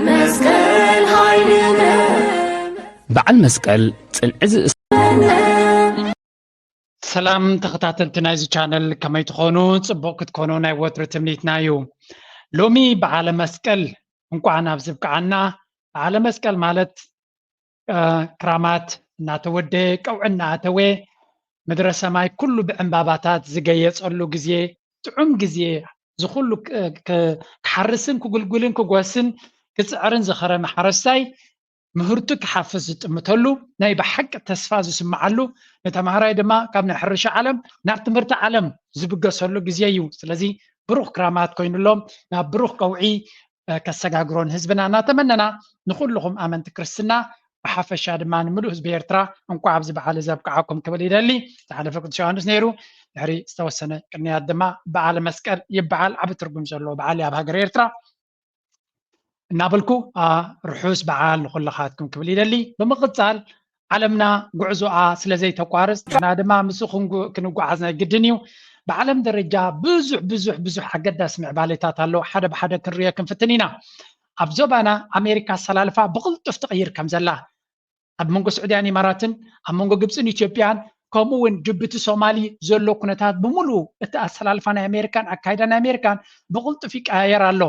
መስቀል ኃይልነ በዓል መስቀል ጽንዒ ዝእስ ሰላም ተኸታተልቲ ናይዚ ቻነል፣ ከመይ ትኾኑ? ጽቡቕ ክትኮኑ ናይ ወትሩ ትምኒትና እዩ። ሎሚ በዓለ መስቀል እንኳዕ ናብ ዝብቅዓና። በዓለ መስቀል ማለት ክራማት እናተወደ፣ ቀውዒ እናኣተወ፣ ምድረ ሰማይ ኩሉ ብዕምባባታት ዝገየጸሉ ግዜ፣ ጥዑም ግዜ፣ ዝኹሉ ክሓርስን ክጉልጉልን ክጎስን ክጽዕርን ዝኸረመ ሓረስታይ ምህርቱ ክሓፍስ ዝጥምተሉ፣ ናይ ብሓቂ ተስፋ ዝስምዓሉ፣ ንተምሃራይ ድማ ካብ ናይ ሕርሻ ዓለም ናብ ትምህርቲ ዓለም ዝብገሰሉ ግዜ እዩ። ስለዚ ብሩኽ ክራማት ኮይኑሎም ናብ ብሩኽ ቀውዒ ከሰጋግሮ ንህዝብና እናተመነና፣ ንኹልኹም ኣመንቲ ክርስትና ብሓፈሻ ድማ ንምሉእ ህዝቢ ኤርትራ እንኳዕ ኣብዚ በዓል እዚ ኣብቅዓኩም ክብል ይደሊ። ዝሓለፈ ቅዱስ ዮሃንስ ነይሩ። ድሕሪ ዝተወሰነ ቅንያት ድማ በዓለ መስቀል ይበዓል። ዓቢ ትርጉም ዘለዎ በዓል እዩ ኣብ ሃገር ኤርትራ እናበልኩ፣ ርሑስ በዓል ንኹልኻትኩም ክብል ይደሊ። ብምቕጻል ዓለምና ጉዕዞኣ ስለ ዘይተቋርጽ፣ ንሕና ድማ ምስኡ ክንጉ-፣ ክንጓዓዝ ናይ ግድን እዩ። ብዓለም ደረጃ ብዙሕ፣ ብዙሕ፣ ብዙሕ ኣገዳሲ ምዕባሌታት ኣሎ። ሓደ ብሓደ ክንርእዮ ክንፍትን ኢና። ኣብ ዞባና ኣሜሪካ ኣሰላልፋ ብቕልጡፍ ትቕይር ከም ዘላ፣ ኣብ መንጎ ስዑድያን ኢማራትን፣ ኣብ መንጎ ግብጽን ኢትዮጵያን፣ ከምኡ እውን ጅቡቲ ሶማሊ ዘሎ ኩነታት ብምሉኡ እቲ ኣሰላልፋ ናይ ኣሜሪካን ኣካይዳ ናይ ኣሜሪካን ብቕልጡፍ ይቀያየር ኣሎ።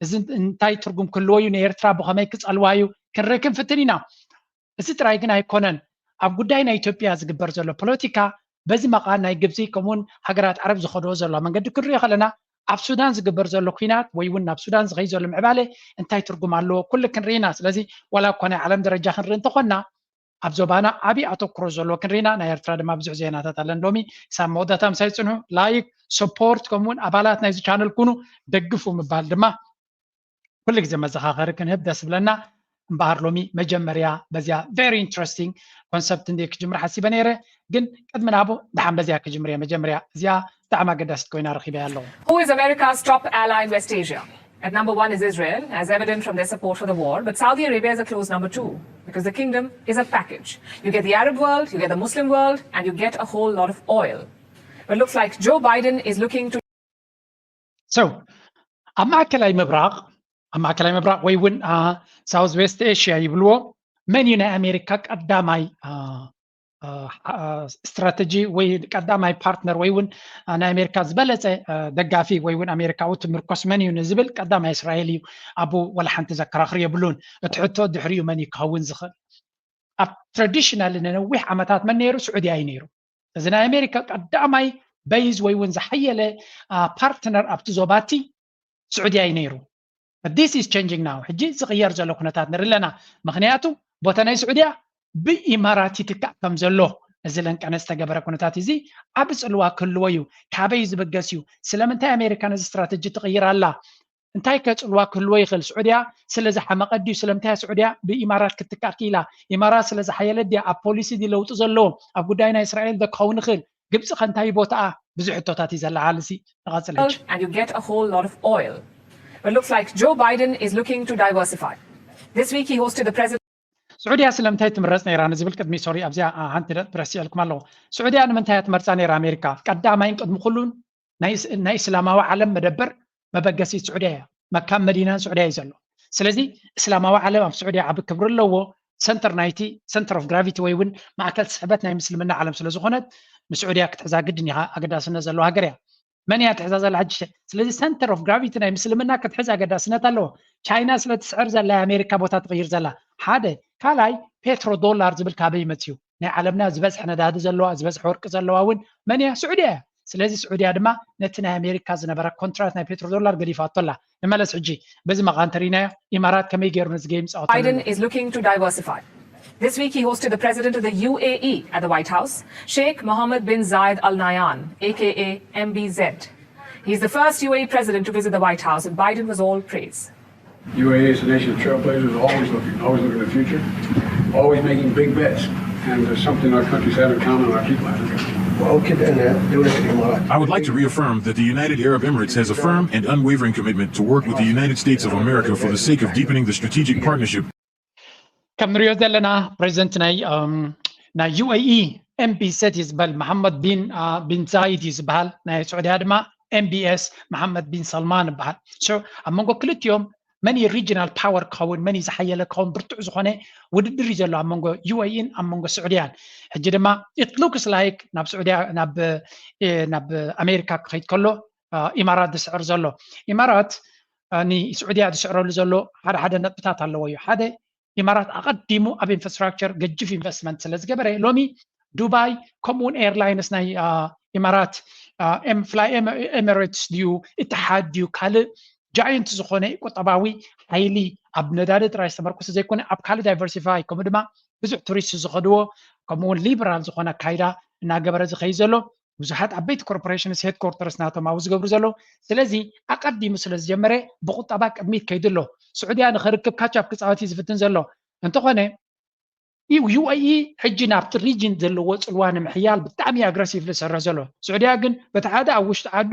እዚ እንታይ ትርጉም ክህልዎ እዩ? ንኤርትራ ብኸመይ ክጸልዋ እዩ? ክንርኢ ክንፍትን ኢና። እዚ ጥራይ ግን ኣይኮነን። ኣብ ጉዳይ ናይ ኢትዮጵያ ዝግበር ዘሎ ፖለቲካ በዚ መቓን ናይ ግብጺ ከምኡውን ሃገራት ዓረብ ዝኸድዎ ዘለዋ መንገዲ ክንሪኦ ከለና ኣብ ሱዳን ዝግበር ዘሎ ኲናት ወይ እውን ናብ ሱዳን ዝኸይድ ዘሎ ምዕባለ እንታይ ትርጉም ኣለዎ? ኩሉ ክንርኢ ኢና። ስለዚ ዋላ እኳ ናይ ዓለም ደረጃ ክንርኢ እንተኾንና ኣብ ዞባና ዓቢ ኣተኩሮ ዘለዎ ክንርኢ ኢና። ናይ ኤርትራ ድማ ብዙሕ ዜናታት ኣለን። ሎሚ ክሳብ መወዳእታ ምሳይ ጽንሑ። ላይክ፣ ሰፖርት ከምኡውን ኣባላት ናይዚ ቻነል ኩኑ፣ ደግፉ ምባል ድማ ኩሉ ግዜ መዘኻኸሪ ክንህብ ደስ ብለና። እምበኣር ሎሚ መጀመርያ በዚያ very interesting concept እንደ ክጅምር ሓሲበ ነይረ፣ ግን ቅድሚ ናብኡ ደሓን በዚያ ክጅምር እየ። መጀመርያ እዚኣ ብጣዕሚ ኣገዳሲት ኮይና ረኺበያ ኣለኹ። Who is America's top ally in West Asia? At number one is Israel, as evident from their support for the war, but Saudi Arabia is a close number two, because the kingdom is a package. You get the Arab world, you get the Muslim world, and you get a whole lot of oil. But looks like Joe Biden is looking to So, ኣብ ማእከላይ ምብራቕ፣ ኣብ ማእከላይ ምብራቕ ወይ እውን ሳውዝ ዌስት ኤሽያ ይብልዎ፣ መን እዩ ናይ ኣሜሪካ ቀዳማይ ስትራተጂ ወይ ቀዳማይ ፓርትነር ወይ እውን ናይ ኣሜሪካ ዝበለፀ ደጋፊ ወይ እውን ኣሜሪካዊ ትምርኮስ መን እዩ ንዝብል ቀዳማይ እስራኤል እዩ። ኣብኡ ዋላ ሓንቲ ዘከራኽር የብሉን። እቲ ሕቶ ድሕሪኡ መን እዩ ክኸውን ዝኽእል? ኣብ ትራዲሽናል ንነዊሕ ዓመታት መን ነይሩ? ስዑድያ እዩ ነይሩ። እዚ ናይ ኣሜሪካ ቀዳማይ በይዝ ወይ እውን ዝሓየለ ፓርትነር ኣብቲ ዞባቲ ስዑድያ እዩ ነይሩ። This is changing now። ሕጂ ዝቕየር ዘሎ ኩነታት ንርኢ ኣለና። ምኽንያቱ ቦታ ናይ ስዑድያ ብኢማራት ይትካእ ከም ዘሎ እዚ ለንቀነ ዝተገበረ ኩነታት እዚ ዓቢ ጽልዋ ክህልዎ እዩ። ካበይ ዝብገስ እዩ? ስለምንታይ ኣሜሪካ ነዚ ስትራተጂ ትቕይር ኣላ? እንታይ ከ ጽልዋ ክህልዎ ይኽእል? ስዑድያ ስለ ዝሓመቐ ድዩ? ስለምንታይ ስዑድያ ብኢማራት ክትትካእ ክኢላ? ኢማራት ስለ ዝሓየለት ድያ? ኣብ ፖሊሲ ድዩ ለውጢ ዘለዎ? ኣብ ጉዳይ ናይ እስራኤል ዶ ክኸውን ይኽእል? ግብጺ ከ እንታይ ቦታኣ? ብዙሕ ሕቶታት እዩ ዘለዓል። እዚ ንቐጽል ሕጂ። And you get a whole lot of oil. But looks like Joe Biden is looking to diversify. This week he hosted the president. ስዑድያ ስለምንታይ ትምረጽ ነይራ ንዝብል ቅድሚ፣ ሶሪ፣ ኣብዚኣ ሓንቲ ነጥቢ ረሲዐልኩም ኣለኹ። ስዑድያ ንምንታይ እያ ትመርጻ ነይራ ኣሜሪካ? ቀዳማይን ቅድሚ ኩሉን ናይ እስ-፣ ናይ እስላማዊ ዓለም መደበር መበገሲት ስዑድያ እያ። መካን መዲናን ስዑድያ እዩ ዘሎ። ስለዚ እስላማዊ ዓለም ኣብ ስዑድያ ዓቢ ክብሪ ኣለዎ። ሰንተር ናይቲ፣ ሰንተር ኦፍ ግራቪቲ ወይ እውን ማእከል ስሕበት ናይ ምስልምና ዓለም ስለ ዝኾነት ንስዑድያ ክትሕዛ ግድን ኢኻ። ኣገዳስነት ዘለዋ ሃገር እያ። መን እያ ትሕዛ ዘላ ሕጂ? ስለዚ ሰንተር ኦፍ ግራቪቲ ናይ ምስልምና ክትሕዝ ኣገዳስነት ኣለዎ። ቻይና ስለ ትስዕር ዘላ ኣሜሪካ ቦታ ትቕይር ዘላ ሓደ። ካልኣይ ፔትሮ ዶላር ዝብል ካበይ መፅዩ? ናይ ዓለምና ዝበዝሐ ነዳዲ ዘለዋ፣ ዝበዝሐ ወርቂ ዘለዋ እውን መን እያ? ስዑድያ እያ። ስለዚ ስዑድያ ድማ ነቲ ናይ ኣሜሪካ ዝነበረ ኮንትራት ናይ ፔትሮ ዶላር ገዲፋቶ ኣላ። ንመለስ ሕጂ በዚ መቓን ተሪናዮ ኢማራት ከመይ ገይሩ ነዚ ጌም ይፃወተሉ ኣሎ? Biden is looking to diversify. This week he hosted the president of the U A E at the White House, Sheikh Mohammed bin Zayed Al Nahyan, A K A M B Z. He's the first U A E president to visit the White House, and Biden was all praise. U A E is a nation of trailblazers, always looking, always looking to the future, always making big bets. And there's something our countries have in common, our people have in common. وأؤكد أن دولة الإمارات I would like to reaffirm that the United Arab Emirates has a firm and unwavering commitment to work with the United States of America for the sake of deepening the strategic partnership. ከም ንሪኦ ዘለና ፕሬዚደንት ናይ፣ እም፣ ናይ ዩ ኤ ኢ ኤም ቢ ዜድ እዩ ዝበሃል፣ መሓመድ ቢን፣ አ፣ ቢን ዛይድ እዩ ዝበሃል። ናይ ስዑድያ ድማ M B S መሓመድ ቢን ሰልማን ይበሃል። So ኣብ መንጎ ክልቲኦም መን እዩ regional power ክኸውን፣ መን እዩ ዝሓየለ ክኸውን ብርቱዕ ዝኾነ ውድድር እዩ ዘሎ ኣብ መንጎ U A E ን ኣብ መንጎ ስዑድያን። ሕጂ ድማ it looks like ናብ ስዑድያ ናብ ናብ ኣሜሪካ ክኸይድ ከሎ ኢማራት ዝስዕር ዘሎ። ኢማራት ንስዑድያ ዝስዕረሉ ዘሎ ሓደ ሓደ ነጥብታት ኣለዎ እዩ። ሓደ ኢማራት ኣቐዲሙ ኣብ infrastructure ገጅፍ investment ስለ ዝገበረ ሎሚ ዱባይ ከምኡውን airlines ናይ ኢማራት fly Emirates ድዩ ኢትሓድ ድዩ ካልእ giant ዝኾነ ቁጠባዊ ሓይሊ ኣብ ነዳዲ ጥራይ ዝተመርኮሰ ዘይኮነ ኣብ ካልእ diversify ከምኡ ድማ ብዙሕ ቱሪስት ዝኸድዎ ከምኡውን liberal ዝኾነ ኣካይዳ እናገበረ ዝኸይድ ዘሎ ብዙሓት ዓበይቲ corporations headquarters ናቶም ኣብኡ ዝገብሩ ዘለዉ። ስለዚ ኣቐዲሙ ስለ ዝጀመረ ብቁጠባ ቅድሚት ከይዱ ኣሎ። ስዑድያ ንኽርክብ catch up ክፃወት እዩ ዝፍትን ዘሎ። እንተኾነ U A E ሕጂ ናብቲ region ዘለዎ ፅልዋ ንምሕያል ብጣዕሚ aggressively ዝሰርሕ ዘሎ። ስዑድያ ግን በቲ ሓደ ኣብ ውሽጢ ዓዱ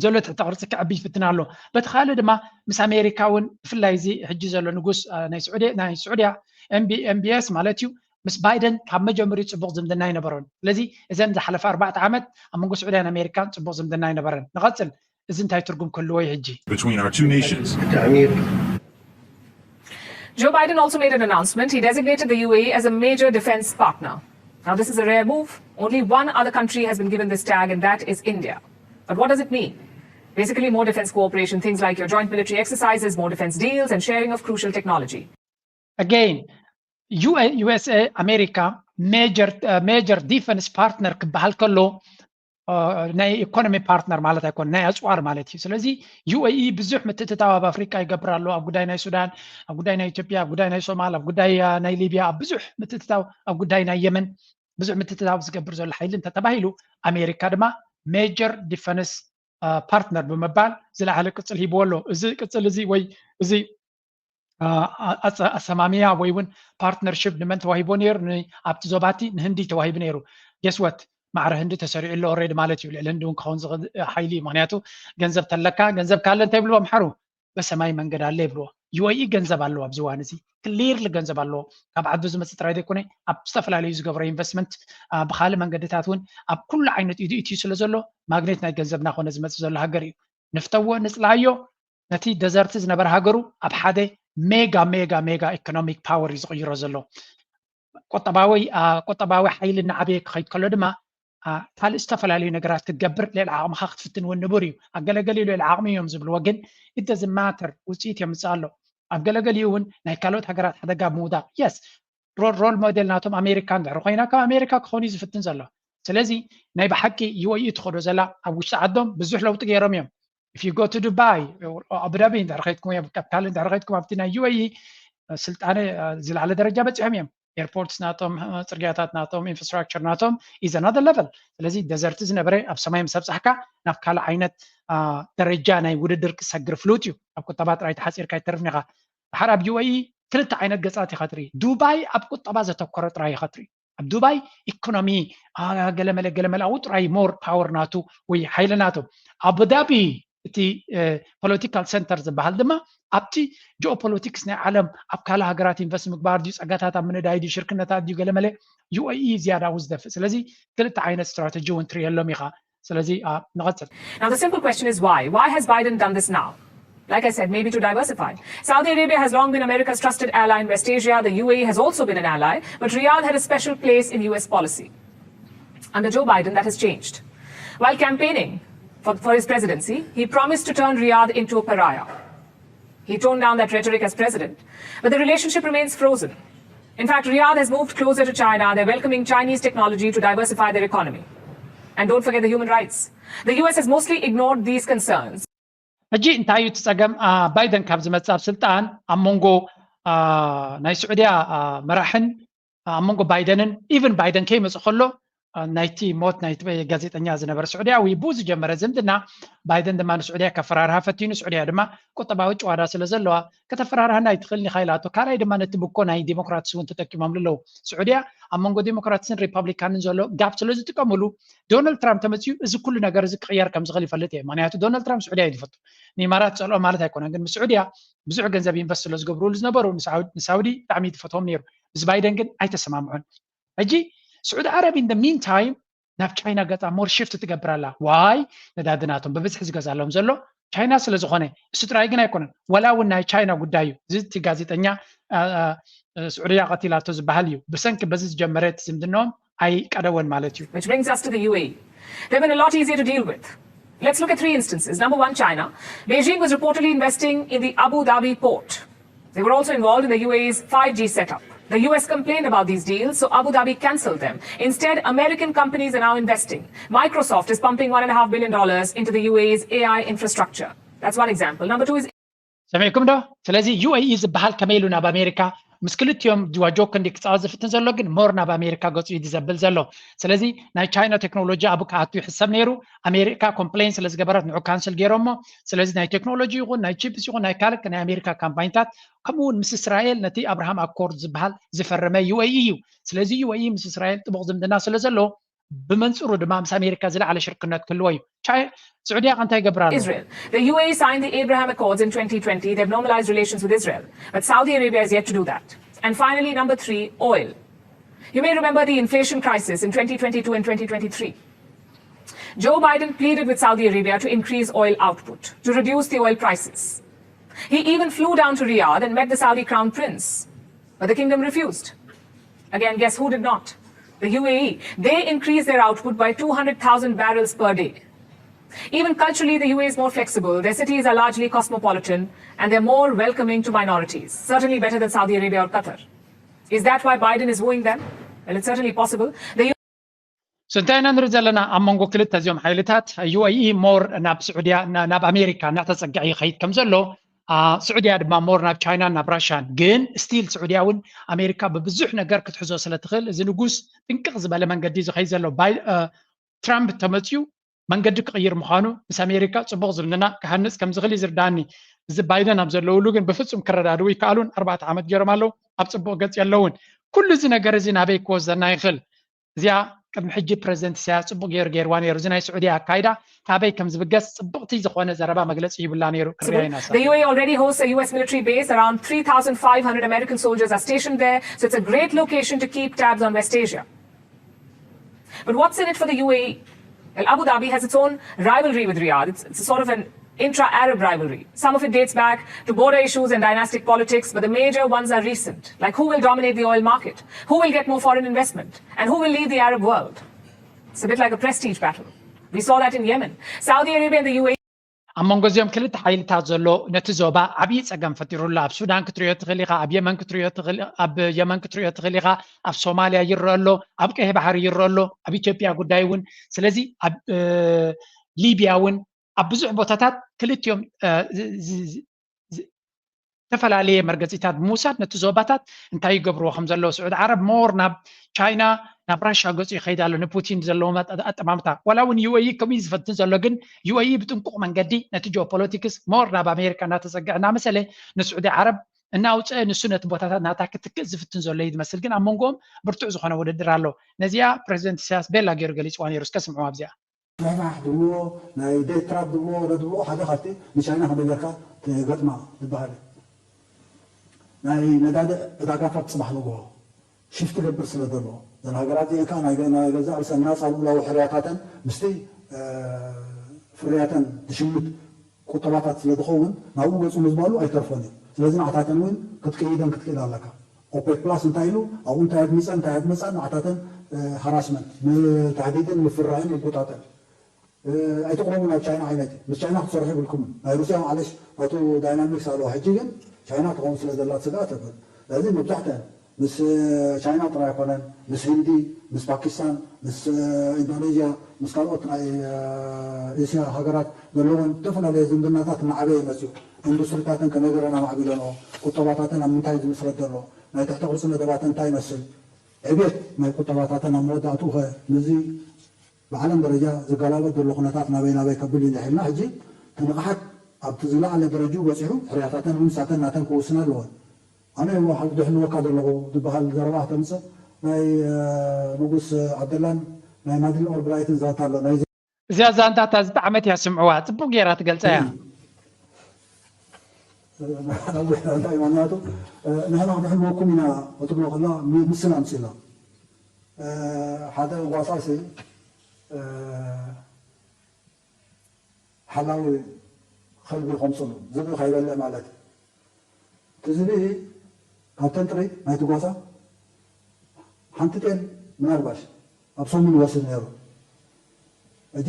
ዘሎ ትሕተ ቅርፂ ክዕቢ ይፍትን ኣሎ። በቲ ካልእ ድማ ምስ ኣሜሪካ እውን ብፍላይ እዚ ሕጂ ዘሎ ንጉስ ናይ ስዑድያ M B S ማለት እዩ ምስ ባይደን ካብ መጀመሪኡ ፅቡቕ ዝምድና ኣይነበሮን። ስለዚ እዘን ዝሓለፈ ኣርባዕተ ዓመት ኣብ መንጎ ስዑድያን ኣሜሪካን ፅቡቕ ዝምድና ኣይነበረን። ንቐፅል፣ እዚ እንታይ ትርጉም ክህልዎ እዩ ሕጂ? Between our two nations. Joe Biden also made an announcement. He designated the U A E as a major defense partner. Now, this is a rare move. Only one other country has been given this tag, and that is India. But what does it mean? Basically, more defense cooperation, things like your joint military exercises, more defense deals, and sharing of crucial technology. Again, U S A ኣሜሪካ major defense partner ክበሃል ከሎ ናይ economy partner ማለት ኣይኮን ናይ ኣፅዋር ማለት እዩ። ስለዚ U A E ብዙሕ ምትእትታው ኣብ ኣፍሪካ ይገብር ኣሎ። ኣብ ጉዳይ ናይ ሱዳን፣ ኣብ ጉዳይ ናይ ኢትዮጵያ፣ ኣብ ጉዳይ ናይ ሶማል፣ ኣብ ጉዳይ ናይ ሊብያ፣ ኣብ ብዙሕ ምትእትታው ኣብ ጉዳይ ናይ የመን ብዙሕ ምትእትታው ዝገብር ዘሎ ሓይሊ እንተተባሂሉ ኣሜሪካ ድማ major defense partner ብምባል ዝለዓለ ቅፅል ሂብዎ ኣሎ። እዚ ቅፅል እዚ ወይ እዚ ኣሰማምያ ወይ እውን partnership ንመን ተዋሂቦ ነይሩ? ኣብቲ ዞባቲ ንህንዲ ተዋሂቡ ነይሩ። Guess what? ማዕረ ህንዲ ተሰሪዑ ኣሎ already ማለት እዩ። ልዕሊ ህንዲ እውን ክኸውን ዝኽእል ሓይሊ እዩ። ምክንያቱ ገንዘብ ተለካ ገንዘብ ካለ እንታይ ይብልዎ ኣምሓሩ? በሰማይ መንገድ ኣለ ይብልዎ። U A E ገንዘብ ኣለዎ ኣብዚ እዋን እዚ clearly ገንዘብ ኣለዎ። ካብ ዓዱ ዝመፅእ ጥራይ ዘይኮነ ኣብ ዝተፈላለዩ ዝገብሮ investment ብካልእ መንገድታት እውን ኣብ ኩሉ ዓይነት ኢዱ ኢትዩ ስለ ዘሎ magnet ናይ ገንዘብ እናኾነ ዝመፅእ ዘሎ ሃገር እዩ። ንፍተዎ ንፅላዮ ነቲ desert ዝነበረ ሃገሩ ኣብ ሓደ mega mega mega economic power እዩ ዝቕይሮ ዘሎ። ቁጠባዊ ቁጠባዊ ሓይሊ እናዓበየ ክኸይድ ከሎ ድማ ካልእ ዝተፈላለዩ ነገራት ክትገብር ልዕሊ ዓቕምኻ ክትፍትን እውን ንቡር እዩ። ኣብ ገለገሊኡ ልዕሊ ዓቕሚ እዮም ዝብልዎ፣ ግን it doesn't matter ውፅኢት የምፅእ ኣሎ። ኣብ ገለገሊኡ እውን ናይ ካልኦት ሃገራት ሓደጋ ምውዳቕ yes role model ናቶም ኣሜሪካ እንድሕር ኮይና ካብ ኣሜሪካ ክኾን እዩ ዝፍትን ዘሎ። ስለዚ ናይ ብሓቂ U A E ትኸዶ ዘላ ኣብ ውሽጢ ዓዶም ብዙሕ ለውጢ ገይሮም እዮም። If you go to Dubai, Abu Dhabi እንድሕር ከይድኩም ኣብ ካልእ እንድሕር ከይድኩም ኣብቲ ናይ U A E ስልጣነ ዝለዓለ ደረጃ በፂሖም እዮም። Airports ናቶም፣ ፅርግያታት ናቶም፣ infrastructure ናቶም is another level። ስለዚ desert ዝነበረ ኣብ ሰማይ ምስ ኣብፃሕካ ናብ ካልእ ዓይነት ደረጃ ናይ ውድድር ክሰግር ፍሉጥ እዩ። ኣብ ቁጠባ ጥራይ ተሓፂርካ ኣይተርፍን ኢኻ። ድሓር ኣብ U A E ክልተ ዓይነት ገፃት ኢኻ ትርኢ። ዱባይ ኣብ ቁጠባ ዘተኮረ ጥራይ ኢኻ ትርኢ። ኣብ ዱባይ economy ገለመለ ገለመለ ኣብኡ ጥራይ more power ናቱ ወይ ሓይሊ ናቱ። ኣቡዳቢ እቲ political center ዝበሃል ድማ ኣብቲ geopolitics ናይ ዓለም ኣብ ካልእ ሃገራት invest ምግባር ድዩ፣ ፀጋታት ኣብ ምንዳይ ድዩ፣ ሽርክነታት ድዩ፣ ገለመለ U A E ዝያዳ ኣብኡ ዝደፍእ። ስለዚ ክልተ ዓይነት strategy እውን ትርእየሎም ኢኻ። ስለዚ ንቐፅል። Now, the simple question is why? Why has Biden done this now? Like I said, maybe to diversify. Saudi Arabia has long been America's trusted ally in West Asia. The U A E has also been an ally, but Riyadh had a special place in U S policy. Under Joe Biden, that has changed. While campaigning for, for his presidency, he promised to turn Riyadh into a pariah. He toned down that rhetoric as president, but the relationship remains frozen. In fact, Riyadh has moved closer to China. They're welcoming Chinese technology to diversify their economy. And don't forget the human rights. The U S has mostly ignored these concerns. ሕጂ እንታይ እዩ እቲ ፀገም? ባይደን ካብ ዝመፅእ ኣብ ስልጣን ኣብ መንጎ ናይ ስዑድያ መራሕን ኣብ መንጎ ባይደንን even ባይደን ከይመፅ ከሎ ናይቲ ሞት ናይ ጋዜጠኛ ዝነበረ ስዑድያዊ ብኡ ዝጀመረ ዝምድና ባይደን ድማ ንስዑድያ ከፈራርሃ ፈቲኑ። ስዑድያ ድማ ቁጠባዊ ጭዋዳ ስለ ዘለዋ ከተፈራርሃና ኣይትኽእልን ኢኻ ኢላቶ። ካልኣይ ድማ ነቲ ብኮ ናይ ዲሞክራትስ እውን ተጠቂሞም ኣለዉ። ስዑድያ ኣብ መንጎ ዲሞክራትስን ሪፐብሊካንን ዘሎ ጋፕ ስለ ዝጥቀምሉ ዶናልድ ትራምፕ ተመፅኡ እዚ ኩሉ ነገር እዚ ክቕየር ከም ዝኽእል ይፈልጥ እየ። ምክንያቱ ዶናልድ ትራምፕ ስዑድያ እዩ ዝፈቱ። ንኢማራት ፀልኦ ማለት ኣይኮነን፣ ግን ምስ ስዑድያ ብዙሕ ገንዘብ ኢንቨስት ስለ ዝገብርሉ ዝነበሩ ንሳውዲ ብጣዕሚ እዩ ዝፈትዎም ነይሩ። ምስ ባይደን ግን ኣይተሰማምዑን። ሕጂ ስዑዲ ዓረብ in the meantime ናብ ቻይና ገፃ more shift ትገብር ኣላ። ዋይ? ነዳዲ ናቶም ብብዝሒ ዝገዛሎም ዘሎ ቻይና ስለ ዝኾነ፣ እሱ ጥራይ ግን ኣይኮነን። ዋላ እውን ናይ ቻይና ጉዳይ እዩ። እዚ እቲ ጋዜጠኛ ስዑድያ ቀቲላቶ ዝበሃል እዩ። ብሰንኪ በዚ ዝጀመረ እቲ ዝምድናኦም ኣይቀደወን ማለት እዩ። Which brings us to the U A E. They've been a lot easier to deal with. Let's look at three instances. Number one, China. Beijing was reportedly investing in the Abu Dhabi port. They were also involved in the U A E's five G setup. The U S complained about these deals, so Abu Dhabi cancelled them. Instead, American companies are now investing. Microsoft is pumping one and a half billion dollars into the U A E's A I infrastructure. That's one example. Number two is ሰሚዕኩም ዶ? ስለዚ ዩ ኤ ኢ ዝበሃል ከመይ ኢሉ ናብ ኣሜሪካ ምስ ክልቲኦም ጅዋጆ ክንዲ ክፃወት ዝፍትን ዘሎ ግን more ናብ ኣሜሪካ ገፁ እዩ ዘብል ዘሎ። ስለዚ ናይ ቻይና ቴክኖሎጂ ኣብኡ ክኣቱ ይሕሰብ ነይሩ። ኣሜሪካ ኮምፕሌን ስለ ዝገበረት ንዑ ካንስል ገይሮሞ። ስለዚ ናይ ቴክኖሎጂ ይኹን ናይ ቺፕስ ይኹን ናይ ካልክ ናይ ኣሜሪካ ካምፓኒታት ከምኡ እውን ምስ እስራኤል ነቲ ኣብርሃም ኣኮርድ ዝበሃል ዝፈረመ ዩ ኤ ኢ እዩ። ስለዚ ዩ ኤ ኢ ምስ እስራኤል ጥቡቕ ዝምድና ስለ ዘሎ ብመንፅሩ ድማ ምስ ኣሜሪካ ዝለዓለ ሽርክነት ክህልዎ እዩ። ቻይ- ስዑድያ ከ እንታይ ይገብር ኣሎ? Israel. The U A E signed the Abraham Accords in twenty twenty. They've normalized relations with Israel. But Saudi Arabia is yet to do that. And finally, number three, oil. You may remember the inflation crisis in twenty twenty-two and twenty twenty-three. Joe Biden pleaded with Saudi Arabia to increase oil output, to reduce the oil prices. He even flew down to Riyadh and met the Saudi crown prince. But the kingdom refused. Again, guess who did not? The U A E. They increased their output by two hundred thousand barrels per day. Even culturally, the U A E is more flexible. Their cities are largely cosmopolitan and they're more welcoming to minorities, certainly better than Saudi Arabia or Qatar. Is that why Biden is wooing them? Well, it's certainly possible. The So እንታይ ኢና ንርኢ ዘለና? ኣብ መንጎ ክልተ እዚኦም ሓይልታት ዩ ኤ ኢ more ናብ ስዑድያ ና- ናብ ኣሜሪካ እናተፀግዐ ይኸይድ ከም ዘሎ፣ አ፣ ስዑድያ ድማ more ናብ ቻይናን ናብ ራሽያን። ግን ስቲል ስዑድያ እውን ኣሜሪካ ብብዙሕ ነገር ክትሕዞ ስለ ትኽእል እዚ ንጉስ ጥንቅቕ ዝበለ መንገዲ እዩ ዝኸይድ ዘሎ። ባይ- እ፣ ትራምፕ ተመፅዩ መንገዲ ክቕይር ምዃኑ ምስ ኣሜሪካ ፅቡቕ ዝምድና ክሃንፅ ከም ዝኽእል እዩ ዝርዳኒ። እዚ ባይደን ኣብ ዘለውሉ ግን ብፍፁም ክረዳድኡ ይከኣሉን ኣርባዕተ ዓመት ገይሮም ኣለዉ። ኣብ ፅቡቕ ገፅ የለውን። ኩሉ እዚ ነገር እዚ ናበይ ክወስደና ይኽእል? እዚኣ ቅድሚ ሕጂ ፕረዚደንት ኢሳያስ ፅቡቕ ገይሩ ገይርዋ ነይሩ። እዚ ናይ ስዑድያ ኣካይዳ ካበይ ከም ዝብገስ ፅብቕቲ ዝኾነ ዘረባ መግለፂ ይብላ ነይሩ። ክርያ ኢና The U A E already hosts a U S military base. Around three thousand five hundred American soldiers are stationed there, so it's a great location to keep tabs on West Asia. But what's in it for the U A E? Well, Abu Dhabi has its own rivalry with Riyadh. It's, it's a sort of an intra-Arab rivalry. Some of it dates back to border issues and dynastic politics, but the major ones are recent, like who will dominate the oil market, who will get more foreign investment, and who will lead the Arab world. It's a bit like a prestige battle. We saw that in Yemen. Saudi Arabia and the U A E ኣብ መንጎ እዚኦም ክልተ ሓይልታት ዘሎ ነቲ ዞባ ዓብዪ ፀገም ፈጢሩ ኣሎ። ኣብ ሱዳን ክትሪኦ ትኽእል ኢኻ፣ ኣብ የመን ክትሪኦ ትኽእል፣ ኣብ የመን ክትሪኦ ትኽእል ኢኻ፣ ኣብ ሶማልያ ይረአ ኣሎ፣ ኣብ ቀይሕ ባሕሪ ይረአ ኣሎ፣ ኣብ ኢትዮጵያ ጉዳይ እውን። ስለዚ ኣብ እ፣ ሊብያ እውን ኣብ ብዙሕ ቦታታት ክልቲኦም እ፣ ዝ- ዝ- ዝ- ዝ- ዝተፈላለየ መርገፂታት ብምውሳድ ነቲ ዞባታት እንታይ ይገብርዎ ከም ዘለዉ። ስዑድ ዓረብ more ናብ ቻይና ናብ ራሻ ገፁ ይኸይድ ኣሎ። ንፑቲን ዘለዎም ኣጠ- ኣጠማምታ ዋላ እውን ዩ ኤ ኢ ከምኡ እዩ ዝፈትን ዘሎ። ግን ዩ ኤ ኢ ብጥንቁቕ መንገዲ ነቲ ጂኦፖለቲክስ more ናብ ኣሜሪካ እናተፀግዐ እናመሰለ ንስዑዲ ዓረብ እናውፀአ ንሱ ነቲ ቦታታት ናታ ክትክእ ዝፍትን ዘሎ እዩ ዝመስል። ግን ኣብ መንጎኦም ብርቱዕ ዝኾነ ውድድር ኣሎ። ነዚኣ ፕረዚደንት ኢሳያስ ቤላ ገይሩ ገሊፅዋ ነይሩ። እስከ ስምዑ ኣብዚኣ። ምሕፋሕ ድብልዎ ናይ ዴት ትራፕ ድብልዎ ወረ ድብልዎ ሓደ ካብቲ ንቻይና ከመይ ጌርካ ትገጥማ ዝበሃል እዩ። ናይ ነዳዲ ዕዳጋታት ፅባሕ ንግሆ ሽፍት ገብር ስለ ዘሎ እዘን ሃገራት እዚአን ከዓ ናይ ገ- ናይ ገዛእ ርእሰን ናፃ ልኡላዊ ሕርያታተን ምስቲ እ፣ ፍርያተን ዝሽምት ቁጠባታት ስለ ዝኸውን ናብኡ ገፁ ምዝባሉ ኣይተርፎን እዩ። ስለዚ ንዓታተን እውን ክትቅይደን ክትክእል ኣለካ። ኦፔክ ፕላስ እንታይ ኢሉ ኣብኡ እንታይ ኣድሚፀን እንታይ ኣድመፃን ንዓታተን ሃራስመንት ንታህዲድን ምፍራህን ምቁጣጥን ኣይትቕረቡ ናብ ቻይና ዓይነት እዩ። ምስ ቻይና ክትሰርሑ ይብልኩም። ናይ ሩስያ ማዕለሽ ናቱ ዳይናሚክስ ኣለዎ። ሕጂ ግን ቻይና ትኸውን ስለ ዘላ ስግኣት የብሉን። ስለዚ መብዛሕትአን ምስ ቻይና ጥራይ ኣይኮነን፣ ምስ ህንዲ፣ ምስ ፓኪስታን፣ ምስ ኢንዶኔዥያ፣ ምስ ካልኦት ናይ ኤስያ ሃገራት ዘለወን ዝተፈላለየ ዝምድናታት እናዓበየ መፅኡ። ኢንዱስትሪታተን ከመይ ገይረን ኣማዕቢለንኦ፣ ቁጠባታተን ኣብ ምንታይ ዝምስረት ዘሎ፣ ናይ ትሕተ ቅርፂ መደባተን እንታይ ይመስል፣ ዕቤት ናይ ቁጠባታተን ኣብ መወዳእትኡ ኸ ምስዚ ብዓለም ደረጃ ዝገላበጥ ዘሎ ኩነታት ናበይ ናበይ ከብል እዩ እንድሕልና ሕጂ እቲ ንቕሓት ኣብቲ ዝለዓለ ደረጅኡ በፂሑ ሕርያታተን እውን ንሳተን ናተን ክውስና ኣለወን። ኣነ እሞ ድሕንወካ ዘለኹ ዝበሃል ዘረባ ክተምፅእ ናይ ንጉስ ዓብደላን ናይ ማድሊን ኦልብራይትን ዛንታ ኣሎ ናይ እዚኣ ዛንታ እታ ዝጠዓመት እያ ስምዕዋ ፅቡቅ ገይራ ትገልፃ እያ። ነዊሕ ዛንታ እዩ። ምክንያቱ ንሕና ክነሕልወኩም ኢና ክትብሎ ከላ ምስላ ኣምፅላ ሓደ ጓሳ ሲ ሓላዊ ከልቢ ከምፅሉ ዝብኢ ከይበልዕ ማለት እዩ። እቲ ዝብኢ ካብተን ጥሪት ናይቲ ጎሳ ሓንቲ ጤል ምናልባሽ ኣብ ሰሙን ይወስድ ነይሩ። ሕጂ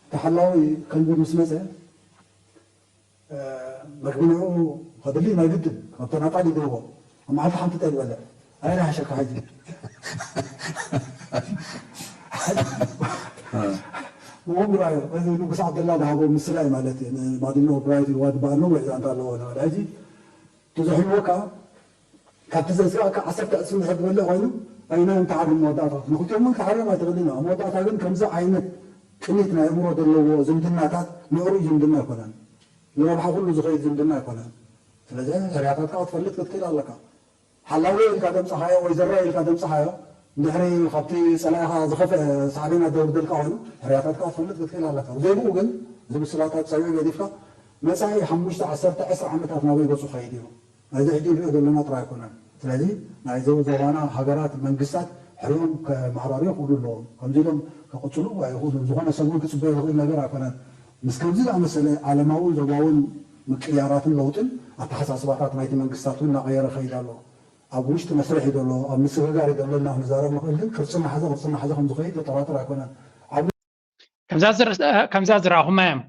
እቲ ሓላዊ ከልቢ ምስ መፀ መግቢ ንዕኡ ከድሊ ናይ ግድን ካብ ተናጣል ይድርቦ ኣብ መዓልቲ ሓንቲ ጤል ይበልዕ። ኣይ ናይ ሓሸካ ሕጂ ብኡ ምርኣዮ እዚ ንጉስ ዓብደላ ዝሃቦ ምስላ እዩ ማለት እዩ። ንባድኖ ብራይት ይዋ ዝበሃል ነዊሕ ዛንታ ኣለዎ። ንባዳ ሕጂ እቲ ዘሕልወካ ካብቲ ዘዝራእካ ዓሰርተ ዕፅፊ ድሕር ዝበልዕ ኮይኑ ኣይናይ ምትሓር መወዳእታ ንክልቲኦም እውን ክትሓርዮም ኣይትኽእልን። ኣብ መወዳእታ ግን ከምዚ ዓይነት ቅኒት ናይ ኣእምሮ ዘለዎ ዝምድናታት ምዕሩይ ዝምድና ኣይኮነን። ንረብሓ ኩሉ ዝኸይድ ዝምድና ኣይኮነን። ስለዚ ሕርያታትካ ክትፈልጥ ክትክእል ኣለካ። ሓላዊ ኢልካ ደምፅኻዮ ወይ ዘራይ ኢልካ ደምፅኻዮ እንድሕሪ ካብቲ ፀላኢኻ ዝኸፍአ ሳዕቤን ኣደውርደልካ ኮይኑ ሕርያታትካ ክትፈልጥ ክትክእል ኣለካ። ብዘይብኡ ግን እዚ ምስላታት ፀዊዑ ገዲፍካ መፃኢ ሓሙሽተ ዓሰርተ ዕስራ ዓመታት ናበይ ገፁ ኸይድ እዩ። ናይዚ ሕጂ ንሪኦ ዘለና ጥራይ ኣይኮነን። ስለዚ ናይዚ ዞባና ሃገራት መንግስታት ሕሪኦም ከማዕራሩ ይኽእሉ ኣለዎም። ከምዚ ኢሎም ከቕፅሉ ኣይኽእሉን። ዝኾነ ሰብ እውን ክፅበዮ ዝኽእል ነገር ኣይኮነን። ምስ ከምዚ ዝኣመሰለ ዓለማውን ዞባውን ምቅያራትን ለውጥን ኣተሓሳስባታት ናይቲ መንግስታት እውን እናቐየረ ይኸይድ ኣሎ። ኣብ ውሽጢ መስርሕ እዩ ዘሎ፣ ኣብ ምስግጋር እዩ ዘሎ ኢልና ክንዛረብ ንኽእል፣ ግን ቅርፂ እናሓዘ ቅርፂ እናሓዘ ከም ዝኸይድ ዘጠራጥር ኣይኮነን። ዓብዪ ከምዛ ዝረ- ከምዛ ዝረኣኹማ እዮም።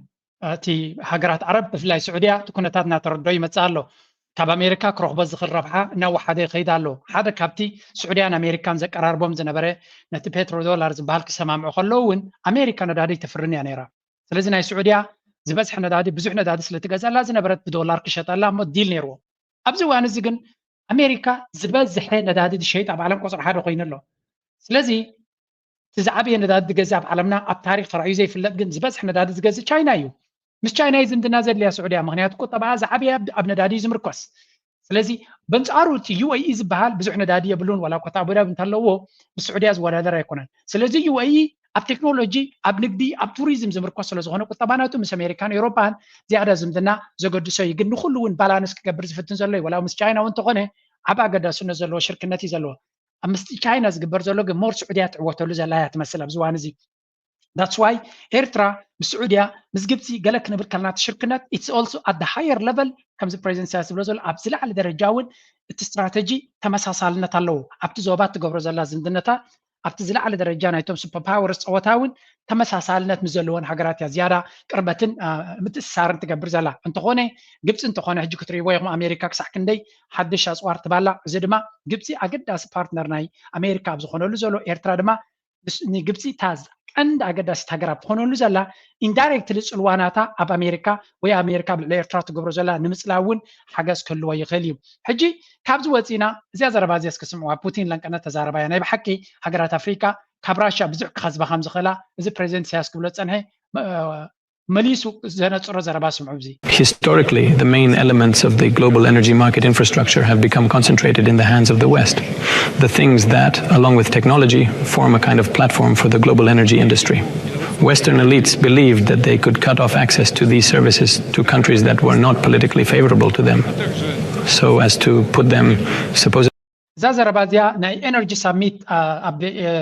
እቲ ሃገራት ዓረብ ብፍላይ ስዑድያ እቲ ኩነታት እናተረድኦ ይመፅእ ኣሎ። ካብ ኣሜሪካ ክረኽቦ ዝኽእል ረብሓ እናወሓደ ይኸይድ ኣሎ። ሓደ ካብቲ ስዑድያን ኣሜሪካን ዘቀራርቦም ዝነበረ ነቲ ፔትሮ ዶላር ዝበሃል ክሰማምዑ ከለዉ እውን ኣሜሪካ ነዳዲ ኣይተፍርን እያ ነይራ። ስለዚ ናይ ስዑድያ ዝበዝሐ ነዳዲ ብዙሕ ነዳዲ ስለትገዝኣላ ዝነበረት ብዶላር ክሸጠላ እሞ ዲል ነይርዎ። ኣብዚ እዋን እዚ ግን ኣሜሪካ ዝበዝሐ ነዳዲ ዝሸይጥ ኣብ ዓለም ቁፅሪ ሓደ ኮይኑ ኣሎ። ስለዚ እቲ ዝዓበየ ነዳዲ ዝገዝእ ኣብ ዓለምና ኣብ ታሪክ ተራእዩ ዘይፍለጥ ግን ዝበዝሐ ነዳዲ ዝገዝእ ቻይና እዩ። ምስ ቻይና እዩ ዝምድና ዘድልያ ስዑድያ፣ ምክንያቱ ቁጠባኣ ዝዓበየ ኣብ- ኣብ ነዳዲ እዩ ዝምርኮስ። ስለዚ በንፃሩ እቲ ዩ ኤ ኢ ዝበሃል ብዙሕ ነዳዲ የብሉን፣ ዋላ እኳ እቲ ኣቡዳቢ እንተለዎ ምስ ስዑድያ ዝወዳደር ኣይኮነን። ስለዚ ዩ ኤ ኢ ኣብ ቴክኖሎጂ፣ ኣብ ንግዲ፣ ኣብ ቱሪዝም ዝምርኮስ ስለዝኾነ ቁጠባ ናቱ ምስ ኣሜሪካን ኤውሮፓን ዝያዳ ዝምድና ዘገድሶ እዩ። ግን ንኩሉ እውን ባላንስ ክገብር ዝፍትን ዘሎ እዩ። ዋላ ምስ ቻይና እውን እንተኾነ ዓቢ ኣገዳስነት ዘለዎ ሽርክነት እዩ ዘለዎ። ኣብ ምስቲ ቻይና ዝግበር ዘሎ ግን ሞር ስዑድያ ትዕወተሉ ዘላ እያ ትመስል ኣብዚ እዋን እዚ። That's why ኤርትራ ምስ ስዑድያ ምስ ግብፂ ገለ ክንብል ከለና እቲ ሽርክነት it's also at the higher level ከምዚ ፕሬዚደንት ኢሳያስ ዝብሎ ዘሎ ኣብ ዝለዓለ ደረጃ እውን እቲ ስትራተጂ ተመሳሳልነት ኣለዎ። ኣብቲ ዞባ እትገብሮ ዘላ ዝምድነታ ኣብቲ ዝለዓለ ደረጃ ናይቶም ሱፐር ፓወርስ ፀወታ እውን ተመሳሳልነት ምስ ዘለወን ሃገራት እያ ዝያዳ ቅርበትን አ፣ ምትእስሳርን ትገብር ዘላ። እንተኾነ ግብፂ እንተኾነ ሕጂ ክትርእይዎ ኢኹም ኣሜሪካ ክሳዕ ክንደይ ሓድሽ ኣፅዋር ትባላዕ። እዚ ድማ ግብፂ ኣገዳሲ ፓርትነር ናይ ኣሜሪካ ኣብ ዝኾነሉ ዘሎ ኤርትራ ድማ ንግብፂ እታ ቀንዲ ኣገዳሲት ሃገር ኣብ ትኾነሉ ዘላ ኢንዳይሬክትሊ ፅልዋ ናታ ኣብ ኣሜሪካ ወይ ኣሜሪካ ኣብ ልዕሊ ኤርትራ ትገብሮ ዘላ ንምፅላው እውን ሓገዝ ክህልዎ ይኽእል እዩ። ሕጂ ካብዚ ወፂና እዚኣ ዘረባ እዚኣ እስኪ ስምዕዋ። ፑቲን ለንቀነት ተዛረባያ ናይ ብሓቂ ሃገራት ኣፍሪካ ካብ ራሻ ብዙሕ ክኸስባ ከም ዝኽእላ እዚ ፕሬዚደንት ኢሳያስ ክብሎ ዝፀንሐ መ- መሊሱ ዘነፅሮ ዘረባ ስምዑ። እዚ Historically, the main elements of the global energy market infrastructure have become concentrated in the hands of the West. The things that, along with technology, form a kind of platform for the global energy industry. Western elites believed that they could cut off access to these services to countries that were not politically favorable to them, so as to put them supposedly እዛ ዘረባ እዚኣ ናይ ኤነርጂ ሳሚት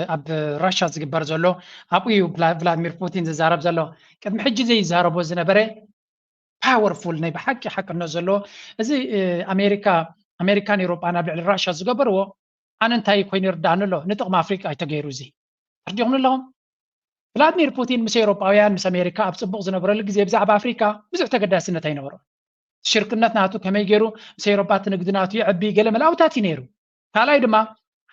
ኣብ ራሻ ዝግበር ዘሎ ኣብኡ እዩ ቭላድሚር ፑቲን ዝዛረብ ዘሎ። ቅድሚ ሕጂ ዘይዛረቦ ዝነበረ ፓወርፉል ናይ ብሓቂ ሓቅነት ዘለዎ እዚ ኣሜሪካ ኣሜሪካን ኤውሮጳን ኣብ ልዕሊ ራሻ ዝገበርዎ ኣነ እንታይ ኮይኑ ይርዳእኒ ኣሎ? ንጥቕሚ ኣፍሪቃ እዩ ተገይሩ። እዚ ተርዲኹም ኣለኹም። ቭላድሚር ፑቲን ምስ ኤውሮጳውያን ምስ ኣሜሪካ ኣብ ፅቡቕ ዝነበረሉ ግዜ ብዛዕባ ኣፍሪካ ብዙሕ ተገዳስነት ኣይነበሮ። ሽርክነት ናቱ ከመይ ገይሩ ምስ ኤውሮጳ እቲ ንግዲ ናቱ ይዕቢ ገለ መላውታት እዩ ነይሩ። ካልኣይ ድማ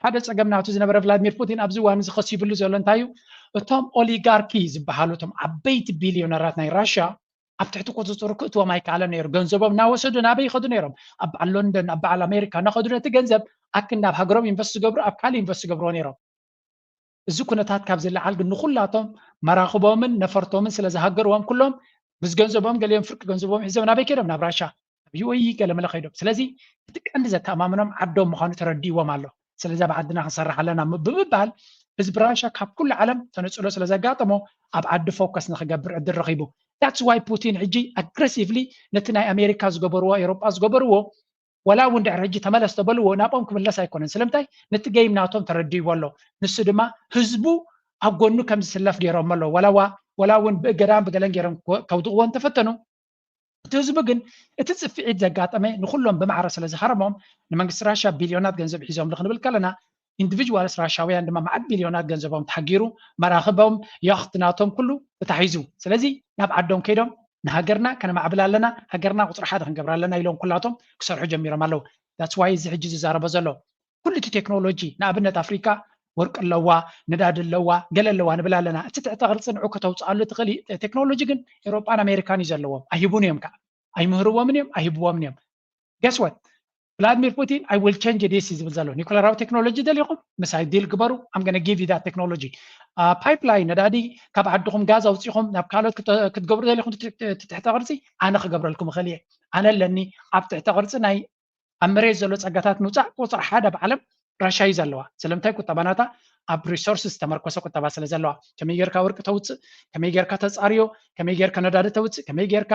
ሓደ ፀገም ናቱ ዝነበረ ቭላድሚር ፑቲን ኣብዚ እዋን እዚ ከሲብሉ ዘሎ እንታይ እዩ? እቶም ኦሊጋርኪ ዝበሃሉ እቶም ዓበይቲ ቢልዮነራት ናይ ራሽያ ኣብ ትሕቲ ቁፅፅሩ ክእትዎም ኣይከኣለን ነይሩ። ገንዘቦም እናወሰዱ ናበይ ይኸዱ ነይሮም? ኣብ በዓል ሎንደን ኣብ በዓል ኣሜሪካ እናኸዱ ነቲ ገንዘብ ኣክንዲ ኣብ ሃገሮም ኢንቨስት ዝገብሩ ኣብ ካልእ ኢንቨስት ዝገብርዎ ነይሮም። እዚ ኩነታት ካብ ዝለዓል ግን ንኹላቶም መራኽቦምን ነፈርቶምን ስለ ዝሃገርዎም ኩሎም ምስ ገንዘቦም ገሊኦም ፍርቂ ገንዘቦም ሒዞም ናበይ ከይዶም? ናብ ራሻ ኣብ ዩ ኤ ኢ ገለመለ ከይዶም። ስለዚ እቲ ቀንዲ ዘተኣማምኖም ዓዶም ምዃኑ ተረዲእዎም ኣሎ። ስለዚ ኣብ ዓድና ክንሰርሕ ኣለና ብምባል ህዝቢ ራሻ ካብ ኩሉ ዓለም ተነፅሎ ስለ ዘጋጠሞ ኣብ ዓዲ ፎከስ ንክገብር ዕድል ረኺቡ። That's why ፑቲን ሕጂ ኣግረሲቭሊ ነቲ ናይ ኣሜሪካ ዝገበርዎ ኤውሮጳ ዝገበርዎ ወላ እውን ድሕሪ ሕጂ ተመለስ ተበልዎ ናብኦም ክምለስ ኣይኮነን። ስለምንታይ? ነቲ ጌም ናቶም ተረዲእዎ ኣሎ። ንሱ ድማ ህዝቡ ኣብ ጎኑ ከም ዝስለፍ ገይሮም ኣለዉ። ወላ ዋ- ወላ እውን ብእገዳን ብገለን ገይሮም ከ- ከውድቕዎ እንተፈተኑ፣ እቲ ህዝቢ ግን እቲ ጽፍዒት ዘጋጠመ ንኹሎም ብማዕረ ስለ ዝሃረሞም፣ ንመንግስቲ ራሻ ቢልዮናት ገንዘብ ሒዞም ክንብል ከለና፣ ኢንዲቪጅዋልስ ራሻውያን ድማ መዓት ቢልዮናት ገንዘቦም ተሓጊሩ፣ መራኽቦም፣ ያኽት ናቶም ኩሉ ተታሒዙ። ስለዚ ናብ ዓዶም ከይዶም ንሃገርና ከነማዕብል ኣለና፣ ሃገርና ቁፅሪ ሓደ ክንገብር ኣለና ኢሎም ኩላቶም ክሰርሑ ጀሚሮም ኣለዉ። That's why እዚ ሕጂ ዝዛረቦ ዘሎ ኩሉ እቲ ቴክኖሎጂ፣ ንኣብነት ኣፍሪካ ወርቂ ኣለዋ፣ ነዳዲ ኣለዋ፣ ገለ ኣለዋ ንብል ኣለና። እቲ ትሕተ ቅርፂ ንዑ ከተውፅኣሉ ትኽእል ቴክኖሎጂ ግን ኤውሮጳን ኣሜሪካን እዩ ዘለዎም። ኣይህቡን እዮም ከዓ፣ ኣይምህርዎምን እዮም፣ ኣይህብዎምን እዮም። Guess what? ቭላድሚር ፑቲን I will change this ዝብል ዘሎ። ኒኩለራዊ ቴክኖሎጂ ደሊኹም ምሳይ ዲል ግበሩ፣ I'm gonna give you that technology። ፓይፕላይን ነዳዲ ካብ ዓድኹም ጋዝ ኣውፂኹም ናብ ካልኦት ክተ- ክትገብሩ ደሊኹም እቲ ትሕተ ቅርፂ ኣነ ክገብረልኩም እኽእል እየ። ኣነ ኣለኒ ኣብ ትሕተ ቅርፂ ናይ ኣብ መሬት ዘሎ ፀጋታት ምውፃእ ቁፅሪ ሓደ ኣብ ዓለም ራሻ እዩ ዘለዋ። ስለምንታይ? ቁጠባ ናታ ኣብ ሪሶርስ ዝተመርኮሰ ቁጠባ ስለ ዘለዋ፣ ከመይ ጌርካ ወርቂ ተውፅእ፣ ከመይ ጌርካ ተፃርዮ፣ ከመይ ጌርካ ነዳዲ ተውፅእ፣ ከመይ ጌርካ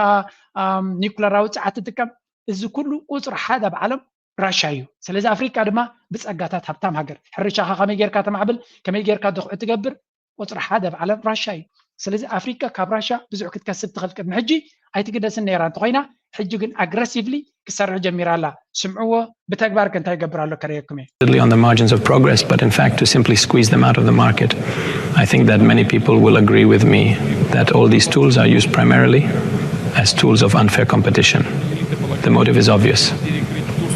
ኒኩለራዊ ፀዓት ትጥቀም፣ እዚ ኩሉ ቁፅሪ ሓደ ኣብ ዓለም ራሻ እዩ። ስለዚ ኣፍሪቃ ድማ ብፀጋታት ሃብታም ሃገር፣ ሕርሻኻ ከመይ ጌርካ ተማዕብል፣ ከመይ ጌርካ ድኹዒ ትገብር፣ ቁፅሪ ሓደ ኣብ ዓለም ራሻ እዩ። ስለዚ ኣፍሪቃ ካብ ራሻ ብዙሕ ክትከስብ ትኽእል። ቅድሚ ሕጂ ኣይትግደስን ነይራ እንተኾይና፣ ሕጂ ግን ኣግረሲቭሊ ክሰርሕ ጀሚራ ኣላ። ስምዕዎ፣ ብተግባር ከ እንታይ ይገብር ኣሎ ከርእየኩም እየ። On the margins of progress, but in fact to simply squeeze them out of the market. I think that many people will agree with me that all these tools are used primarily as tools of unfair competition. The motive is obvious.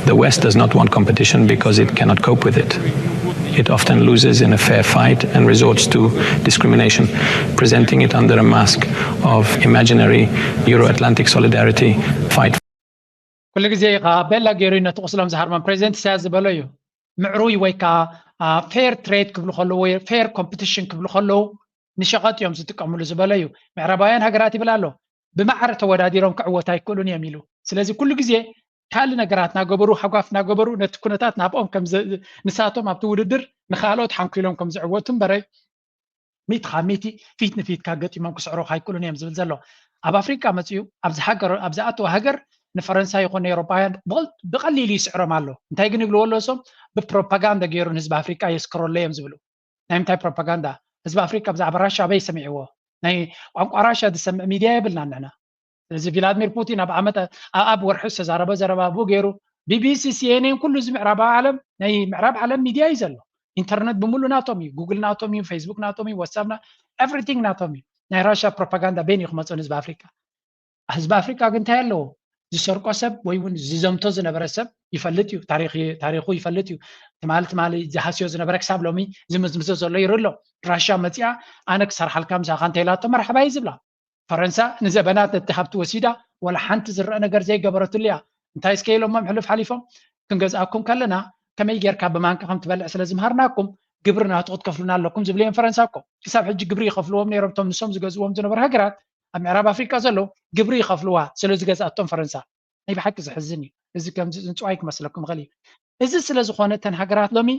The West does not want competition because it cannot cope with it. It often loses in a fair fight and resorts to discrimination, presenting it under a mask of imaginary Euro-Atlantic solidarity fight. ኩሉ ግዜ ከዓ ቤላ ገይሩ ነቲ ቁስሎም ዝሃርሞም ፕሬዚደንት ኢሳያስ ዝበሎ እዩ። ምዕሩይ ወይ ከዓ ፌር ትሬድ ክብሉ ከለዉ ወይ ፌር ኮምፒቲሽን ክብሉ ከለዉ ንሸቐጥ እዮም ዝጥቀምሉ ዝበሎ እዩ። ምዕራባውያን ሃገራት ይብል ኣሎ፣ ብማዕረ ተወዳዲሮም ክዕወት ኣይክእሉን እዮም ኢሉ። ስለዚ ኩሉ ግዜ ካልእ ነገራት እናገበሩ፣ ሃጓፍ እናገበሩ ነቲ ኩነታት ናብኦም ከም ዘ- ንሳቶም ኣብቲ ውድድር ንኻልኦት ሓንኪሎም ከም ዝዕወቱ እምበረ፣ ሚእቲ ካብ ሚእቲ ፊት ንፊት ካብ ገጢሞም ክስዕሩ ኣይክእሉን እዮም ዝብል ዘሎ። ኣብ ኣፍሪቃ መፅኡ ኣብዚ ሃገር ኣብ ዝኣተወ ሃገር ንፈረንሳይ ይኹን ንኤውሮጳውያን ብቐል- ብቐሊሉ ይስዕሮም ኣሎ። እንታይ ግን ይብልዎ ኣለዉ እሶም? ብፕሮፓጋንዳ ገይሩ ንህዝቢ ኣፍሪቃ የስክረሉ እዮም ዝብሉ። ናይ ምንታይ ፕሮፓጋንዳ? ህዝቢ ኣፍሪቃ ብዛዕባ ራሻ ኣበይ ሰሚዕዎ? ናይ ቋንቋ ራሻ ዝሰምዕ ሚድያ የብልናን ንሕና። ስለዚ ቪላድሚር ፑቲን ኣብ ዓመት ኣብ ኣብ ወርሒ ዝተዛረበ ዘረባ ብኡ ገይሩ ቢቢሲ፣ ሲኤንኤን፣ ኩሉ እዚ ምዕራባዊ ዓለም ናይ ምዕራብ ዓለም ሚድያ እዩ ዘሎ። ኢንተርነት ብምሉእ ናቶም እዩ፣ ጉግል ናቶም እዩ፣ ፌስቡክ ናቶም እዩ፣ ዋትሳፕ ና ኤቭሪቲንግ ናቶም እዩ። ናይ ራሻ ፕሮፓጋንዳ በይን እዩ ክመፅእ ንህዝቢ ኣፍሪቃ። ህዝቢ ኣፍሪቃ ግን እንታይ ኣለዎ? ዝሰርቆ ሰብ ወይ እውን ዝዘምቶ ዝነበረ ሰብ ይፈልጥ እዩ። ታሪኽ ታሪኹ ይፈልጥ እዩ። ትማሊ ትማሊ ዝሃስዮ ዝነበረ ክሳብ ሎሚ ዝምዝምዞ ዘሎ ይርኢ ኣሎ። ራሻ መፂኣ ኣነ ክሰርሓልካ ምሳኻ እንተኢላቶ መርሓባ እዩ ዝብላ። ፈረንሳ ንዘበናት ነቲ ሃብቲ ወሲዳ ዋላ ሓንቲ ዝረአ ነገር ዘይገበረትሉ እያ። እንታይ እስከ ኢሎሞም ሕሉፍ ሓሊፎም ክንገዝኣኩም ከለና ከመይ ጌርካ ብማንካ ከም ትበልዕ ስለ ዝምሃርናኩም ግብሪ ናቱ ክትከፍሉና ኣለኩም ዝብሉ እዮም ፈረንሳ እኮ። ክሳብ ሕጂ ግብሪ ይኸፍልዎም ነይሮም እቶም ንሶም ዝገዝዎም ዝነበሩ ሃገራት ኣብ ምዕራብ ኣፍሪቃ ዘለዉ ግብሪ ይኸፍልዋ ስለ ዝገዝኣቶም ፈረንሳ። ናይ ብሓቂ ዘሕዝን እዩ። እዚ ከምዚ ምፅዋይ ክመስለኩም ይኽእል እዩ። እዚ ስለ ዝኾነ እተን ሃገራት ሎሚ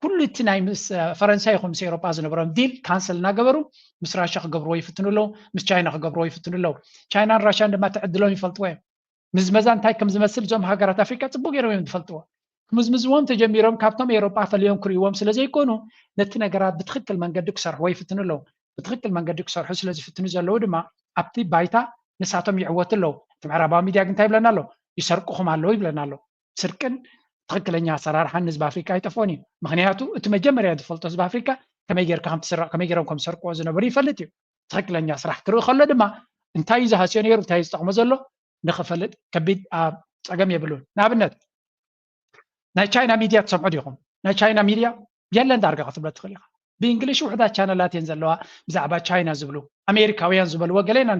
ኩሉ እቲ ናይ ምስ ፈረንሳ ይኹን ምስ ኤውሮጳ ዝነበሮም ዲል ካንሰል እናገበሩ ምስ ራሻ ክገብርዎ ይፍትኑ ኣለዉ፣ ምስ ቻይና ክገብርዎ ይፍትኑ ኣለዉ። ቻይናን ራሻን ድማ ተዕድሎም ይፈልጥዎ እዮም። ምዝመዛ እንታይ ከም ዝመስል እዞም ሃገራት ኣፍሪቃ ፅቡቅ ገይሮም እዮም ዝፈልጥዎ። ክምዝምዝዎም ተጀሚሮም ካብቶም ኤውሮጳ ፈልዮም ክርእይዎም ስለ ዘይኮኑ ነቲ ነገራት ብትኽክል መንገዲ ክሰርሕዎ ይፍትኑ ኣለዉ። ብትኽክል መንገዲ ክሰርሑ ስለ ዝፍትኑ ዘለዉ ድማ ኣብቲ ባይታ ንሳቶም ይዕወቱ ኣለዉ። እቲ ምዕራባዊ ሚድያ ግን እንታይ ይብለና ኣሎ? ይሰርቁኹም ኣለዉ ይብለና ኣሎ። ስርቅን ትኽክለኛ ኣሰራርሓን ህዝቢ ኣፍሪካ ኣይጠፍኦን እዩ። ምክንያቱ እቲ መጀመርያ ዝፈልጦ ህዝቢ ኣፍሪካ ከመይ ጌርካ ከም ትስረቕ ከመይ ጌሮም ከም ዝሰርቅዎ ዝነበሩ ይፈልጥ እዩ። ትኽክለኛ ስራሕ ክርኢ ከሎ ድማ እንታይ እዩ ዝሃስዮ ነይሩ እንታይ እዩ ዝጠቕሞ ዘሎ ንኽፈልጥ ከቢድ ኣብ ፀገም የብሉን። ንኣብነት ናይ ቻይና ሚድያ ትሰምዑ ዲኹም? ናይ ቻይና ሚድያ የለን ዳርጋ ክትብሎ ትኽእል ኢኻ። ብእንግሊሽ ውሕዳት ቻነላት እየን ዘለዋ ብዛዕባ ቻይና ዝብሉ ኣሜሪካውያን ዝበልዎ ገለ ኢና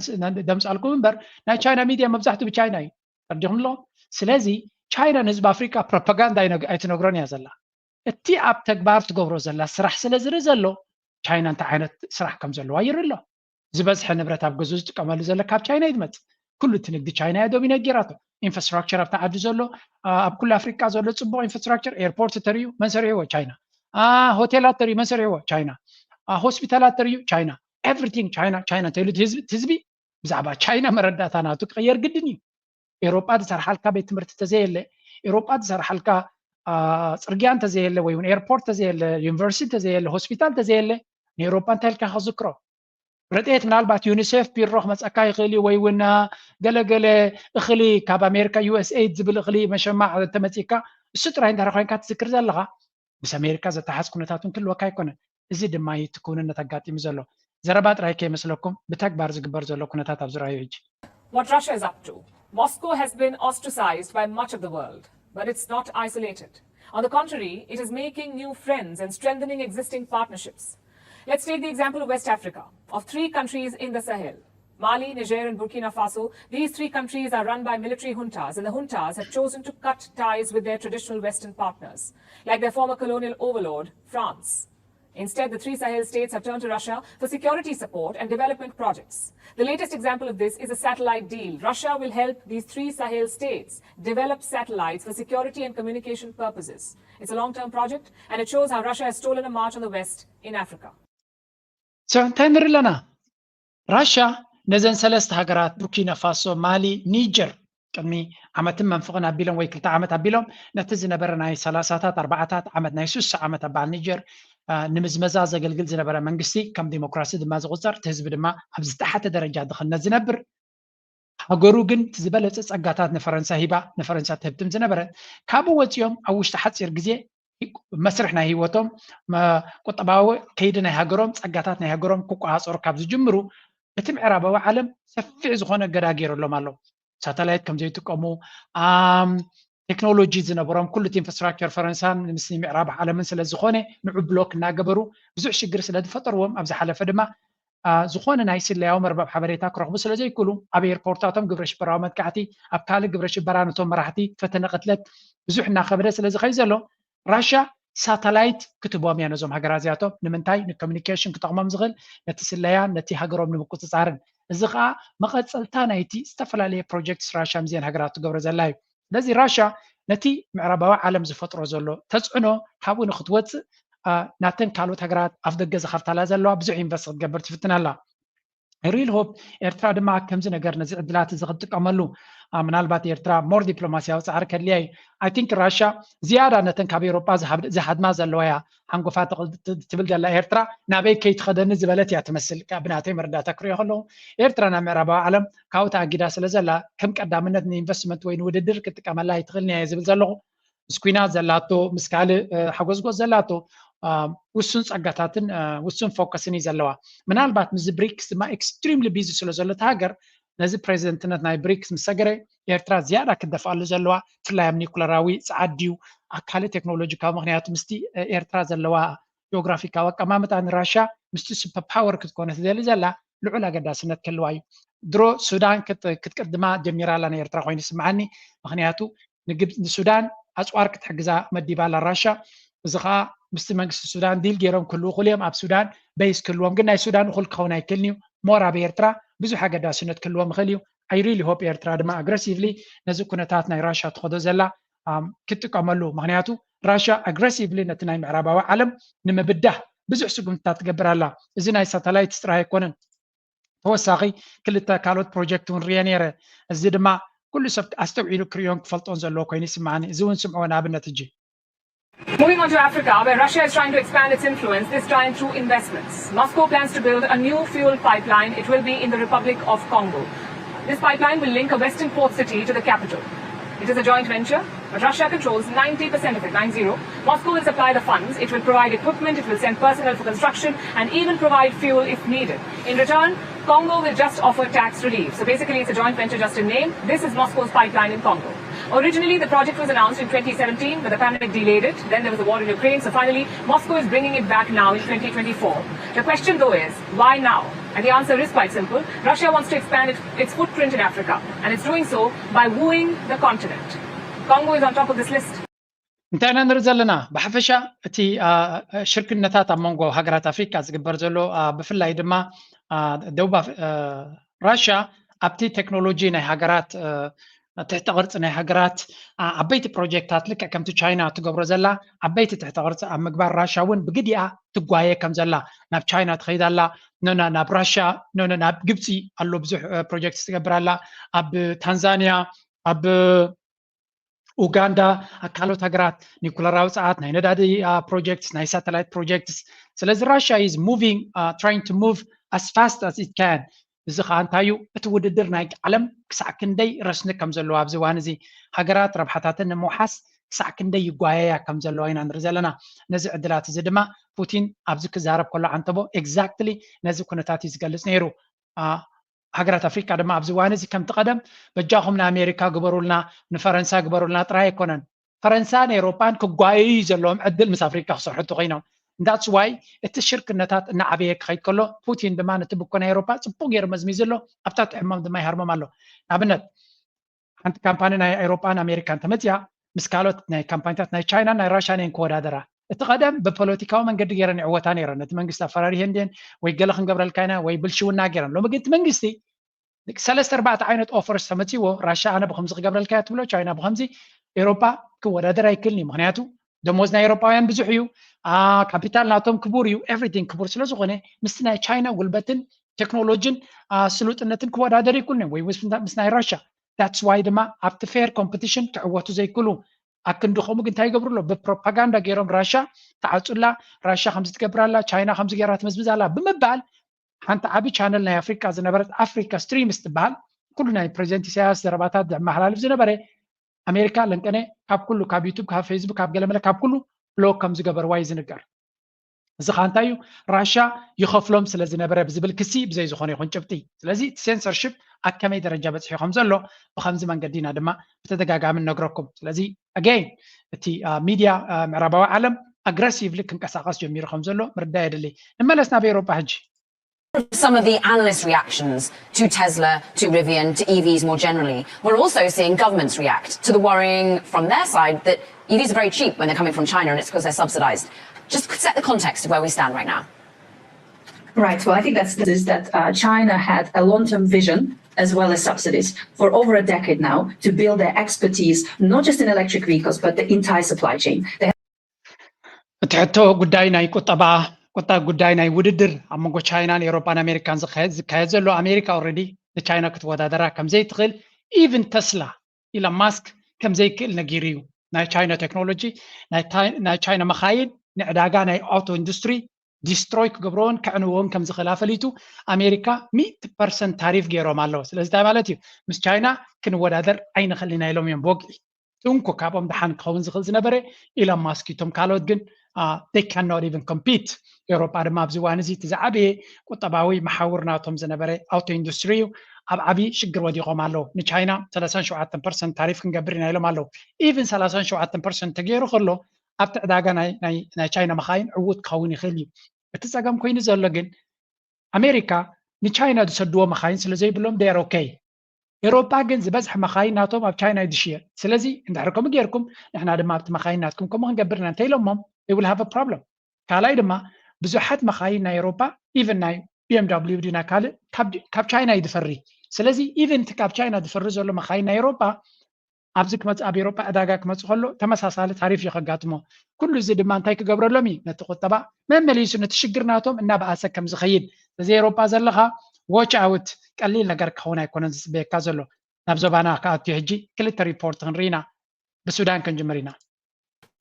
ደምፃልኩም እምበር ናይ ቻይና ሚድያ መብዛሕትኡ ብቻይና እዩ። ተረዲኹም ኣለኹም? ስለዚ ቻይና ንህዝቢ ኣፍሪቃ ፕሮፓጋንዳ ኣይትነግሮን እያ ዘላ። እቲ ኣብ ተግባር ትገብሮ ዘላ ስራሕ ስለ ዝርኢ ዘሎ ቻይና እንታይ ዓይነት ስራሕ ከም ዘለዋ ይርኢ ኣሎ። ዝበዝሐ ንብረት ኣብ ገዝኡ ዝጥቀመሉ ዘሎ ካብ ቻይና እዩ ዝመፅእ። ኩሉ እቲ ንግዲ ቻይና እያ ዶሚኔት ጌራቶ። ኢንፍራስትራክቸር ኣብቲ ዓዲ ዘሎ ኣብ ኩሉ ኣፍሪቃ ዘሎ ፅቡቅ ኢንፍራስትራክቸር ኤርፖርት ተርእዩ መን ሰሪሕዎ? ቻይና። ሆቴላት ተርእዩ መን ሰሪሕዎ? ቻይና። ሆስፒታላት ተርእዩ ቻይና። ኤቭሪቲንግ ቻይና ቻይና እንተኢሉ ህዝቢ ብዛዕባ ቻይና መረዳእታ ናቱ ክቕየር ግድን እዩ። ኤውሮጳ ዝሰርሓልካ ቤት ትምህርቲ ተዘየለ፣ ኤውሮጳ ዝሰርሓልካ ፅርግያ እንተዘየለ ወይ እውን ኤርፖርት ተዘየለ፣ ዩኒቨርሲቲ ተዘየለ፣ ሆስፒታል ተዘየለ ንኤውሮጳ እንታይ ኢልካ ክዝክሮ? ረድኤት ምናልባት ዩኒሴፍ ቢሮ ክመፀካ ይኽእል እዩ፣ ወይ እውን ገለገለ እኽሊ ካብ ኣሜሪካ ዩ ኤስ ኤይድ ዝብል እኽሊ መሸማዕ ተመፂካ፣ እሱ ጥራይ እንድሕር ኮይንካ ትዝክር ዘለኻ፣ ምስ ኣሜሪካ ዘተሓዝ ኩነታት እውን ክህልወካ ኣይኮነን። እዚ ድማ እዩ እቲ ክውንነት ኣጋጢሙ ዘሎ። ዘረባ ጥራይ ከይመስለኩም ብተግባር ዝግበር ዘሎ ኩነታት ኣብ ዝረኣዩ ሕጂ። What Russia is up to. Moscow has been ostracized by much of the world, but it's not isolated. On the contrary, it is making new friends and strengthening existing partnerships. Let's take the example of West Africa, of three countries in the Sahel. Mali, Niger, and Burkina Faso, these three countries are run by military juntas, and the juntas have chosen to cut ties with their traditional Western partners, like their former colonial overlord, France. Instead, the three Sahel states have turned to Russia for security support and development projects. The latest example of this is a satellite deal. Russia will help these three Sahel states develop satellites for security and communication purposes. It's a long term project, and it shows how Russia has stolen a march on the West in Africa. So እንታይ ንርኢ ኣለና? ራሻ ነዘን ሰለስተ ሃገራት ቡርኪና ፋሶ፣ ማሊ፣ ኒጀር ቅድሚ ዓመትን መንፍቕን ኣቢሎም ወይ ክልተ ዓመት ኣቢሎም ነቲ ዝነበረ ናይ ሰላሳታት ኣርባዓታት ዓመት ናይ ሱሳ ዓመት ኣባል ኒጀር ንምዝመዛ ዘገልግል ዝነበረ መንግስቲ ከም ዲሞክራሲ ድማ ዝቑፀር እቲ ህዝቢ ድማ ኣብ ዝተሓተ ደረጃ ድኽነት ዝነብር ሃገሩ ግን ዝበለፀ ፀጋታት ንፈረንሳ ሂባ ንፈረንሳ ትህብትም ዝነበረ ካብኡ ወፂኦም ኣብ ውሽጢ ሓፂር ግዜ መስርሕ ናይ ህይወቶም ቁጠባዊ ከይዲ ናይ ሃገሮም ፀጋታት ናይ ሃገሮም ክቆፃፀሩ ካብ ዝጅምሩ እቲ ምዕራባዊ ዓለም ሰፊሕ ዝኾነ እገዳ ገይረሎም ኣሎ። ሳተላይት ከም ዘይጥቀሙ ቴክኖሎጂ ዝነበሮም ኩሉ እቲ ኢንፍራስትራክቸር ፈረንሳን ምስ ምዕራብ ዓለምን ስለ ዝኾነ ንዑ ብሎክ እናገበሩ ብዙሕ ሽግር ስለ ዝፈጠርዎም ኣብ ዝሓለፈ ድማ ዝኾነ ናይ ስለያዊ መርበብ ሓበሬታ ክረኽቡ ስለ ዘይክእሉ ኣብ ኤርፖርታቶም ግብረ ሽበራዊ መጥቃዕቲ ኣብ ካልእ ግብረ ሽበራ ነቶም መራሕቲ ፈተነ ቅትለት ብዙሕ እናኸበደ ስለ ዝኸይ ዘሎ ራሻ ሳተላይት ክትቦም እያ ነዞም ሃገራት እዚኣቶም ንምንታይ ንኮሚኒኬሽን ክጠቕሞም ዝኽእል ነቲ ስለያን ነቲ ሃገሮም ንምቁፅፃርን እዚ ከዓ መቐፀልታ ናይቲ ዝተፈላለየ ፕሮጀክትስ ራሻ ምስዘን ሃገራት ትገብሮ ዘላ እዩ ስለዚ ራሻ ነቲ ምዕራባዊ ዓለም ዝፈጥሮ ዘሎ ተፅዕኖ ካብኡ ንክትወፅእ ናተን ካልኦት ሃገራት ኣፍ ደገ ዝኸፍታላ ዘለዋ ብዙሕ ኢንቨስት ክትገብር ትፍትን ኣላ I really hope ኤርትራ ድማ ከምዚ ነገር ነዚ ዕድላት እዚ ክትጥቀመሉ ምናልባት ኤርትራ more ዲፕሎማሲያዊ ፃዕሪ ከድልያ እዩ I think ራሻ ዝያዳ ነተን ካብ ኤውሮጳ ዝሃድማ ዘለዋ እያ ሓንጎፋ ትብል ዘላ ኤርትራ ናበይ ከይትኸደኒ ዝበለት እያ ትመስል ብናተይ መረዳእታ ክሪኦ ከለኹ ኤርትራ ናብ ምዕራባዊ ዓለም ካብኡ ተኣጊዳ ስለ ዘላ ከም ቀዳምነት ንኢንቨስትመንት ወይ ንውድድር ክትጥቀመላ ኣይትኽእልን እያ ዝብል ዘለኹ ምስ ኲናት ዘላቶ ምስ ካልእ ሓጎዝጎዝ ዘላቶ ውሱን ፀጋታትን ውሱን ፎከስን እዩ ዘለዋ ምናልባት ምስዚ ብሪክስ ድማ extremely busy ስለ ዘሎ እቲ ሃገር ነዚ ፕሬዚደንትነት ናይ ብሪክስ ምስ ሰገረ ኤርትራ ዝያዳ ክደፍኣሉ ዘለዋ ብፍላይ ኣብ ኒኩለራዊ ፀዓት ድዩ ኣብ ካልእ ቴክኖሎጂካዊ ምክንያቱ ምስቲ ኤርትራ ዘለዋ ጂኦግራፊካዊ ኣቀማምጣ ንራሻ ምስቲ ሱፐር ፓወር ክትኮነ ትደሊ ዘላ ልዑል ኣገዳስነት ክህልዋ እዩ ድሮ ሱዳን ክትቅድማ ጀሚራ ኣላ ንኤርትራ ኮይኑ ይስምዓኒ ምክንያቱ ንሱዳን ኣፅዋር ክትሕግዛ መዲባ ኣላ ራሻ እዚ ከዓ ምስቲ መንግስቲ ሱዳን ዲል ገይሮም ክህልዉ ክእሉ እዮም ኣብ ሱዳን በይስ ክህልዎም ግን ናይ ሱዳን እኩል ክኸውን ኣይክእልን እዩ more ኣብ ኤርትራ ብዙሕ ኣገዳስነት ክህልዎም ይኽእል እዩ I really hope ኤርትራ ድማ ኣግረሲቭሊ ነዚ ኩነታት ናይ ራሻ ትኸዶ ዘላ ክትጥቀመሉ ምክንያቱ ራሻ ኣግረሲቭሊ ነቲ ናይ ምዕራባዊ ዓለም ንምብዳህ ብዙሕ ስጉምትታት ትገብር ኣላ እዚ ናይ ሳተላይት ጥራይ ኣይኮነን ተወሳኺ ክልተ ካልኦት ፕሮጀክት እውን ርየ ነይረ እዚ ድማ ኩሉ ሰብ ኣስተውዒሉ ክርእዮን ክፈልጦን ዘለዎ ኮይኑ ይስምዓኒ እዚ እውን ስምዖ ንኣብነት እጂ Moving on to Africa, where Russia is trying to expand its influence, this time through investments. Moscow plans to build a new fuel pipeline. It will be in the Republic of Congo. This pipeline will link a western port city to the capital. It is a joint venture, but Russia controls ninety percent of it, nine zero. Moscow will supply the funds, it will provide equipment, it will send personnel for construction, and even provide fuel if needed. In return, Congo will just offer tax relief. So basically, it's a joint venture just in name. This is Moscow's pipeline in Congo. Originally, the project was announced in twenty seventeen, but the pandemic delayed it. Then there was a war in Ukraine. So finally, Moscow is bringing it back now in twenty twenty-four. The question, though, is why now? And the answer is quite simple. Russia wants to expand its, its footprint in Africa, and it's doing so by wooing the continent. Congo is on top of this list. እንታይ ኢና ንርኢ ዘለና ብሓፈሻ እቲ ሽርክነታት ኣብ መንጎ ሃገራት ኣፍሪካ ዝግበር ዘሎ ብፍላይ ድማ ደቡብ ራሻ ኣብቲ ቴክኖሎጂ ናይ ሃገራት ትሕቲ ቅርፂ ናይ ሃገራት ዓበይቲ ፕሮጀክታት ልክዕ ከምቲ ቻይና ትገብሮ ዘላ ዓበይቲ ትሕቲ ቅርፂ ኣብ ምግባር ራሻ እውን ብግዲኣ ትጓየ ከም ዘላ ናብ ቻይና ትኸይድ ኣላ ኖና ናብ ራሻ ኖና ናብ ግብፂ ኣሎ ብዙሕ ፕሮጀክት ትገብር ኣላ ኣብ ታንዛኒያ ኣብ ኡጋንዳ፣ ካልኦት ሃገራት ኒኩለራዊ ፀዓት፣ ናይ ነዳዲ ፕሮጀክትስ፣ ናይ ሳተላይት ፕሮጀክትስ። ስለዚ Russia is moving, trying to move as fast as it can። እዚ ከዓ እንታይ እዩ? እቲ ውድድር ናይ ዓለም ክሳዕ ክንደይ ረስኒ ከም ዘለዎ ኣብዚ እዋን እዚ ሃገራት ረብሓታተን ንምውሓስ ክሳዕ ክንደይ ይጓየያ ከም ዘለዋ ኢና ንርኢ ዘለና። ነዚ ዕድላት እዚ ድማ ፑቲን ኣብዚ ክዛረብ ከሎ ዓንተቦ exactly ነዚ ኩነታት እዩ ዝገልጽ ነይሩ። ሃገራት ኣፍሪካ ድማ ኣብዚ እዋን እዚ ከምቲ ቀደም በጃኹም ንኣሜሪካ ግበሩልና፣ ንፈረንሳ ግበሩልና ጥራይ ኣይኮነን። ፈረንሳን ኤውሮጳን ክጓየዩ ዘለዎም ዕድል ምስ ኣፍሪካ ክሰርሑ እንተኮይኖም። That's why እቲ ሽርክነታት እናዓበየ ክኸይድ ከሎ ፑቲን ድማ ነቲ ብኮ ናይ ኤውሮጳ ፅቡቅ ገይሩ መዝሚዙ ኣሎ። ኣብታ ትሕሞም ድማ ይሃርሞም ኣሎ። ንኣብነት ሓንቲ ካምፓኒ ናይ ኤውሮጳን ኣሜሪካን ተመፅያ ምስ ካልኦት ናይ ካምፓኒታት ናይ ቻይናን ናይ ራሽያን እየን ክወዳደራ። እቲ ቀደም ብፖለቲካዊ መንገዲ ገይረን ይዕወታ ነይረን። ነቲ መንግስቲ ኣፈራሪሀን ድየን ወይ ገለ ክንገብረልካ ኢና ወይ ብልሽውና ገይረን። ሎሚ ግን እቲ መንግስቲ ሰለስተ ኣርባዕተ ዓይነት offers ተመፅዎ። ራሽያ ኣነ ብከምዚ ክገብረልካ እየ ትብሎ፣ ቻይና ብከምዚ። ኤውሮጳ ክወዳደር ኣይክልን እዩ። ምክንያቱ ደሞዝ ናይ ኤውሮጳውያን ብዙሕ እዩ። ካፒታል ናቶም ክቡር እዩ። Everything ክቡር ስለዝኮነ ምስቲ ናይ ቻይና ጉልበትን ቴክኖሎጂን ስሉጥነትን ክወዳደር ይክልን እዮም ወይ ምስ ናይ ራሽያ። That's why ድማ ኣብቲ fair competition ክዕወቱ ዘይክሉ ኣክንዲ ከምኡ ግን እንታይ ይገብሩ ኣሎ? ብፕሮፓጋንዳ ገይሮም ራሽያ ተዓፁላ፣ ራሽያ ከምዚ ትገብር ኣላ፣ ቻይና ከምዚ ገይራ ትመዝምዝ ኣላ ብምባል ሓንቲ ዓቢ ቻነል ናይ ኣፍሪቃ ዝነበረት ኣፍሪካ ስትሪምስ ትበሃል፣ ኩሉ ናይ ፕሬዚደንት ኢሳያስ ዘረባታት ዘመሓላልፍ ዝነበረ ኣሜሪካ ለንቀነ ካብ ኩሉ ካብ ዩቱብ ካብ ፌስቡክ ካብ ገለመለ ካብ ኩሉ ብሎክ ከም ዝገበርዋ እዩ ዝንገር። እዚ ከዓ እንታይ እዩ? ራሽያ ይኸፍሎም ስለ ዝነበረ ብዝብል ክሲ ብዘይ ዝኾነ ይኹን ጭብጢ። ስለዚ እቲ ሴንሰርሽፕ ኣብ ከመይ ደረጃ በፂሑ ከም ዘሎ ብከምዚ መንገዲ ኢና ድማ ብተደጋጋሚ ንነግረኩም። ስለዚ ኣገይን እቲ ሚድያ ምዕራባዊ ዓለም ኣግረሲቭሊ ክንቀሳቀስ ጀሚሩ ከም ዘሎ ምርዳእ የድሊ። ንመለስ ናብ ኤውሮጳ ሕጂ። Some of the analysts' reactions to Tesla, to Rivian, to E Vs more generally, we're also seeing governments react to the worrying from their side that E Vs are very cheap when they're coming from China and it's because they're subsidized. Just set the context of where we stand right now. Right. Well, I think that's is that uh, China had a long-term vision as well as subsidies for over a decade now to build their expertise not just in electric vehicles but the entire supply chain. They እቲ ሕቶ ጉዳይ ናይ ቁጠባ ቁጣ ጉዳይ ናይ ውድድር ኣብ መንጎ ቻይናን ኤውሮጳን ኣሜሪካን ዝካየድ ዝካየድ ዘሎ ኣሜሪካ already ንቻይና ክትወዳደራ ከምዘይትኽእል even ተስላ ኢሎን ማስክ ከምዘይክእል ነጊሩ እዩ። ናይ ቻይና ቴክኖሎጂ ናይ ቻይና መኻይን ንዕዳጋ ናይ ኣውቶ ኢንዱስትሪ ዲስትሮይ ክገብሮን ከዕንዎን ከም ዝኽእል ኣፈሊጡ ኣሜሪካ ሚእቲ ፐርሰንት ታሪፍ ገይሮም ኣለዉ። ስለዚ እንታይ ማለት እዩ? ምስ ቻይና ክንወዳደር ኣይንኽእልን ኢና ኢሎም እዮም ብወግዒ። እቲ እንኮ ካብኦም ደሓን ክኸውን ዝኽእል ዝነበረ ኢሎን ማስክ እዩ። እቶም ካልኦት ግን they cannot even compete። ኤውሮጳ ድማ ኣብዚ እዋን እዚ እቲ ዝዓበየ ቁጠባዊ መሓውር ናቶም ዝነበረ ኣውቶ ኢንዱስትሪ እዩ። ኣብ ዓብዪ ሽግር ወዲቖም ኣለዉ። ንቻይና ሰላሳን ሸውዓተን ፐርሰንት ታሪፍ ክንገብር ኢና ኢሎም ኣለዉ። ኢቭን ሰላሳን ሸውዓተን ፐርሰንት ተገይሩ ከሎ ኣብቲ ዕዳጋ ናይ ቻይና መኻይን ዕዉት ክኸውን ይኽእል እዩ። እቲ ፀገም ኮይኑ ዘሎ ግን ኣሜሪካ ንቻይና ዝሰድዎ መኻይን ስለ ዘይብሎም they are okay። ኤውሮጳ ግን ዝበዝሐ መኻይን ናቶም ኣብ ቻይና እዩ ዝሽየጥ። ስለዚ እንድሕር ከምኡ ጌርኩም ንሕና ድማ ኣብቲ መኻይን ናትኩም ከምኡ ክንገብር ኢና እንተኢሎሞም they will have a problem። ካልኣይ ድማ ብዙሓት መኻይን ናይ ኤውሮጳ ኢቨን ናይ ቢኤምዳብሊዩ ድዩ ናይ ካልእ ካብ ቻይና እዩ ዝፈሪ። ስለዚ ኢቨን እቲ ካብ ቻይና ዝፈሪ ዘሎ መኻይን ናይ ኤውሮጳ ኣብዚ ክመፅእ ኣብ ኤውሮጳ ዕዳጋ ክመፅእ ከሎ ተመሳሳሊ ታሪፍ እዩ ከጋጥሞ። ኩሉ እዚ ድማ እንታይ ክገብረሎም እዩ? ነቲ ቁጠባ መመሊሱ ነቲ ሽግር ናቶም እናበኣሰ ከም ዝኸይድ። እዚ ኤውሮጳ ዘለኻ watch out ቀሊል ነገር ክኸውን ኣይኮነን ዝፅበየካ ዘሎ። ናብ ዞባና ክኣቱ ሕጂ ክልተ ሪፖርት ክንርኢ ኢና። ብሱዳን ክንጅምር ኢና።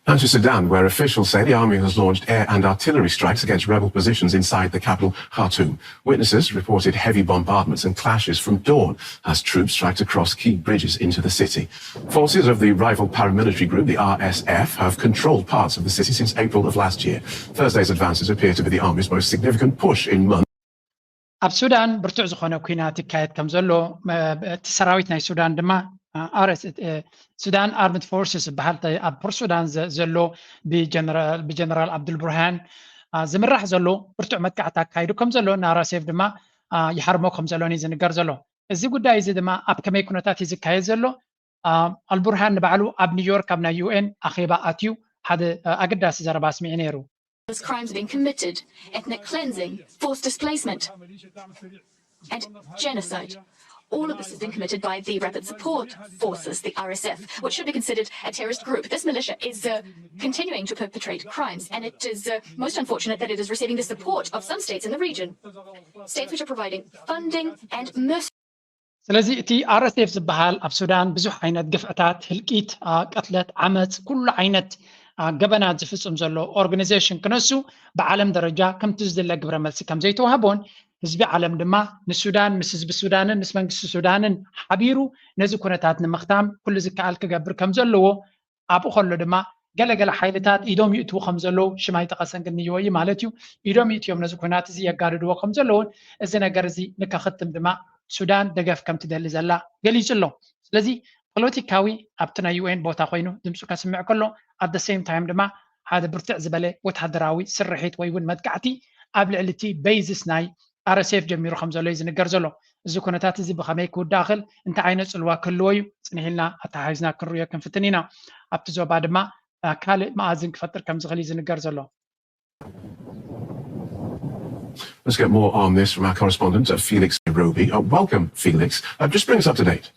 Now to Sudan, where officials say the army has launched air and artillery strikes against rebel positions inside the capital, Khartoum. Witnesses reported heavy bombardments and clashes from dawn as troops tried to cross key bridges into the city. Forces of the rival paramilitary group, the R S F, have controlled parts of the city since April of last year. Thursday's advances appear to be the army's most significant push in months. ኣብ ሱዳን ብርቱዕ ዝኾነ ኲናት ይካየድ ከም ዘሎ እቲ ሰራዊት ናይ ሱዳን ድማ ሱዳን ኣርምድ ፎርስስ ዝበሃል ኣብ ፖርት ሱዳን ዘሎ ብጀነራል ኣብዱልቡርሃን ዝምራሕ ዘሎ ብርቱዕ መጥቃዕቲ ኣካይዱ ከም ዘሎ ንኣርኤስኤፍ ድማ ይሃርሞ ከም ዘሎን እዩ ዝንገር ዘሎ። እዚ ጉዳይ እዚ ድማ ኣብ ከመይ ኩነታት እዩ ዝካየድ ዘሎ? ኣልቡርሃን ንባዕሉ ኣብ ኒውዮርክ ኣብ ናይ ዩኤን ኣኼባ ኣትዩ ሓደ ኣገዳሲ ዘረባ ኣስሚዑ ነይሩ። Crimes being committed, ethnic cleansing, forced displacement, and genocide. All of this has been committed by the Rapid Support Forces, the R S F, which should be considered a terrorist group. This militia is uh, continuing to perpetrate crimes, and it is uh, most unfortunate that it is receiving the support of some states in the region. States which are providing funding and mercenaries. ስለዚ እቲ ኣር ኤስ ኤፍ ዝበሃል ኣብ ሱዳን ብዙሕ ዓይነት ግፍዕታት፣ ህልቂት፣ ቅትለት፣ ዓመፅ፣ ኩሉ ዓይነት ገበናት ዝፍፅም ዘሎ ኦርጋናይዜሽን ክነሱ ብዓለም ደረጃ ከምቲ ዝድለ ግብረ መልሲ ከም ዘይተዋህቦን ህዝቢ ዓለም ድማ ንሱዳን ምስ ህዝቢ ሱዳንን ምስ መንግስቲ ሱዳንን ሓቢሩ ነዚ ኩነታት ንምኽታም ኩሉ ዝከኣል ክገብር ከም ዘለዎ ኣብኡ ከሎ ድማ ገለገለ ሓይልታት ኢዶም ይእትዉ ከም ዘለዉ ሽም ኣይጠቐሰን ግን ንየወ እዩ ማለት እዩ። ኢዶም ይእትዮም ነዚ ኩናት እዚ የጋድድዎ ከም ዘለውን እዚ ነገር እዚ ንከኽትም ድማ ሱዳን ደገፍ ከም ትደሊ ዘላ ገሊጹ ኣሎ። ስለዚ ፖለቲካዊ ኣብቲ ናይ ዩ ኤን ቦታ ኮይኑ ድምፁ ከስምዕ ከሎ at the same time ድማ ሓደ ብርትዕ ዝበለ ወታደራዊ ስርሒት ወይ እውን መጥቃዕቲ ኣብ ልዕሊ እቲ በይዝስ ናይ ኣር ኤስ ኤፍ ጀሚሩ ከም ዘሎ እዩ ዝንገር ዘሎ። እዚ ኩነታት እዚ ብኸመይ ክውዳእ ይኽእል፣ እንታይ ዓይነት ፅልዋ ክህልዎ እዩ፣ ፅንሕ ኢልና ኣተሓሒዝና ክንርእዮ ክንፍትን ኢና። ኣብቲ ዞባ ድማ ካልእ መኣዝን ክፈጥር ከም ዝኽእል እዩ ዝንገር ዘሎ። Let's get more on this from our correspondent, uh, Felix Roby. Uh, welcome, Felix. Uh, just bring us up to date.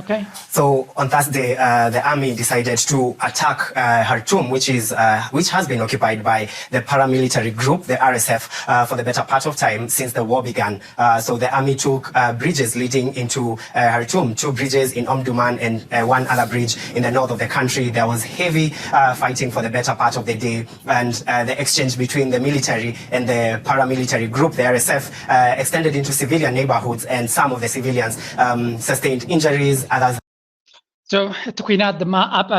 Okay. So on Thursday, uh, the army decided to attack uh, Khartoum, which is uh, which has been occupied by the paramilitary group, the R S F, uh, for the better part of time since the war began. Uh, so the army took uh, bridges leading into uh, Khartoum, two bridges in Omdurman and uh, one other bridge in the north of the country. There was heavy uh, fighting for the better part of the day, and uh, the exchange between the military and the paramilitary group, the R S F, uh, extended into civilian neighborhoods, and some of the civilians um, sustained injuries, others So እቲ ኩናት ድማ ኣብ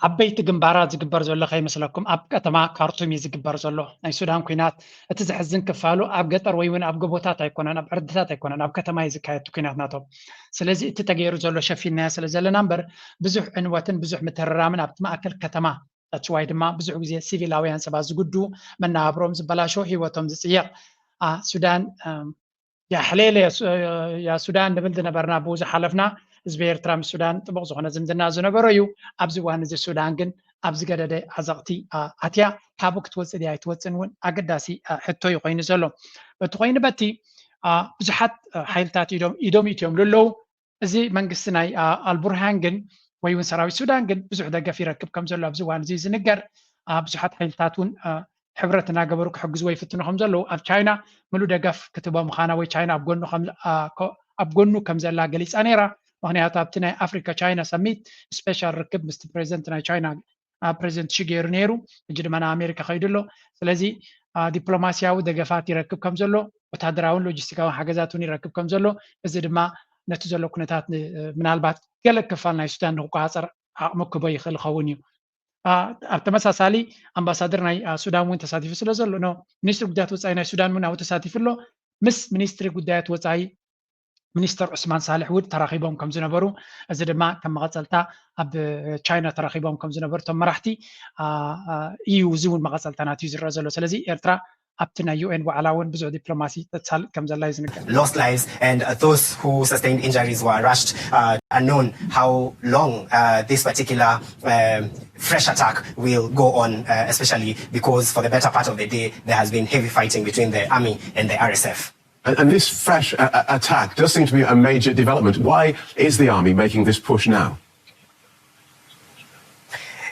ዓበይቲ ግንባራት ዝግበር ዘሎ ከይመስለኩም ኣብ ከተማ ካርቱም እዩ ዝግበር ዘሎ። ናይ ሱዳን ኩናት እቲ ዘሕዝን ክፋሉ ኣብ ገጠር ወይ እውን ኣብ ጎቦታት ኣይኮነን፣ ኣብ ዕርድታት ኣይኮነን፣ ኣብ ከተማ እዩ ዝካየድ ኩናት ናቶም። ስለዚ እቲ ተገይሩ ዘሎ ሸፊንናዮ ስለ ዘለና እምበር ብዙሕ ዕንወትን ብዙሕ ምትርራምን ኣብቲ ማእከል ከተማ that's why ድማ ብዙሕ ግዜ ሲቪላውያን ሰባት ዝጉዱ፣ መነባብሮም ዝበላሾ፣ ህይወቶም ዝፅየቕ። ሱዳን ያሕሌለ ያ ሱዳን ንብል ዝነበርና ብኡ ዝሓለፍና ህዝቢ ኤርትራ ምስ ሱዳን ጥቡቕ ዝኾነ ዝምድና ዝነበሮ እዩ። ኣብዚ እዋን እዚ ሱዳን ግን ኣብ ዝገደደ ዓዘቕቲ ኣትያ ካብኡ ክትወፅእ ድያ ኣይትወፅእን እውን ኣገዳሲ ሕቶ እዩ ኮይኑ ዘሎ። በቲ ኮይኑ በቲ ብዙሓት ሓይልታት ኢዶም ኢዶም ይእትዮም ኣለዉ። እዚ መንግስቲ ናይ ኣልቡርሃን ግን ወይ እውን ሰራዊት ሱዳን ግን ብዙሕ ደገፍ ይረክብ ከም ዘሎ ኣብዚ እዋን እዚ ዝንገር። ብዙሓት ሓይልታት እውን ሕብረት እናገበሩ ክሕግዝዎ ይፍትኑ ከም ዘለዉ ኣብ ቻይና ምሉእ ደገፍ ክትቦ ምዃና ወይ ቻይና ኣብ ጎኑ ከም ዘላ ገሊፃ ነይራ። ምክንያቱ ኣብቲ ናይ ኣፍሪካ ቻይና ሰሚት ስፔሻል ርክብ ምስቲ ፕሬዚደንት ናይ ቻይና ፕሬዚደንት ሺ ገይሩ ነይሩ። ሕጂ ድማ ናብ ኣሜሪካ ከይዱ ኣሎ። ስለዚ ዲፕሎማሲያዊ ደገፋት ይረክብ ከም ዘሎ፣ ወታደራውን ሎጂስቲካውን ሓገዛት እውን ይረክብ ከም ዘሎ፣ እዚ ድማ ነቲ ዘሎ ኩነታት ምናልባት ገለ ክፋል ናይ ሱዳን ንክቆፃፀር ዓቕሚ ክቦ ይኽእል ይኸውን እዩ። ኣብ ተመሳሳሊ ኣምባሳደር ናይ ሱዳን እውን ተሳቲፉ ስለ ዘሎ ሚኒስትሪ ጉዳያት ወፃኢ ናይ ሱዳን እውን ኣብኡ ተሳቲፉ ኣሎ። ምስ ሚኒስትሪ ጉዳያት ወፃኢ ሚኒስተር ዑስማን ሳልሕ ውድ ተራኺቦም ከም ዝነበሩ፣ እዚ ድማ ከም መቐፀልታ ኣብ ቻይና ተራኺቦም ከም ዝነበሩ እቶም መራሕቲ እዩ። እዚ እውን መቐፀልታ ናት እዩ ዝረአ ዘሎ። ስለዚ ኤርትራ ኣብቲ ናይ ዩ ኤን ዋዕላ እውን ብዙሕ ዲፕሎማሲ ተሳልጥ ከም ዘላ እዩ ዝንገር። Lost lives and uh, those who sustained injuries were rushed. Uh, unknown how long uh, this particular um, fresh attack will go on, uh, especially because for the better part of the day there has been heavy fighting between the army and the R S F. And, and this fresh uh, attack does seem to be a major development. Why is the army making this push now?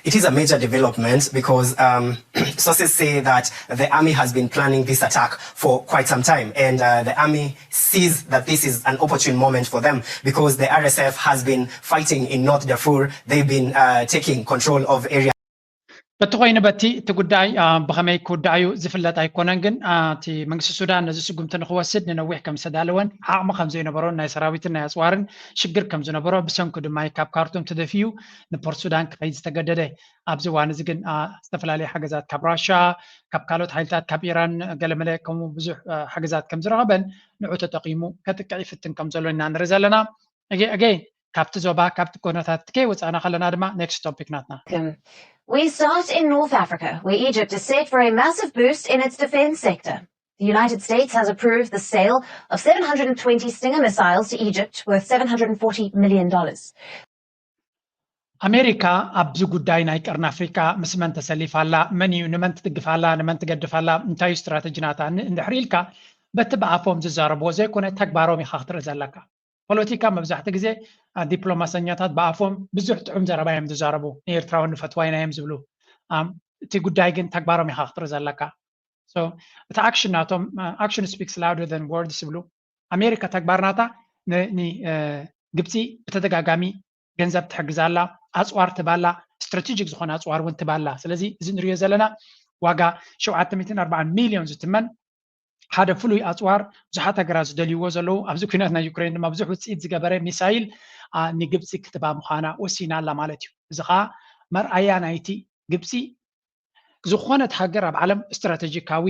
It is a major development because um, sources say that the army has been planning this attack for quite some time, and uh, the army sees that this is an opportune moment for them because the R S F has been fighting in North Darfur. They've been uh, taking control of areas. በቲ ኮይኑ በቲ እቲ ጉዳይ ብኸመይ ክውዳእ እዩ ዝፍለጥ ኣይኮነን። ግን እቲ መንግስቲ ሱዳን ነዚ ስጉምቲ ንክወስድ ንነዊሕ ከም ዝተዳለወን ዓቕሚ ከም ዘይነበሮን ናይ ሰራዊትን ናይ ኣፅዋርን ሽግር ከም ዝነበሮ ብሰንኩ ድማ ካብ ካርቱም ተደፊኡ ንፖርት ሱዳን ክኸይድ ዝተገደደ። ኣብዚ እዋን እዚ ግን ዝተፈላለዩ ሓገዛት ካብ ራሻ ካብ ካልኦት ሓይልታት ካብ ኢራን ገለመለ ከምኡ ብዙሕ ሓገዛት ከም ዝረኸበን ንዑ ተጠቂሙ ከጥቅዕ ይፍትን ከም ዘሎ ኢና ንርኢ ዘለና። ኣገይ ካብቲ ዞባ ካብቲ ኩነታት ከይወፃእና ከለና ድማ next topic ናትና። We start in North Africa, where Egypt is set for a massive boost in its defense sector. The United States has approved the sale of seven hundred and twenty Stinger missiles to Egypt, worth seven hundred and forty million dollars. ኣሜሪካ ኣብዚ ጉዳይ ናይ ቀርኒ ኣፍሪቃ ምስ መን ተሰሊፋ ኣላ፣ መን እዩ ንመን ትድግፍ ኣላ፣ ንመን ትገድፍ ኣላ፣ እንታይ እዩ ስትራተጂ ናታ እንድሕሪ ኢልካ በቲ ብኣፎም ዝዛረብዎ ዘይኮነ ተግባሮም ኢኻ ክትርኢ ዘለካ። ፖለቲካ መብዛሕትኡ ግዜ ዲፕሎማሰኛታት ብኣፎም ብዙሕ ጥዑም ዘረባ እዮም ዝዛረቡ፣ ንኤርትራውን ንፈትዋይና እዮም ዝብሉ። እቲ ጉዳይ ግን ተግባሮም ኢኻ ክትርኢ ዘለካ። እቲ ኣክሽን ናቶም action speaks louder than words ይብሉ። ኣሜሪካ ተግባር ናታ ንግብፂ ብተደጋጋሚ ገንዘብ ትሕግዛላ፣ ኣፅዋር ትባላ፣ ስትራቴጂክ ዝኾነ ኣፅዋር እውን ትባላ። ስለዚ እዚ ንሪኦ ዘለና ዋጋ ሸውዓተ ሚእትን ኣርባዓን ሚልዮን ዝትመን ሓደ ፍሉይ ኣፅዋር ብዙሓት ሃገራት ዝደልይዎ ዘለዉ፣ ኣብዚ ኩናት ናይ ዩክሬን ድማ ብዙሕ ውፅኢት ዝገበረ ሚሳይል ንግብፂ ክትባ ምዃና ወሲና ኣላ ማለት እዩ። እዚ ከዓ መርኣያ ናይቲ ግብፂ ዝኾነት ሃገር ኣብ ዓለም ስትራቴጂካዊ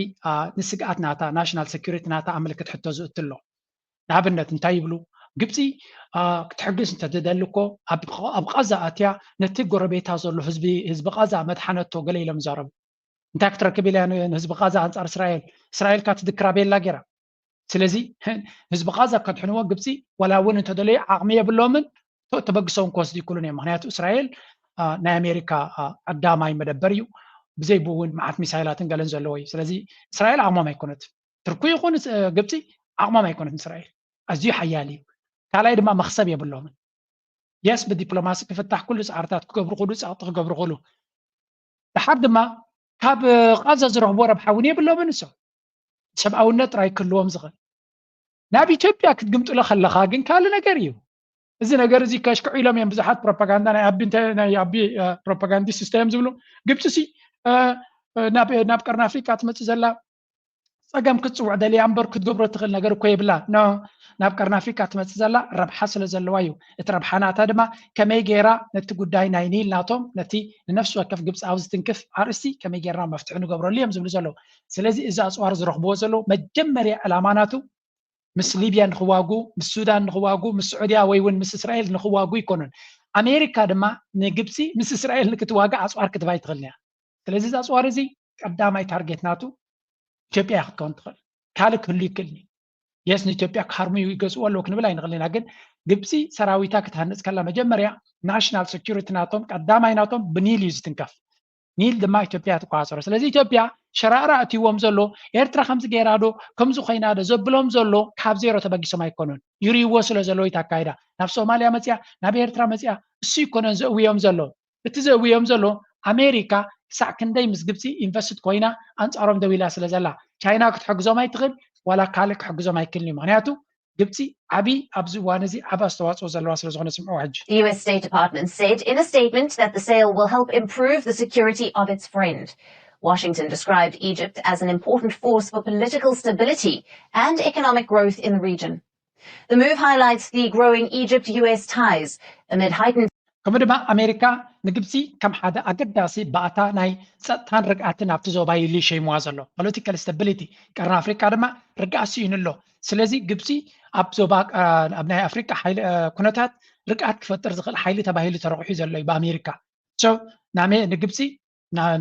ንስግኣት ናታ፣ ናሽናል ሴኩሪቲ ናታ ኣመልክት ሕቶ ዝእትሎ። ንኣብነት እንታይ ይብሉ? ግብፂ ክትሕግዝ እንተትደሊ እኮ ኣብ ቃዛ ኣትያ ነቲ ጎረቤታ ዘሎ ህዝቢ ህዝቢ ቃዛ መድሓነቶ ገለ ኢሎም ይዛረቡ። እንታይ ክትረክብ ኢላ ንህዝቢ ቃዛ ኣንፃር እስራኤል? እስራኤል ካ ትድክራ ቤላ ገይራ። ስለዚ ህዝቢ ቃዛ ከድሕንዎ ግብፂ ዋላ እውን እንተደለዩ ዓቕሚ የብሎምን፣ ተበግሶም ክወስዱ ይክእሉን እዮም። ምክንያቱ እስራኤል ናይ ኣሜሪካ ቀዳማይ መደበር እዩ። ብዘይ ብኡ እውን መዓት ሚሳይላትን ገለን ዘለዎ እዩ። ስለዚ እስራኤል ዓቕሞም ኣይኮነትን። ትርኩ ይኹን ግብፂ ዓቕሞም ኣይኮነትን እስራኤል። ኣዝዩ ሓያል እዩ። ካልኣይ ድማ መኽሰብ የብሎምን። የስ ብዲፕሎማሲ ክፍታሕ ኩሉ ፃዕርታት ክገብሩ ክሉ ፀቕጢ ክገብሩ ክሉ ድሓር ድማ ካብ ቃዛ ዝረኽብዎ ረብሓ እውን የብሎምን። እሶም ሰብኣውነት ጥራይ ክህልዎም ዝኽእል ናብ ኢትዮጵያ ክትግምጥሎ ከለኻ ግን ካልእ ነገር እዩ። እዚ ነገር እዚ ከሽክዑ ኢሎም እዮም ብዙሓት ፕሮፓጋንዳ ናይ ኣቢ ናይ ኣቢ ፕሮፓጋንዲስት እዮም ዝብሉ። ግብፂ ሲ ናብ ቀርኒ ኣፍሪቃ ትመፅእ ዘላ ፀገም ክትፅውዕ ደልያ እምበር ክትገብሮ ትኽእል ነገር እኮ የብላ። ኖ ናብ ቀርኒ ኣፍሪቃ ትመፅእ ዘላ ረብሓ ስለ ዘለዋ እዩ። እቲ ረብሓ ናታ ድማ ከመይ ገይራ ነቲ ጉዳይ ናይ ኒል ናቶም ነቲ ንነፍሲ ወከፍ ግብፃዊ ዝትንክፍ ኣርእስቲ ከመይ ገይርና መፍትሒ ንገብረሉ እዮም ዝብሉ ዘለዉ። ስለዚ እዚ ኣፅዋር ዝረኽብዎ ዘለዉ መጀመርያ ዕላማ ናቱ ምስ ሊብያ ንክዋጉ፣ ምስ ሱዳን ንክዋጉ፣ ምስ ስዑድያ ወይ እውን ምስ እስራኤል ንክዋጉ ኣይኮኑን። ኣሜሪካ ድማ ንግብፂ ምስ እስራኤል ንክትዋጋእ ኣፅዋር ክትባ ኣይትኽእልን እያ። ስለዚ እዚ ኣፅዋር እዚ ቀዳማይ ታርጌት ናቱ ኢትዮጵያ እያ ክትከውን ትኽእል። ካልእ ክህሉ ይክእልኒ የስ ንኢትዮጵያ ክሃርሙ ይገዝኡ ኣለዉ ክንብል ኣይንኽእል ኢና። ግን ግብፂ ሰራዊታ ክትሃንፅ ከላ መጀመርያ ናሽናል ሴኩሪቲ ናቶም ቀዳማይ ናቶም ብኒል እዩ ዝትንከፍ። ኒል ድማ ኢትዮጵያ ትቆፃፀሮ። ስለዚ ኢትዮጵያ ሸራእራ እትዎም ዘሎ ኤርትራ ከምዚ ገይራ ዶ ከምዚ ኮይና ዶ ዘብሎም ዘሎ ካብ ዜሮ ተበጊሶም ኣይኮኑን። ይርእይዎ ስለ ዘለዉ እቲ ኣካይዳ ናብ ሶማልያ መፅያ ናብ ኤርትራ መፅያ እሱ ይኮነን ዘእውዮም ዘሎ። እቲ ዘእውዮም ዘሎ ኣሜሪካ ክሳዕ ክንደይ ምስ ግብፂ ኢንቨስትድ ኮይና ኣንፃሮም ደው ኢላ ስለ ዘላ ቻይና ክትሕግዞም ኣይትኽእል ዋላ ካልእ ክሕግዞም ኣይክእልን እዩ። ምክንያቱ ግብፂ ዓብዪ ኣብዚ እዋን እዚ ዓቢ ኣስተዋፅኦ ዘለዋ ስለ ዝኾነ ስምዕዋ ሕጂ። The U S State Department said in a statement that the sale will help improve the security of its friend. Washington described Egypt as an important force for political stability and economic growth in the region. The move highlights the growing Egypt U S ties amid heightened ከምኡ ድማ ኣሜሪካ ንግብፂ ከም ሓደ ኣገዳሲ ባእታ ናይ ፀጥታን ርግኣትን ኣብቲ ዞባ ኢሉ ይሸይምዋ ዘሎ። ፖለቲካል ስታቢሊቲ ቀርኒ ኣፍሪካ ድማ ርግኣት ስኢኑ ኣሎ። ስለዚ ግብፂ ኣብ ዞባ ኣብ ናይ ኣፍሪካ ኩነታት ርግኣት ክፈጥር ዝኽእል ሓይሊ ተባሂሉ ተረቑሑ ዘሎ እዩ ብኣሜሪካ። ንግብፂ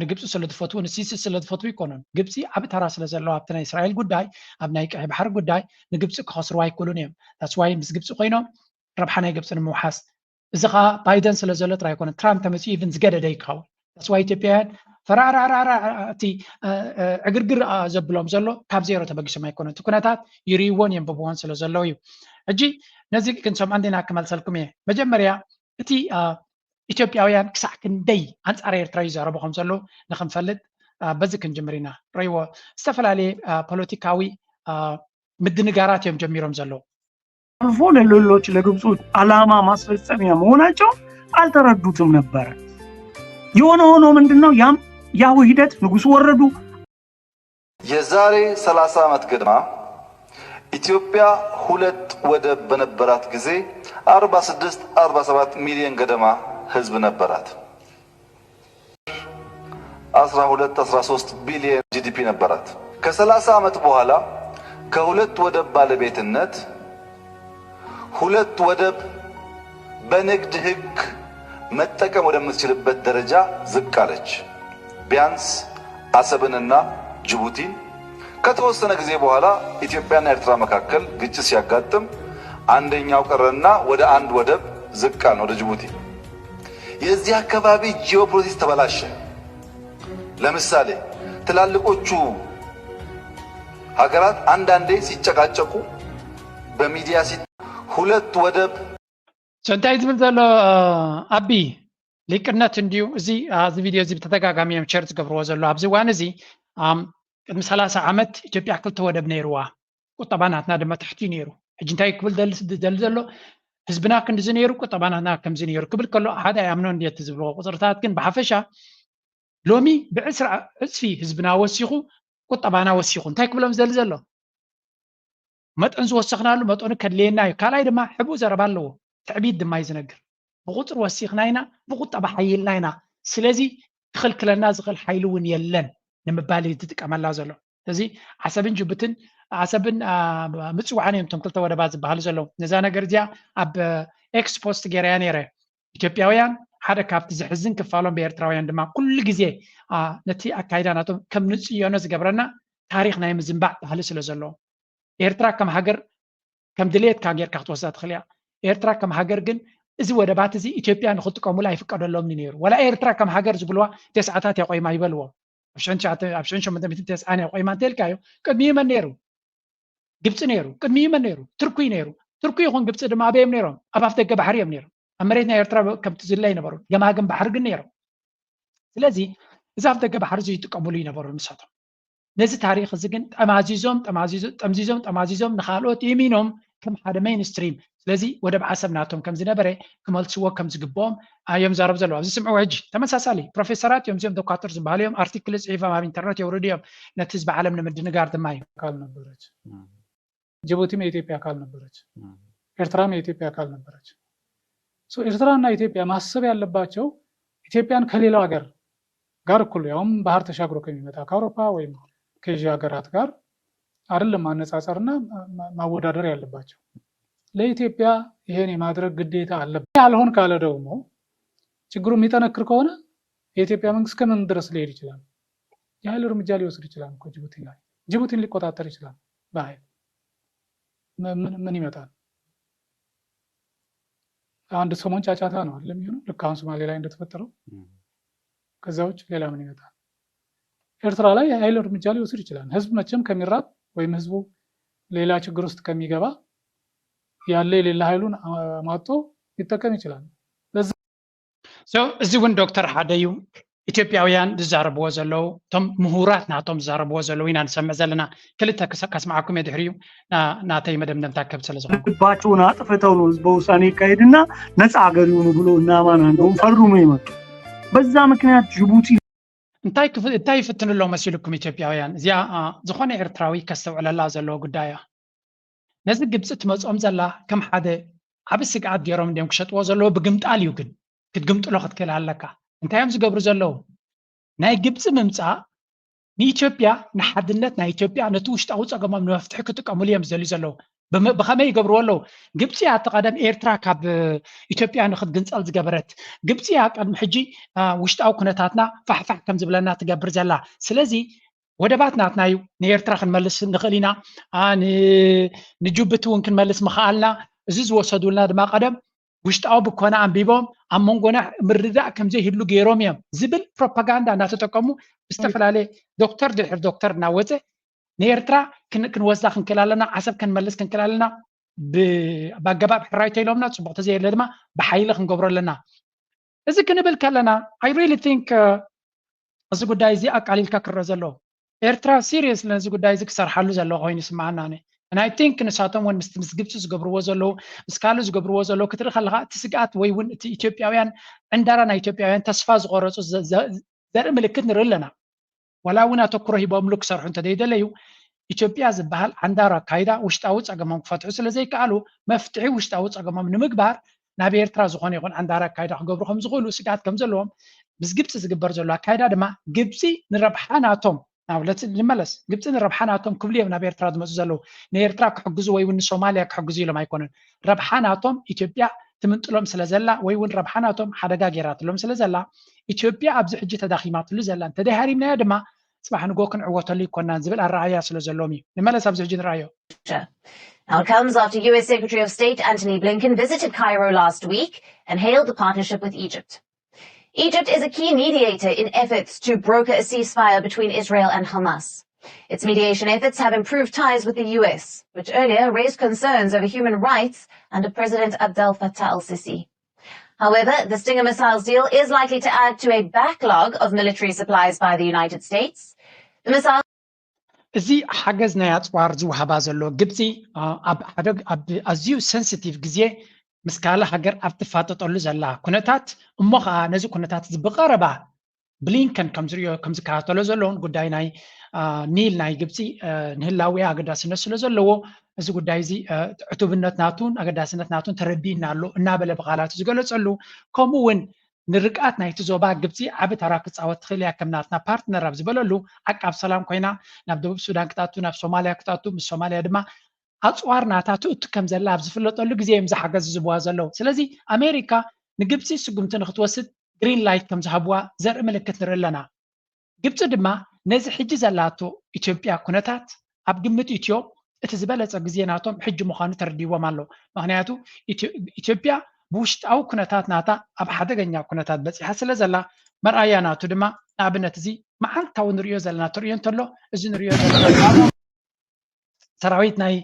ንግብፂ ስለዝፈትዉ ንሲሲ ስለዝፈትዉ ይኮኑን። ግብፂ ዓብ ተራ ስለዘለዋ ኣብቲ ናይ እስራኤል ጉዳይ ኣብ ናይ ቀይ ባሕሪ ጉዳይ ንግብፂ ክኸስርዋ ኣይክእሉን እዮም። ታስዋይ ምስ ግብፂ ኮይኖም ረብሓ ናይ ግብፂ ንምውሓስ እዚ ከዓ ባይደን ስለ ዘሎ ጥራይ ኣይኮነ ትራምፕ ተመፂኡ ኢቭን ዝገደደ ይክኸውን። ታስዋይ ኢትዮጵያውያን ፈራራራራ እቲ ዕግርግር ዘብሎም ዘሎ ካብ ዜሮ ተበጊሶም ኣይኮነ እቲ ኩነታት ይርእይዎን የንብብዎን ስለ ዘለዉ እዩ። ሕጂ ነዚ ክንሰምዖ እንዲና ክመልሰልኩም እየ። መጀመርያ እቲ ኢትዮጵያውያን ክሳዕ ክንደይ ኣንፃር ኤርትራ ይዛረቡ ከም ዘለዉ ንክንፈልጥ በዚ ክንጅምር ኢና። ረይዎ ዝተፈላለየ ፖለቲካዊ ምድንጋራት እዮም ጀሚሮም ዘለዉ። አልፎ ለሌሎች ለግብጾች ዓላማ ማስፈጸሚያ መሆናቸውን አልተረዱትም ነበረ። የሆነ ሆኖ ምንድነው ያም ያ ውህደት ንጉሱ ወረዱ የዛሬ ሠላሳ ዓመት ገደማ ኢትዮጵያ ሁለት ወደብ በነበራት ጊዜ አርባ ስድስት አርባ ሰባት ሚሊዮን ገደማ ህዝብ ነበራት። አስራ ሁለት አስራ ሦስት ቢሊዮን ጂ ዲ ፒ ነበራት። ከ ሠላሳ ዓመት በኋላ ከሁለት ወደብ ባለቤትነት ሁለት ወደብ በንግድ ህግ መጠቀም ወደምትችልበት ደረጃ ዝቅ አለች። ቢያንስ አሰብንና ጅቡቲን። ከተወሰነ ጊዜ በኋላ ኢትዮጵያና ኤርትራ መካከል ግጭት ሲያጋጥም አንደኛው ቀረና ወደ አንድ ወደብ ዝቅ አልን፣ ወደ ጅቡቲ። የዚህ አካባቢ ጂኦፖለቲክስ ተበላሸ። ለምሳሌ ትላልቆቹ ሀገራት አንዳንዴ ሲጨቃጨቁ በሚዲያ ሲ ሁለት ወደብ እንታይ ዝብል ዘሎ ኣቢ ሊቅነት እንድዩ። እዚ ኣብዚ ቪድዮ እዚ ብተደጋጋሚ እዮም ሸር ዝገብርዎ ዘሎ። ኣብዚ እዋን እዚ ቅድሚ ሰላሳ ዓመት ኢትዮጵያ ክልተ ወደብ ነይርዋ። ቁጠባ ናትና ድማ ትሕቲ ነይሩ። ሕጂ እንታይ ክብል ደሊ ዘሎ? ህዝብና ክንዲዚ ነይሩ፣ ቁጠባና ከምዚ ነይሩ ክብል ከሎ ሓደ ኣይኣምኖን ድየ እቲ ዝብልዎ ቁፅርታት። ግን ብሓፈሻ ሎሚ ብዕስራ ዕፅፊ ህዝብና ወሲኹ፣ ቁጠባና ወሲኹ። እንታይ ክብሎም ዝደሊ ዘሎ? መጠን ዝወሰኽናሉ መጠኑ ከድልየና እዩ። ካልኣይ ድማ ሕቡእ ዘረባ ኣለዎ። ትዕቢት ድማ እዩ ዝነግር። ብቁፅሪ ወሲኽና ኢና፣ ብቁጠባ ሓይልና ኢና። ስለዚ ክኽልክለና ዝኽእል ሓይሊ እውን የለን ንምባል እዩ ዝጥቀመላ ዘሎ። ስለዚ ዓሰብን ጅቡትን፣ ዓሰብን ምፅዋዕን እዮም እቶም ክልተ ወደባት ዝበሃሉ ዘለዉ። ነዛ ነገር እዚኣ ኣብ ኤክስ ፖስት ገይረያ ነይረ። ኢትዮጵያውያን ሓደ ካብቲ ዘሕዝን ክፋሎም ብኤርትራውያን ድማ ኩሉ ግዜ ነቲ ኣካይዳ ናቶም ከም ንፅዮኖ ዝገብረና ታሪኽ ናይ ምዝንባዕ ባህሊ ስለ ዘለዎ፣ ኤርትራ ከም ሃገር ከም ድሌትካ ጌርካ ክትወስዳ ትኽእል እያ። ኤርትራ ከም ሃገር ግን እዚ ወደባት እዚ ኢትዮጵያ ንኽጥቀሙሉ ኣይፍቀደሎምን እዩ ነይሩ። ወላ ኤርትራ ከም ሃገር ዝብልዋ ተስዓታት እያ ቆይማ ይበልዎ። ኣብ ሽሕን ትሽዓተ ኣብ ሽሕን ሸሞንተ ሚእትን ተስዓን እያ ቆይማ እንተልካዮ፣ ቅድሚኡ መን ነይሩ? ግብፂ ነይሩ። ቅድሚኡ መን ነይሩ? ትርኩይ ነይሩ። ትርኩይ ይኹን ግብፂ ድማ ኣበይ እዮም ነይሮም? ኣብ ኣፍ ደገ ባሕሪ እዮም ነይሮም። ኣብ መሬት ናይ ኤርትራ ከምቲ ዝለ ኣይነበሩን። ገማግም ባሕሪ ግን ነይሮም። ስለዚ እዚ ኣፍ ደገ ባሕሪ እዚ ይጥቀሙሉ ይነበሩ ንሳቶም። ነዚ ታሪኽ እዚ ግን ጠማዚዞም ጠማዚዞም ጠምዚዞም ጠማዚዞም ንኻልኦት ኢሚኖም ከም ሓደ ሜይንስትሪም። ስለዚ ወደብ ዓሰብ ናቶም ከም ዝነበረ ክመልስዎ ከም ዝግብኦም እዮም ዘረብ ዘለዉ። ኣብዚ ስምዕዎ ሕጂ ተመሳሳሊ ፕሮፌሰራት እዮም እዚኦም ዶኳትር ዝበሃሉ እዮም። ኣርቲክል ፅሒፎም ኣብ ኢንተርነት የውርዱ እዮም። ነቲ ህዝቢ ዓለም ንምድንጋር ድማ እዩ። አካል ነበረች። ጅቡቲም የኢትዮጵያ አካል ነበረች። ኤርትራም የኢትዮጵያ አካል ነበረች። So ኤርትራና ኢትዮጵያ ማሰብ ያለባቸው ኢትዮጵያን ከሌላው ሀገር ጋር እኩል ያውም ባህር ተሻግሮ ከሚመጣ ከአውሮፓ ወይም ከኤዥያ ሀገራት ጋር አይደለም ማነጻጸርና ማወዳደር ያለባቸው። ለኢትዮጵያ ይሄን የማድረግ ግዴታ አለበት። ያልሆን ካለ ደግሞ ችግሩ የሚጠነክር ከሆነ የኢትዮጵያ መንግስት ከምን ድረስ ሊሄድ ይችላል? የኃይል እርምጃ ሊወስድ ይችላል እኮ ጅቡቲ ላይ። ጅቡቲን ሊቆጣጠር ይችላል በኃይል። ምን ይመጣል? አንድ ሰሞን ጫጫታ ነው አይደለም የሚሆነው? ልክ አሁን ሶማሌ ላይ እንደተፈጠረው። ከዛ ውጭ ሌላ ምን ይመጣል? ኤርትራ ላይ የኃይል እርምጃ ሊወስድ ይችላል። ህዝብ መቼም ከሚራብ ወይም ህዝቡ ሌላ ችግር ውስጥ ከሚገባ ያለ የሌለ ኃይሉን አሟጦ ሊጠቀም ይችላል። እዚ እውን ዶክተር ሓደ እዩ። ኢትዮጵያውያን ዝዛረብዎ ዘለዉ፣ እቶም ምሁራት ናቶም ዝዛረብዎ ዘለዉ ኢና ንሰምዕ ዘለና። ክልተ ከስምዓኩም እየ ድሕሪኡ ናተይ መደምደምታ ክህብ ስለ ዝኾንኩ። ልባቸውን አጥፍተው ነው ህዝበ ውሳኔ ይካሄድና ነፃ ሀገር ይሁኑ ብሎ እነ አማን አንዶም ፈርሞ የመጡ። በዛ ምክንያት ጅቡቲ እንታይ ይፍትኑ ኣለዉ መሲልኩም ኢትዮጵያውያን? እዚኣ ዝኾነ ኤርትራዊ ከስተውዕለላ ዘለዎ ጉዳይ እያ። ነዚ ግብፂ ትመፅኦም ዘላ ከም ሓደ ዓቢ ስግኣት ገይሮም እንዲዮም ክሸጥዎ ዘለዉ። ብግምጣል እዩ ግን ክትግምጥሎ ክትክእል ኣለካ። እንታይ እዮም ዝገብሩ ዘለዉ? ናይ ግብፂ ምምፃእ ንኢትዮጵያ፣ ንሓድነት ናይ ኢትዮጵያ፣ ነቲ ውሽጣዊ ፀገሞም ንመፍትሒ ክጥቀምሉ እዮም ዝደልዩ ዘለዉ። ብኸመይ ይገብርዎ ኣለዉ? ግብፂ እያ እቲ ቀደም ኤርትራ ካብ ኢትዮጵያ ንክትግንፀል ዝገበረት። ግብፂ እያ ቀድሚ ሕጂ ውሽጣዊ ኩነታትና ፋሕፋሕ ከም ዝብለና ትገብር ዘላ። ስለዚ ወደባት ናትና እዩ። ንኤርትራ ክንመልስ ንኽእል ኢና። ንጅቡቲ እውን ክንመልስ ምኽኣልና። እዚ ዝወሰዱልና ድማ ቀደም ውሽጣዊ ብኮነ ኣንቢቦም ኣብ መንጎና ምርዳእ ከም ዘይህሉ ገይሮም እዮም ዝብል ፕሮፓጋንዳ እናተጠቀሙ ብዝተፈላለየ ዶክተር ድሕሪ ዶክተር እናወፀ ንኤርትራ ክንወስዳ ክንክእል ኣለና፣ ዓሰብ ክንመልስ ክንክእል ኣለና፣ ብኣገባብ ሕራይ ተኢሎምና ፅቡቅ ተዘየለ ድማ ብሓይሊ ክንገብሮ ኣለና። እዚ ክንብል ከለና I really think እዚ ጉዳይ እዚ ኣቃሊልካ ክረአ ዘለዎ። ኤርትራ ሲሪየስ ነዚ ጉዳይ እዚ ክሰርሓሉ ዘለዎ ኮይኑ ይስምዓና። ኣነ and I think ንሳቶም እውን ምስ ምስ ግብፂ ዝገብርዎ ዘለዉ ምስ ካልእ ዝገብርዎ ዘለዉ ክትርኢ ከለካ እቲ ስግኣት ወይ እውን እቲ ኢትዮጵያውያን ዕንዳራ ናይ ኢትዮጵያውያን ተስፋ ዝቆረፁ ዘርኢ ምልክት ንርኢ ኣለና። ዋላ እውን ኣተኩሮ ሂቦምሉ ክሰርሑ እንተደይደለዩ ኢትዮጵያ ዝበሃል ዓንዳር ኣካይዳ ውሽጣዊ ፀገሞም ክፈትሑ ስለ ዘይከኣሉ መፍትሒ ውሽጣዊ ፀገሞም ንምግባር ናብ ኤርትራ ዝኾነ ይኹን ዓንዳር ኣካይዳ ክገብሩ ከም ዝኽእሉ ስግኣት ከም ዘለዎም ምስ ግብፂ ዝግበር ዘሎ ኣካይዳ ድማ ግብፂ ንረብሓ ናቶም ናብለት ንመለስ ግብፂ ንረብሓ ናቶም ክብሉ እዮም ናብ ኤርትራ ዝመፁ ዘለዉ። ንኤርትራ ክሕግዙ ወይ እውን ንሶማልያ ክሕግዙ ኢሎም ኣይኮኑን። ረብሓ ናቶም ኢትዮጵያ ትምንጥሎም ስለ ዘላ ወይ እውን ረብሓ ናቶም ሓደጋ ገይራትሎም ስለ ዘላ ኢትዮጵያ ኣብዚ ሕጂ ተዳኺማትሉ ዘላ እንተደይ ሃሪምናያ ድማ ፅባሕ ንጎ ክንዕወተሉ ይኮናን ዝብል ኣረኣያ ስለ ዘለዎም እዩ። ንመለስ ኣብዚ ሕጂ ንረኣዮ። Now it comes after U S Secretary of State Antony Blinken visited Cairo last week and hailed the partnership with Egypt. Egypt is a key mediator in efforts to broker a ceasefire between Israel and Hamas. Its mediation efforts have improved ties with the U S, which earlier raised concerns over human rights under President Abdel Fattah al-Sisi. However, the Stinger missiles deal is likely to add to a backlog of military supplies by the United States. The missiles እዚ ሓገዝ ናይ ኣፅዋር ዝወሃባ ዘሎ ግብፂ ኣብ ሓደ ኣብ ኣዝዩ ሰንሲቲቭ ግዜ ምስ ካልእ ሃገር ኣብ ትፋጠጠሉ ዘላ ኩነታት፣ እሞ ከዓ ነዚ ኩነታት እዚ ብቐረባ ብሊንከን ከም ዝሪኦ ከም ዝከታተሎ ዘለውን ጉዳይ ናይ ኒል ናይ ግብፂ ንህላዊ ኣገዳስነት ስለ ዘለዎ፣ እዚ ጉዳይ እዚ ዕቱብነት ናቱን ኣገዳስነት ናቱን ተረዲእና ኣሎ እናበለ ብቃላቱ ዝገለፀሉ፣ ከምኡ እውን ንርግኣት ናይቲ ዞባ ግብፂ ዓቢ ተራ ክፃወት ትኽእል እያ ከም ናትና ፓርትነር ኣብ ዝበለሉ፣ ዓቃብ ሰላም ኮይና ናብ ደቡብ ሱዳን ክትኣቱ፣ ናብ ሶማልያ ክትኣቱ፣ ምስ ሶማልያ ድማ ኣፅዋር ናታ ትእቱ ከም ዘላ ኣብ ዝፍለጠሉ ግዜ እዮም ዝሓገዝ ዝህብዋ ዘለዉ። ስለዚ ኣሜሪካ ንግብፂ ስጉምቲ ንክትወስድ ግሪን ላይት ከም ዝሃብዋ ዘርኢ ምልክት ንርኢ ኣለና። ግብፂ ድማ ነዚ ሕጂ ዘላቶ ኢትዮጵያ ኩነታት ኣብ ግምት ኢትዮ እቲ ዝበለፀ ግዜ ናቶም ሕጂ ምዃኑ ተረዲዎም ኣሎ። ምክንያቱ ኢትዮ- ኢትዮጵያ ብውሽጣዊ ኩነታት ናታ ኣብ ሓደገኛ ኩነታት በፂሓ ስለ ዘላ፣ መርኣያ ናቱ ድማ ንኣብነት እዚ መዓልታዊ ንሪኦ ዘለና ተርእዮ እንተሎ፣ እዚ ንሪኦ ዘለና ሰራዊት ናይ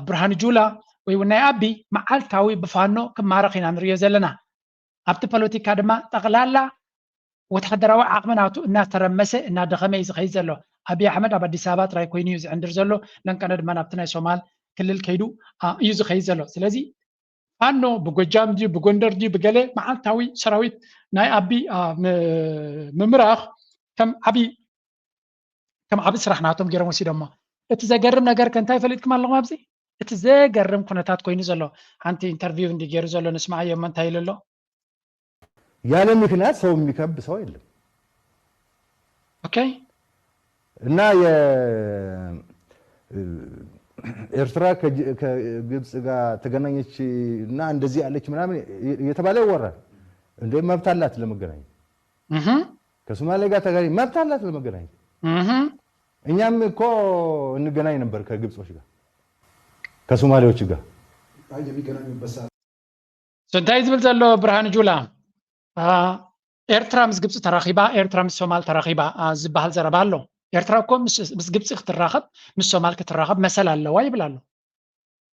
ብርሃኑ ጁላ ወይ እውን ናይ ኣቢ መዓልታዊ ብፋኖ ክማረኽ ኢና ንሪኦ ዘለና። ኣብቲ ፖለቲካ ድማ ጠቕላላ ወታደራዊ ዓቕሚ ናቱ እናተረመሰ እናደኸመ እዩ ዝኸይድ ዘሎ። ኣብይ ኣሕመድ ኣብ ኣዲስ ኣበባ ጥራይ ኮይኑ እዩ ዝዕንድር ዘሎ። ለንቀነ ድማ ናብቲ ናይ ሶማል ክልል ከይዱ እዩ ዝኸይድ ዘሎ። ስለዚ ፋኖ ብጎጃም ድዩ ብጎንደር ድዩ ብገለ መዓልታዊ ሰራዊት ናይ ኣቢ ምምራኽ ከም ዓቢ ከም ዓቢ ስራሕ ናቶም ገይሮም ወሲዶሞ። እቲ ዘገርም ነገር ከ እንታይ ፈሊጥኩም ኣለኹም ኣብዚ? እቲ ዘገርም ኩነታት ኮይኑ ዘሎ፣ ሓንቲ ኢንተርቪው እንዲ ገይሩ ዘሎ ንስማዓዮ እሞ እንታይ ኢሉ ኣሎ? ያለ ምክንያት ሰው የሚከብ ሰው የለም። ኦኬ። እና የ- ኤርትራ ከጅ- ከግብጽ ጋር ተገናኘች እና እንደዚህ አለች ምናምን እየተባለ ይወራል። እንደ መብት አላት ለመገናኘት። እህ ከሶማሌ ጋር ተገናኘች መብት አላት ለመገናኘት። እህ እኛም እኮ እንገናኝ ነበር ከግብጾች ጋር ከሶማሌዎች ጋር። የሚገናኙበት ሰዓት እንታይ ዝብል ዘሎ ብርሃን ጁላ? ኤርትራ ምስ ግብፂ ተራኺባ፣ ኤርትራ ምስ ሶማል ተራኺባ ዝበሃል ዘረባ ኣሎ። ኤርትራ እኮ ምስ ግብፂ ክትራኸብ ምስ ሶማል ክትራኸብ መሰል ኣለዋ ይብል ኣሎ።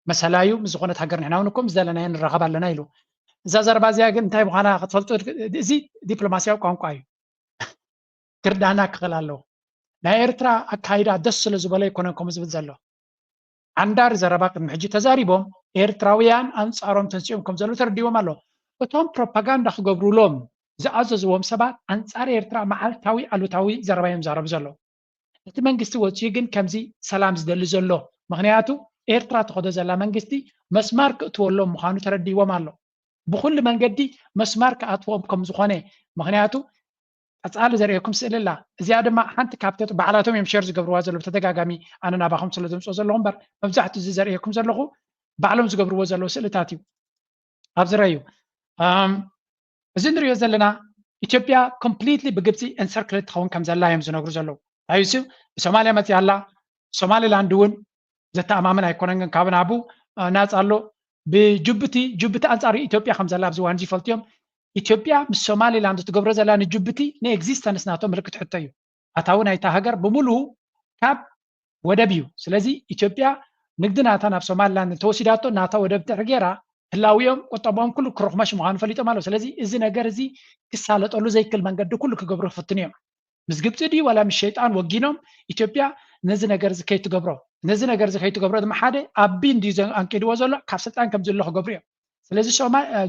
መሰላ እዩ፣ ምስ ዝኾነት ሃገር ንሕና እውን እኮ ምስ ዘለናዮ ንራኸብ ኣለና ኢሉ። እዛ ዘረባ እዚኣ ግን እንታይ ምዃና ክትፈልጡ፣ እዚ ዲፕሎማስያዊ ቋንቋ እዩ። ክርዳና ክኽእል ኣለዎ። ናይ ኤርትራ ኣካይዳ ደስ ስለ ዝበሎ ኣይኮነን ከምኡ ዝብል ዘሎ። ዓንዳሪ ዘረባ ቅድሚ ሕጂ ተዛሪቦም ኤርትራውያን ኣንጻሮም ተንሲኦም ከም ዘለዉ ተረዲዎም ኣሎ። እቶም ፕሮፓጋንዳ ክገብሩሎም ዝኣዘዝዎም ሰባት ኣንጻር ኤርትራ መዓልታዊ ኣሉታዊ ዘረባ እዮም ዛረቡ ዘለዉ። እቲ መንግስቲ ወጺኡ ግን ከምዚ ሰላም ዝደሊ ዘሎ፣ ምኽንያቱ ኤርትራ ትኸዶ ዘላ መንግስቲ መስማር ክእትወሎም ምዃኑ ተረዲዎም ኣሎ። ብኹሉ መንገዲ መስማር ክኣትዎም ከም ዝኾነ፣ ምኽንያቱ ቀጻሊ ዘርእየኩም ስእሊ ኣላ። እዚኣ ድማ ሓንቲ ካብተት ባዕላቶም እዮም ሸር ዝገብርዋ ዘለዉ ብተደጋጋሚ ኣነ ናባኹም ስለ ዘምፅኦ ዘለኹ እምበር መብዛሕትኡ እዚ ዘርእየኩም ዘለኹ ባዕሎም ዝገብርዎ ዘለዉ ስእልታት እዩ። ኣብዚ ረዩ እዚ ንሪኦ ዘለና ኢትዮጵያ ኮምፕሊትሊ ብግብፂ ኤንሰርክልድ ትኸውን ከም ዘላ እዮም ዝነግሩ ዘለዉ። ኣዩሲ ብሶማልያ መፅያ ኣላ። ሶማሊላንድ እውን ዘተኣማምን ኣይኮነን፣ ግን ካብ ናቡ ናፃ ኣሎ። ብጅቡቲ ጅቡቲ ኣንፃር ኢትዮጵያ ከም ዘላ ኣብዚ ዋንዚ ይፈልጡ እዮም። ኢትዮጵያ ምስ ሶማሊላንድ ትገብሮ ዘላ ንጅቡቲ ንኤግዚስተንስ ናቶ ምልክት ሕቶ እዩ። ኣታዊ ናይታ ሃገር ብምሉኡ ካብ ወደብ እዩ። ስለዚ ኢትዮጵያ ንግዲ ናታ ናብ ሶማሊላንድ እንተወሲዳቶ ናታ ወደብ ትሕር ገይራ ህላዊኦም ቁጠባኦም ኩሉ ክረኽመሽ ምዃኑ ፈሊጦም ኣለዉ። ስለዚ እዚ ነገር እዚ ክሳለጠሉ ዘይክል መንገዲ ኩሉ ክገብሩ ክፍትኑ እዮም። ምስ ግብፂ ድዩ ዋላ ምስ ሸይጣን ወጊኖም ኢትዮጵያ ነዚ ነገር እዚ ከይትገብሮ ነዚ ነገር እዚ ከይትገብሮ ድማ ሓደ ኣቢ እንድዩ ኣንቂድዎ ዘሎ ካብ ስልጣን ከም ዝሎ ክገብሩ እዮም። ስለዚ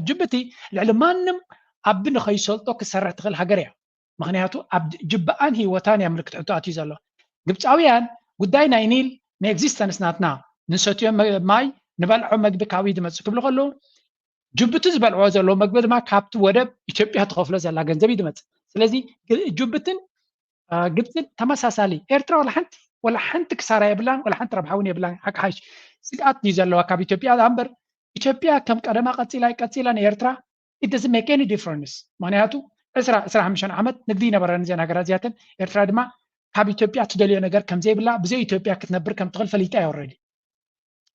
ጅቡቲ ልዕሊ ማንም ኣቢ ንኸይሰልጦ ክሰርሕ ትኽእል ሃገር እያ። ምክንያቱ ኣብ ጅብኣን ህይወታን እያ ምልክት ሕቶ ኣትዩ ዘሎ። ግብፃውያን ጉዳይ ናይ ኒል ንኤግዚስተንስ ናትና ንሰትዮ ማይ ንበልዖ መግቢ ካበይ ዝመፅእ ክብሉ ከለዉ ጅቡቲ ዝበልዕዎ ዘለዉ መግቢ ድማ ካብቲ ወደብ ኢትዮጵያ ትኸፍሎ ዘላ ገንዘብ እዩ ዝመፅእ። ስለዚ ጅቡትን ግብፅን ተመሳሳሊ። ኤርትራ ወላ ሓንቲ ወላ ሓንቲ ክሳራ የብላን፣ ወላ ሓንቲ ረብሓ እውን የብላን። ሓቂ ሓይሽ ስግኣት እዩ ዘለዋ ካብ ኢትዮጵያ እምበር ኢትዮጵያ ከም ቀደማ ቀፂላ ኣይቀፂላ ንኤርትራ it doesn't make any difference። ምክንያቱ ዕስራ ዕስራ ሓሙሽተ ዓመት ንግዲ ይነበረን እዘን ሃገራት እዚኣተን። ኤርትራ ድማ ካብ ኢትዮጵያ ትደልዮ ነገር ከም ዘይብላ ብዘይ ኢትዮጵያ ክትነብር ከም ትኽእል ፈሊጣ እያ። ኦረዲ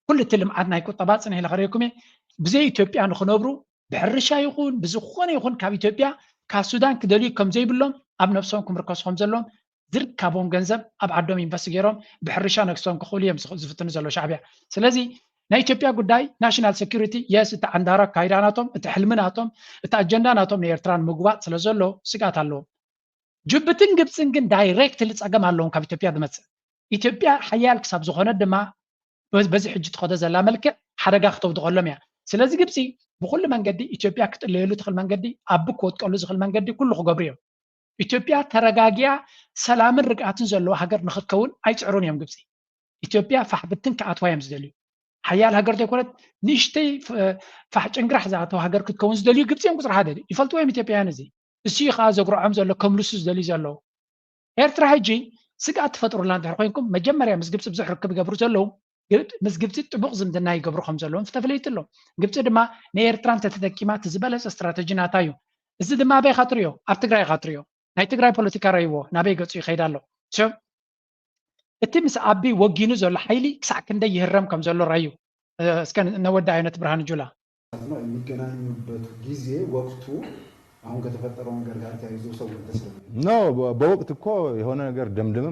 ኩሉ እቲ ልምዓት ናይ ቁጠባ ፅንሕ ኢለ ከርእየኩም እየ። ብዘይ ኢትዮጵያ ንክነብሩ ብሕርሻ ይኹን ብዝኾነ ይኹን ካብ ኢትዮጵያ ካብ ሱዳን ክደልዩ ከም ዘይብሎም ኣብ ነብሶም ክምርከሱ ከም ዘለዎም ዝርካቦም ገንዘብ ኣብ ዓዶም ኢንቨስት ገይሮም ብሕርሻ ነግሶም ክኽእሉ እዮም ዝፍትኑ ዘለዉ ሻዕብያ። ስለዚ ናይ ኢትዮጵያ ጉዳይ ናሽናል ሴኩሪቲ የስ እቲ ዓንዳራ ኣካይዳ ናቶም እቲ ሕልሚ ናቶም እቲ ኣጀንዳ ናቶም ንኤርትራ ንምጉባጥ ስለ ዘሎ ስግኣት ኣለዎም። ጅቡትን ግብፅን ግን ዳይሬክትሊ ፀገም ኣለዎም ካብ ኢትዮጵያ ዝመፅእ። ኢትዮጵያ ሓያል ክሳብ ዝኾነት ድማ በዚ ሕጂ ትኸዶ ዘላ መልክዕ ሓደጋ ክተውድቐሎም እያ። ስለዚ ግብፂ ብኩሉ መንገዲ ኢትዮጵያ ክትእለየሉ ትኽእል መንገዲ፣ ኣቢ ክወጥቀሉ ዝኽእል መንገዲ ኩሉ ክገብሩ እዮም። ኢትዮጵያ ተረጋጊያ ሰላምን ርግኣትን ዘለዎ ሃገር ንክትከውን ኣይፅዕሩን እዮም ግብፂ። ኢትዮጵያ ፋሕ ብትን ክኣትዋ እዮም ዝደልዩ። ሓያል ሃገር ዘይኮነት ንእሽተይ ፋሕ ጭንግራሕ ዝኣተው ሃገር ክትከውን ዝደልዩ ግብፂ እዮም ቁፅሪ ሓደ። ይፈልጥዎ እዮም ኢትዮጵያውያን እዚ። እሱ እዩ ከዓ ዘጉርዖም ዘሎ፣ ከምልሱ ዝደልዩ ዘለዉ። ኤርትራ ሕጂ ስግኣት ትፈጥሩላ እንድሕር ኮይንኩም መጀመርያ ምስ ግብፂ ብዙሕ ርክብ ይገብሩ ዘለዉ፣ ምስ ግብፂ ጥቡቕ ዝምድና ይገብሩ ከም ዘለዎም ተፈለይቱ ኣሎ። ግብፂ ድማ ንኤርትራ እንተተጠቂማ እቲ ዝበለፀ ስትራተጂ ናታ እዩ። እዚ ድማ ኣበይ ኢኻ ትሪኦ? ኣብ ትግራይ ኢኻ ትሪኦ። ናይ ትግራይ ፖለቲካ ረይዎ ናበይ ገፁ ይኸይድ ኣሎ። እቲ ምስ ኣቢ ወጊኑ ዘሎ ሓይሊ ክሳዕ ክንደይ ይህረም ከም ዘሎ ረዩ። እስከ ነወዳእዮ ነቲ ብርሃኑ ጁላ። የሚገናኙበት ጊዜ ወቅቱ አሁን ከተፈጠረው ነገር ጋር ተያይዞ ሰው ተስለ ነው። በወቅት እኮ የሆነ ነገር ደምድመ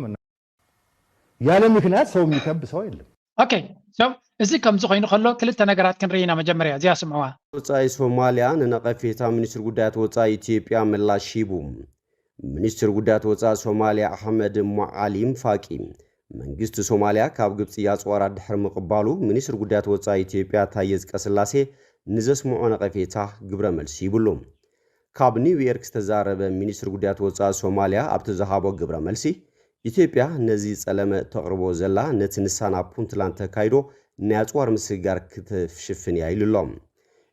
ያለ ምክንያት ሰው የሚከብ ሰው የለም። ኦኬ፣ እዚ ከምዚ ኮይኑ ከሎ ክልተ ነገራት ክንርኢ ኢና። መጀመርያ እዚኣ ስምዕዋ። ወፃኢ ሶማሊያ ንነቐፌታ ሚኒስትር ጉዳያት ወፃኢ ኢትዮጵያ ምላሽ ሂቡ። ሚኒስትር ጉዳያት ወፃኢ ሶማሊያ ኣሕመድ ሙዓሊም ፋቂ መንግስቲ ሶማሊያ ካብ ግብፂ ኣፅዋራት ድሕሪ ምቕባሉ ሚኒስትር ጉዳያት ወፃኢ ኢትዮጵያ ታየ ኣፅቀስላሴ ንዘስምዖ ነቐፌታ ግብረ መልሲ ሂብሉ። ካብ ኒውዮርክ ዝተዛረበ ሚኒስትር ጉዳያት ወፃኢ ሶማሊያ ኣብቲ ዝሃቦ ግብረ መልሲ ኢትዮጵያ ነዚ ፀለመ እተቕርቦ ዘላ ነቲ ንሳ ናብ ፑንትላንድ ተካይዶ ናይ ኣፅዋር ምስግጋር ክትሽፍን እያ ኢሉ ኣሎ።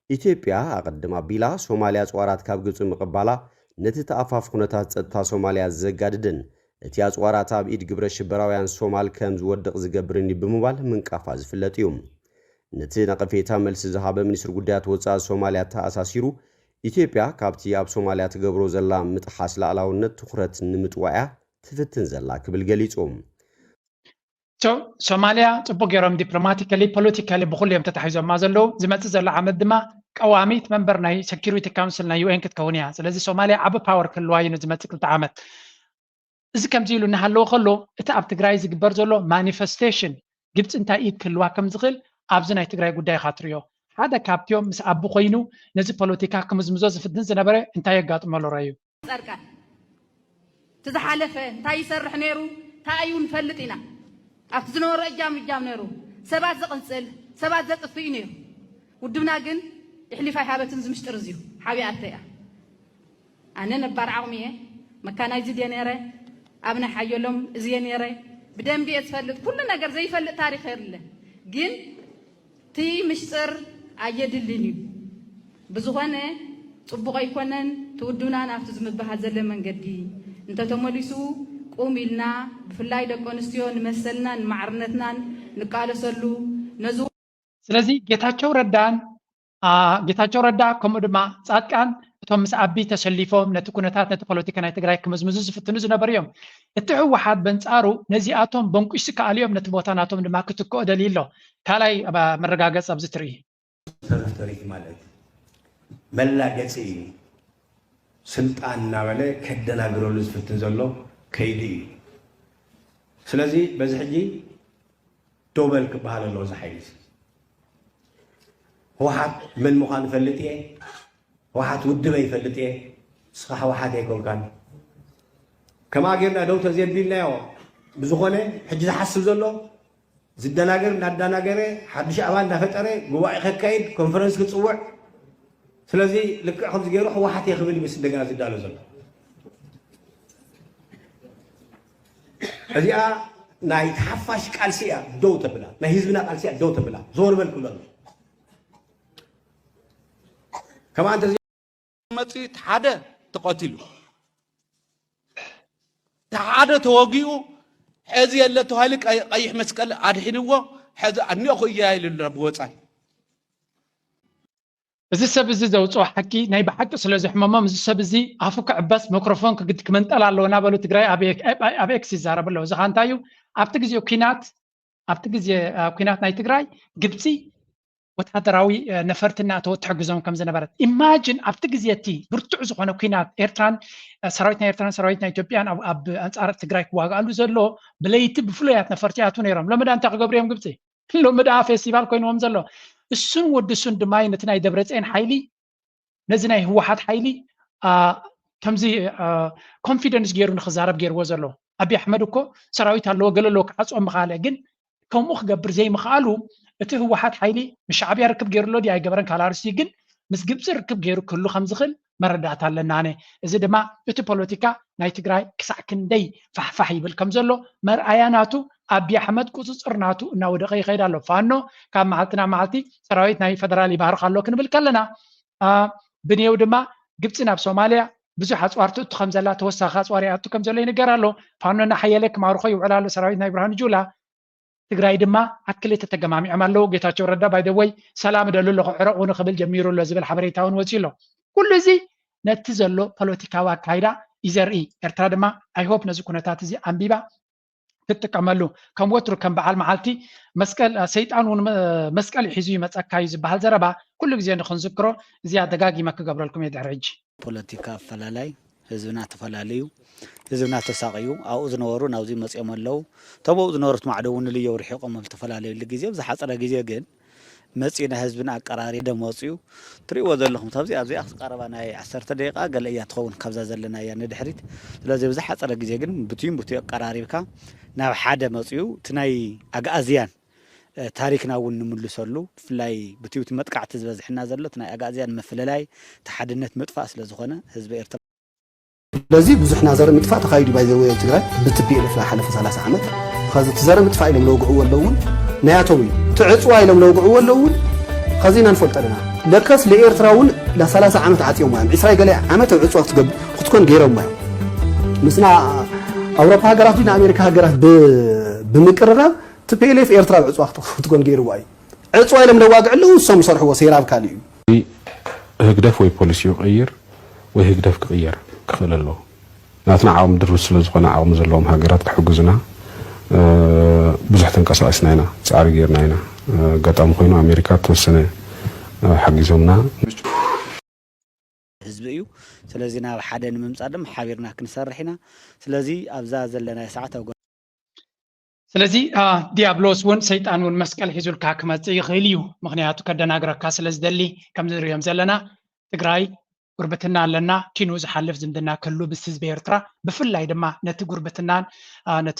ኢትዮጵያ ኣቐድም ኣቢላ ሶማልያ ኣፅዋራት ካብ ግብፂ ምቕባላ ነቲ ተኣፋፊ ኩነታት ፀጥታ ሶማልያ ዘጋድድን እቲ ኣፅዋራት ኣብ ኢድ ግብረ ሽበራውያን ሶማል ከም ዝወድቕ ዝገብርን እዩ ብምባል ምንቃፋ ዝፍለጥ እዩ። ነቲ ነቐፌታ መልሲ ዝሃበ ሚኒስትሪ ጉዳያት ወፃኢ ሶማልያ ተኣሳሲሩ ኢትዮጵያ ካብቲ ኣብ ሶማልያ ትገብሮ ዘላ ምጥሓስ ላእላውነት ትኹረት ንምጥዋዕያ ትፍትን ዘላ ክብል ገሊፁ። ሶማልያ ፅቡቅ ገይሮም ዲፕሎማቲካሊ ፖለቲካሊ ብኩሉ እዮም ተታሒዞማ ዘለዉ። ዝመፅእ ዘሎ ዓመት ድማ ቀዋሚት መንበር ናይ ሰኪሪቲ ካውንስል ናይ ዩኤን ክትከውን እያ። ስለዚ ሶማልያ ዓቢ ፓወር ክህልዋ እዩ ንዝመፅእ ክልተ ዓመት። እዚ ከምዚ ኢሉ እናሃለወ ከሎ እቲ ኣብ ትግራይ ዝግበር ዘሎ ማኒፈስቴሽን ግብፂ እንታይ ኢድ ክህልዋ ከም ዝኽእል ኣብዚ ናይ ትግራይ ጉዳይ ኢኻ ትሪኦ። ሓደ ካብቲኦም ምስ ኣቢ ኮይኑ ነዚ ፖለቲካ ክምዝምዞ ዝፍትን ዝነበረ እንታይ የጋጥመሉ ረዩ። ፃድቃን እቲ ዝሓለፈ እንታይ ይሰርሕ ነይሩ እንታይ እዩ ንፈልጥ ኢና። ኣብቲ ዝነበሮ እጃም እጃም ነይሩ ሰባት ዘቕንፅል ሰባት ዘጥፍእ እዩ ነይሩ። ውድብና ግን ይሕሊፍ ኣይሃበትን ዝምስጥር እዚዩ ሓቢኣተ እያ። ኣነ ነባር ዓቕሚ እየ መካናይዝድ እየ ነይረ ኣብ ናይ ሓየሎም እዝየ ነይረ ብደንቢ እየ ዝፈልጥ ኩሉ ነገር ዘይፈልጥ ታሪክ የለ ግን እቲ ምሽጥር ኣየድልን እዩ። ብዝኾነ፣ ፅቡቕ ኣይኮነን፣ እቲ ውድብና ናብቲ ዝምበሃል ዘለ መንገዲ እንተተመሊሱ ቁም ኢልና ብፍላይ ደቂ ኣንስትዮ ንመሰልናን ንማዕርነትናን ንቃለሰሉ ነዚ ስለዚ ጌታቸው ረዳን ጌታቸው ረዳ ከምኡ ድማ ፃድቃን እቶም ምስ ኣቢ ተሰሊፎም ነቲ ኩነታት ነቲ ፖለቲካ ናይ ትግራይ ክምዝምዙ ዝፍትኑ ዝነበሩ እዮም። እቲ ህወሓት በንፃሩ ነዚኣቶም በንቁሽ ዝከኣሉ እዮም ነቲ ቦታ ናቶም ድማ ክትክኦ ደልዩ ኣሎ። ካልኣይ መረጋገፂ ኣብዚ ትርኢ። ተረፍ ተርኢ ማለት መላገፂ እዩ። ስልጣን እናበለ ከደናግረሉ ዝፍትን ዘሎ ከይዲ እዩ። ስለዚ በዚ ሕጂ ደው በል ክበሃል ኣለዎ እዚ ሓይሊ እዚ። ህወሓት መን ምዃኑ እፈልጥ እየ፣ ህወሓት ውድበ ይፈልጥ እየ፣ ንስኻ ህወሓት ኣይኮንካን። ከምኣ ጌርና ደው ተዘየቢልናዮ ብዝኾነ ሕጂ ዝሓስብ ዘሎ ዝደናገር እናዳናገረ ሓዱሽ ኣባል እናፈጠረ ጉባኤ ከካይድ ኮንፈረንስ ክፅውዕ ስለዚ ልክዕ ከምዚ ገይሩ ህወሓት እየ ክብል ይመስል እንደገና ዝዳሎ ዘሎ እዚኣ ናይ ሓፋሽ ቃልሲ እያ ደው ተብላ ናይ ህዝብና ቃልሲ እያ ደው ተብላ ዞር በል ክብሎ ኣሎ ከማን መፅኡ እቲ ሓደ ተቐቲሉ እቲ ሓደ ተወጊኡ ሕዚ የለ ተባሂሉ ቀይሕ መስቀል ኣድሒንዎ ሕዚ ኣኒኦኹ እያ ኢሉ ኣሎ ብወፃኢ እዚ ሰብ እዚ ዘውፅኦ ሓቂ ናይ ብሓቂ ስለ ዘሕመሞም እዚ ሰብ እዚ ኣፉ ክዕበስ መክሮፎን ክግድ ክመንጠል ኣለዎ እናበሉ ትግራይ ኣብ ኤክስ ይዛረብ ኣለዉ። እዚ ከዓ እንታይ እዩ? ኣብቲ ግዜ ኩናት ኣብቲ ግዜ ኩናት ናይ ትግራይ ግብፂ ወታደራዊ ነፈርቲ እናእተወት ትሕግዞም ከም ዝነበረት ኢማጅን ኣብቲ ግዜ እቲ ብርቱዕ ዝኾነ ኩናት ኤርትራን ሰራዊት ናይ ኤርትራን ሰራዊት ናይ ኢትዮጵያን ኣብ ኣንፃር ትግራይ ክዋግኣሉ ዘሎ ብለይቲ ብፍሉያት ነፈርቲ ይኣትዉ ነይሮም። ሎሚ ዳ እንታይ ክገብሩ እዮም ግብፂ? ሎሚ ደኣ ፌስቲቫል ኮይንዎም ዘሎ እሱን ወዲ እሱን ድማ እዩ ነቲ ናይ ደብረፅየን ሓይሊ ነዚ ናይ ህወሓት ሓይሊ ከምዚ ኮንፊደንስ ገይሩ ንክዛረብ ገይርዎ ዘሎ ኣብይ ኣሕመድ እኮ ሰራዊት ኣለዎ ገለ ኣለዎ ክዓፅኦ ምኻለ፣ ግን ከምኡ ክገብር ዘይምኽኣሉ እቲ ህወሓት ሓይሊ ምስ ሻዕብያ ርክብ ገይሩ ኣሎ ድዩ ኣይገበረን ካልእ ኣርእስቲ፣ ግን ምስ ግብፂ ርክብ ገይሩ ክህሉ ከም ዝኽእል መረዳእታ ኣለና። ኣነ እዚ ድማ እቲ ፖለቲካ ናይ ትግራይ ክሳዕ ክንደይ ፋሕፋሕ ይብል ከም ዘሎ መርኣያ ናቱ፣ ኣብይ ኣሕመድ ቁፅፅር ናቱ እናወደቐ ይኸይድ ኣሎ። ፋኖ ካብ መዓልቲ ናብ መዓልቲ ሰራዊት ናይ ፈደራል ይባህርኽ ኣሎ ክንብል ከለና፣ ብኔው ድማ ግብፂ ናብ ሶማልያ ብዙሕ ኣፅዋር ትእቱ ከም ዘላ፣ ተወሳኺ ኣፅዋር ይኣቱ ከም ዘሎ ይንገር ኣሎ። ፋኖ እናሓየለ ክማርኾ ይውዕል ኣሎ ሰራዊት ናይ ብርሃኑ ጁላ። ትግራይ ድማ ኣብ ክልተ ተገማሚዖም ኣለዉ። ጌታቸው ረዳ ባይደወይ ሰላም እደሉ ኣለኹ ዕረቑኒ ክብል ጀሚሩ ኣሎ ዝብል ሓበሬታ እውን ወፂኡ ኣሎ። ኩሉ እዚ ነቲ ዘሎ ፖለቲካዊ ኣካይዳ እዩ ዘርኢ። ኤርትራ ድማ ኣይሆፕ ነዚ ኩነታት እዚ ኣንቢባ ክትጥቀመሉ፣ ከም ወትሩ ከም በዓል መዓልቲ መስቀል ሰይጣን እውን መስቀል ሒዙ ይመፀካ እዩ ዝበሃል ዘረባ ኩሉ ግዜ ንክንዝክሮ እዚኣ ደጋጊመ ክገብረልኩም እየ ድሕሪ ሕጂ። ፖለቲካ ኣፈላላይ ህዝብና ተፈላለዩ፣ ህዝብና ተሳቕዩ፣ ኣብኡ ዝነበሩ ናብዚ መፂኦም ኣለዉ። እቶም ኣብኡ ዝነበሩ እቲ ማዕዶ እውን ንልየው ርሒቖም ኣብ ዝተፈላለየሉ ግዜ፣ ኣብ ዝሓፀረ ግዜ ግን መፂኡ ናይ ህዝብና ኣቀራሪ ደመፅኡ ትሪእዎ ዘለኹም። ካብዚ ኣብዚኣ ቀረባ ናይ ዓሰርተ ደቂቃ ገለ እያ ትኸውን ካብዛ ዘለና እያ ንድሕሪት። ስለዚ ብዝሓፀረ ግዜ ግን ብትዩን ብትዩ ኣቀራሪብካ ናብ ሓደ መፂኡ እቲ ናይ ኣግኣዝያን ታሪክና እውን ንምልሰሉ ብፍላይ ብትዩቲ መጥቃዕቲ ዝበዝሕና ዘሎ እቲ ናይ ኣግኣዝያን ምፍልላይ እቲ ሓድነት ምጥፋእ ስለዝኾነ ህዝቢ ኤርትራ ስለዚ ብዙሕ ናይ ዘር ምጥፋእ ተኻይዱ ባይዘወ ኣብ ትግራይ ብትፒኤልኤፍ ናይ ሓለፈ ሰላሳ ዓመት ኸዚ እቲ ዘር ምጥፋእ ኢሎም ለውግዕዎ ኣለውን ናያቶም እዩ እቲ ዕፅዋ ኢሎም ለውግዕዎ ኣለውን ኸዚ ኢና ንፈልጦ ኣለና ለከስ ለኤርትራ እውን ለ30 ዓመት ዓፅዮም እዮም ዕስራ ገለ ዓመት ኣብ ዕፅዋ ክትገብ ክትኮን ገይሮም እዮም ምስና ኣውሮፓ ሃገራት ን ኣሜሪካ ሃገራት ብምቅርራብ ትፒኤልኤፍ ኤርትራ ኣብ ዕፅዋ ክትኮን ገይርዋ እዩ ዕፅዋ ኢሎም ለዋግዕ ኣለዉ እሶም ዝሰርሕዎ ሴራ ኣብ ካሊእ እዩ ህግደፍ ወይ ፖሊሲ ይቕይር ወይ ህግደፍ ክቕየር ክኽእል ኣለዎ። ናትና ዓቕሚ ድሩት ስለ ዝኾነ ዓቕሚ ዘለዎም ሃገራት ክሕግዙና ብዙሕ ተንቀሳቒስና ኢና፣ ፃዕሪ ገይርና ኢና። ኣጋጣሚ ኮይኑ ኣሜሪካ ተወሰነ ሓጊዞምና። ህዝቢ እዩ። ስለዚ ናብ ሓደ ንምምፃእ ድማ ሓቢርና ክንሰርሕ ኢና። ስለዚ ኣብዛ ዘለናዮ ሰዓት ኣብ ስለዚ ዲያብሎስ እውን ሰይጣን እውን መስቀል ሒዙልካ ክመፅእ ይኽእል እዩ። ምኽንያቱ ከደናግረካ ስለ ዝደሊ። ከም ንሪኦም ዘለና ትግራይ ጉርብትና ኣለና፣ ኪኑ ዝሓልፍ ዝምድና ክህሉ ምስ ህዝቢ ኤርትራ፣ ብፍላይ ድማ ነቲ ጉርብትናን ነቲ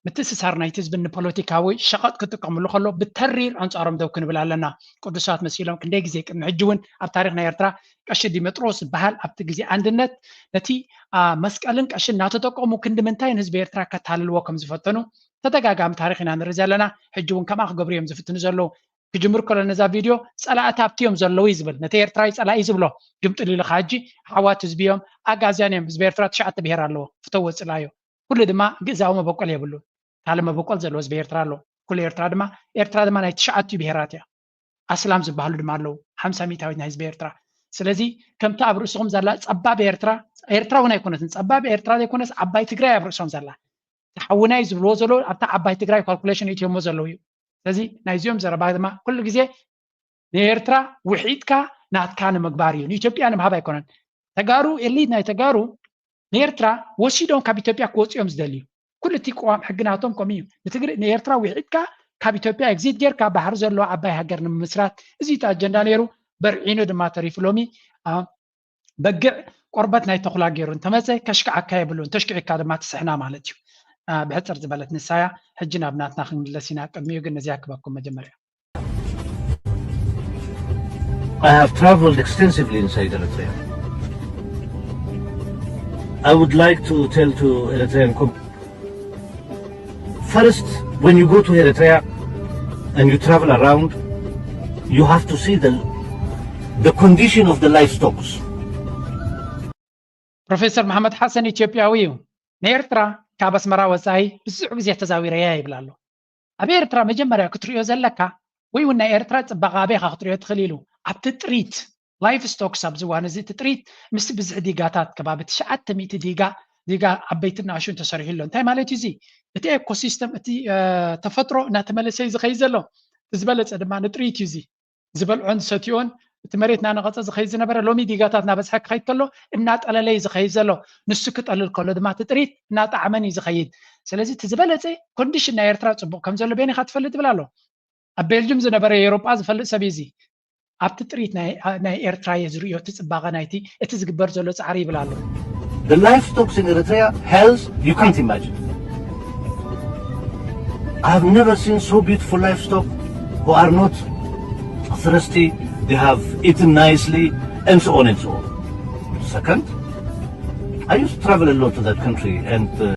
ምትእስሳር ናይቲ ህዝብን ንፖለቲካዊ ሸቐጥ ክጥቀምሉ ከሎ ብተሪር ኣንፃሮም ደው ክንብል ኣለና። ቅዱሳት መሲሎም ክንደይ ግዜ ቅድሚ ሕጂ እውን ኣብ ታሪክ ናይ ኤርትራ ቀሺ ዲሜጥሮስ ዝበሃል ኣብቲ ግዜ ኣንድነት ነቲ መስቀልን ቀሽን እናተጠቀሙ ክንዲ ምንታይ ንህዝቢ ኤርትራ ከታልልዎ ከም ዝፈተኑ ተደጋጋሚ ታሪክ ኢና ንርኢ ዘለና። ሕጂ እውን ከምኣ ክገብሩ እዮም ዝፍትኑ ዘለዉ። ክጅምር ከሎ ነዛ ቪድዮ ፀላእቲ ኣብቲ እዮም ዘለዉ እዩ ዝብል። ነቲ ኤርትራዊ ፀላኢ ዝብሎ ግምጥል ኢልኻ ሕጂ ሓዋት ህዝቢ እዮም፣ ኣጋዝያን እዮም። ህዝቢ ኤርትራ ትሽዓተ ብሄር ኣለዎ፣ ፍተዎ ፅላዮ። ኩሉ ድማ ግእዛዊ መበቆል የብሉን። ካልእ መበቆል ዘለዎ ህዝቢ ኤርትራ ኣሎ። ኩሉ ኤርትራ ድማ ኤርትራ ድማ ናይ ትሽዓቲኡ ብሄራት እያ። ኣስላም ዝበሃሉ ድማ ኣለዉ፣ ሓምሳ ሚእታዊት ናይ ህዝቢ ኤርትራ። ስለዚ ከምቲ ኣብ ርእስኹም ዘላ ፀባብ ኤርትራ፣ ኤርትራ እውን ኣይኮነትን፣ ፀባብ ኤርትራ ዘይኮነስ ዓባይ ትግራይ ኣብ ርእሶም ዘላ። ተሓውናይ ዝብልዎ ዘለዉ ኣብታ ዓባይ ትግራይ ካልኩሌሽን እትዮሞ ዘለዉ እዩ። ስለዚ ናይዚኦም ዘረባ ድማ ኩሉ ግዜ ንኤርትራ ውሒጥካ ናትካ ንምግባር እዩ፣ ንኢትዮጵያ ንምሃብ ኣይኮነን። ተጋሩ ኤሊት ናይ ተጋሩ ንኤርትራ ወሲዶም ካብ ኢትዮጵያ ክወፁ እዮም ዝደልዩ። ኩሉ እቲ ቅዋም ሕጊ ናቶም ከምኡ እዩ። ንትግሪ ንኤርትራ ውሒጥካ ካብ ኢትዮጵያ ኤግዚት ጌርካ ባሕሪ ዘለዎ ዓባይ ሃገር ንምምስራት እዚ እቲ ኣጀንዳ ነይሩ። በርዒኑ ድማ ተሪፉ ሎሚ በግዕ ቆርበት ናይ ተኹላ ገይሩ እንተመፀ ከሽክዓካ የብሉን። ተሽኪዕካ ድማ ትስሕና ማለት እዩ። ብሕፅር ዝበለት ንሳያ። ሕጂ ናብ ናትና ክንምለስ ኢና። ቅድሚኡ ግን ነዚኣ ክበኩም መጀመርያ። I have traveled extensively inside Eritrea. I would like to tell to Eritrean community, first, when you go to Eritrea and you travel around, you have to see the, the condition of the livestocks. ፕሮፌሰር መሓመድ ሓሰን ኢትዮጵያዊ እዩ። ንኤርትራ ካብ ኣስመራ ወፃኢ ብዙሕ ግዜ ተዛዊረያ ይብል ኣሎ። ኣብ ኤርትራ መጀመርያ ክትሪኦ ዘለካ ወይ እውን ናይ ኤርትራ ፅባቐ ኣበይ ኢኻ ክትሪኦ ትኽእል ኢሉ ኣብቲ ጥሪት ላይፍ ስቶክስ ኣብዚ እዋን እዚ እቲ ጥሪት ምስቲ ብዝሒ ዲጋታት ከባቢ ትሽዓተ ሚእቲ ዲጋ ዲጋ ዓበይትን ንኣሽቱን ተሰሪሑ ኣሎ። እንታይ ማለት እዩ እዚ? እቲ ኤኮሲስተም እቲ ተፈጥሮ እናተመለሰ እዩ ዝኸይድ ዘሎ። እቲ ዝበለፀ ድማ ንጥሪት እዩ እዚ። ዝበልዖን ዝሰትዮን እቲ መሬት እናነቐፀ ዝኸይድ ዝነበረ ሎሚ ዲጋታት እናበዝሐ ክኸይድ ከሎ እናጠለለ እዩ ዝኸይድ ዘሎ። ንሱ ክጠልል ከሎ ድማ እቲ ጥሪት እናጠዓመን እዩ ዝኸይድ። ስለዚ እቲ ዝበለፀ ኮንዲሽን ናይ ኤርትራ ፅቡቕ ከም ዘሎ በይንኻ ትፈልጥ ይብል ኣሎ። ኣብ ቤልጅም ዝነበረ ኤውሮጳ ዝፈልጥ ሰብ እዩ እዚ። ኣብቲ ጥሪት ናይ ኤርትራ እየ ዝርእዮ እቲ ፅባቐ ናይቲ እቲ ዝግበር ዘሎ ፃዕሪ ይብል ኣሎ። The livestock in Eritrea, health, you can't imagine. I have never seen so beautiful livestock who are not thirsty, they have eaten nicely, and so on and so on. Second, I used to travel a lot to that country and uh,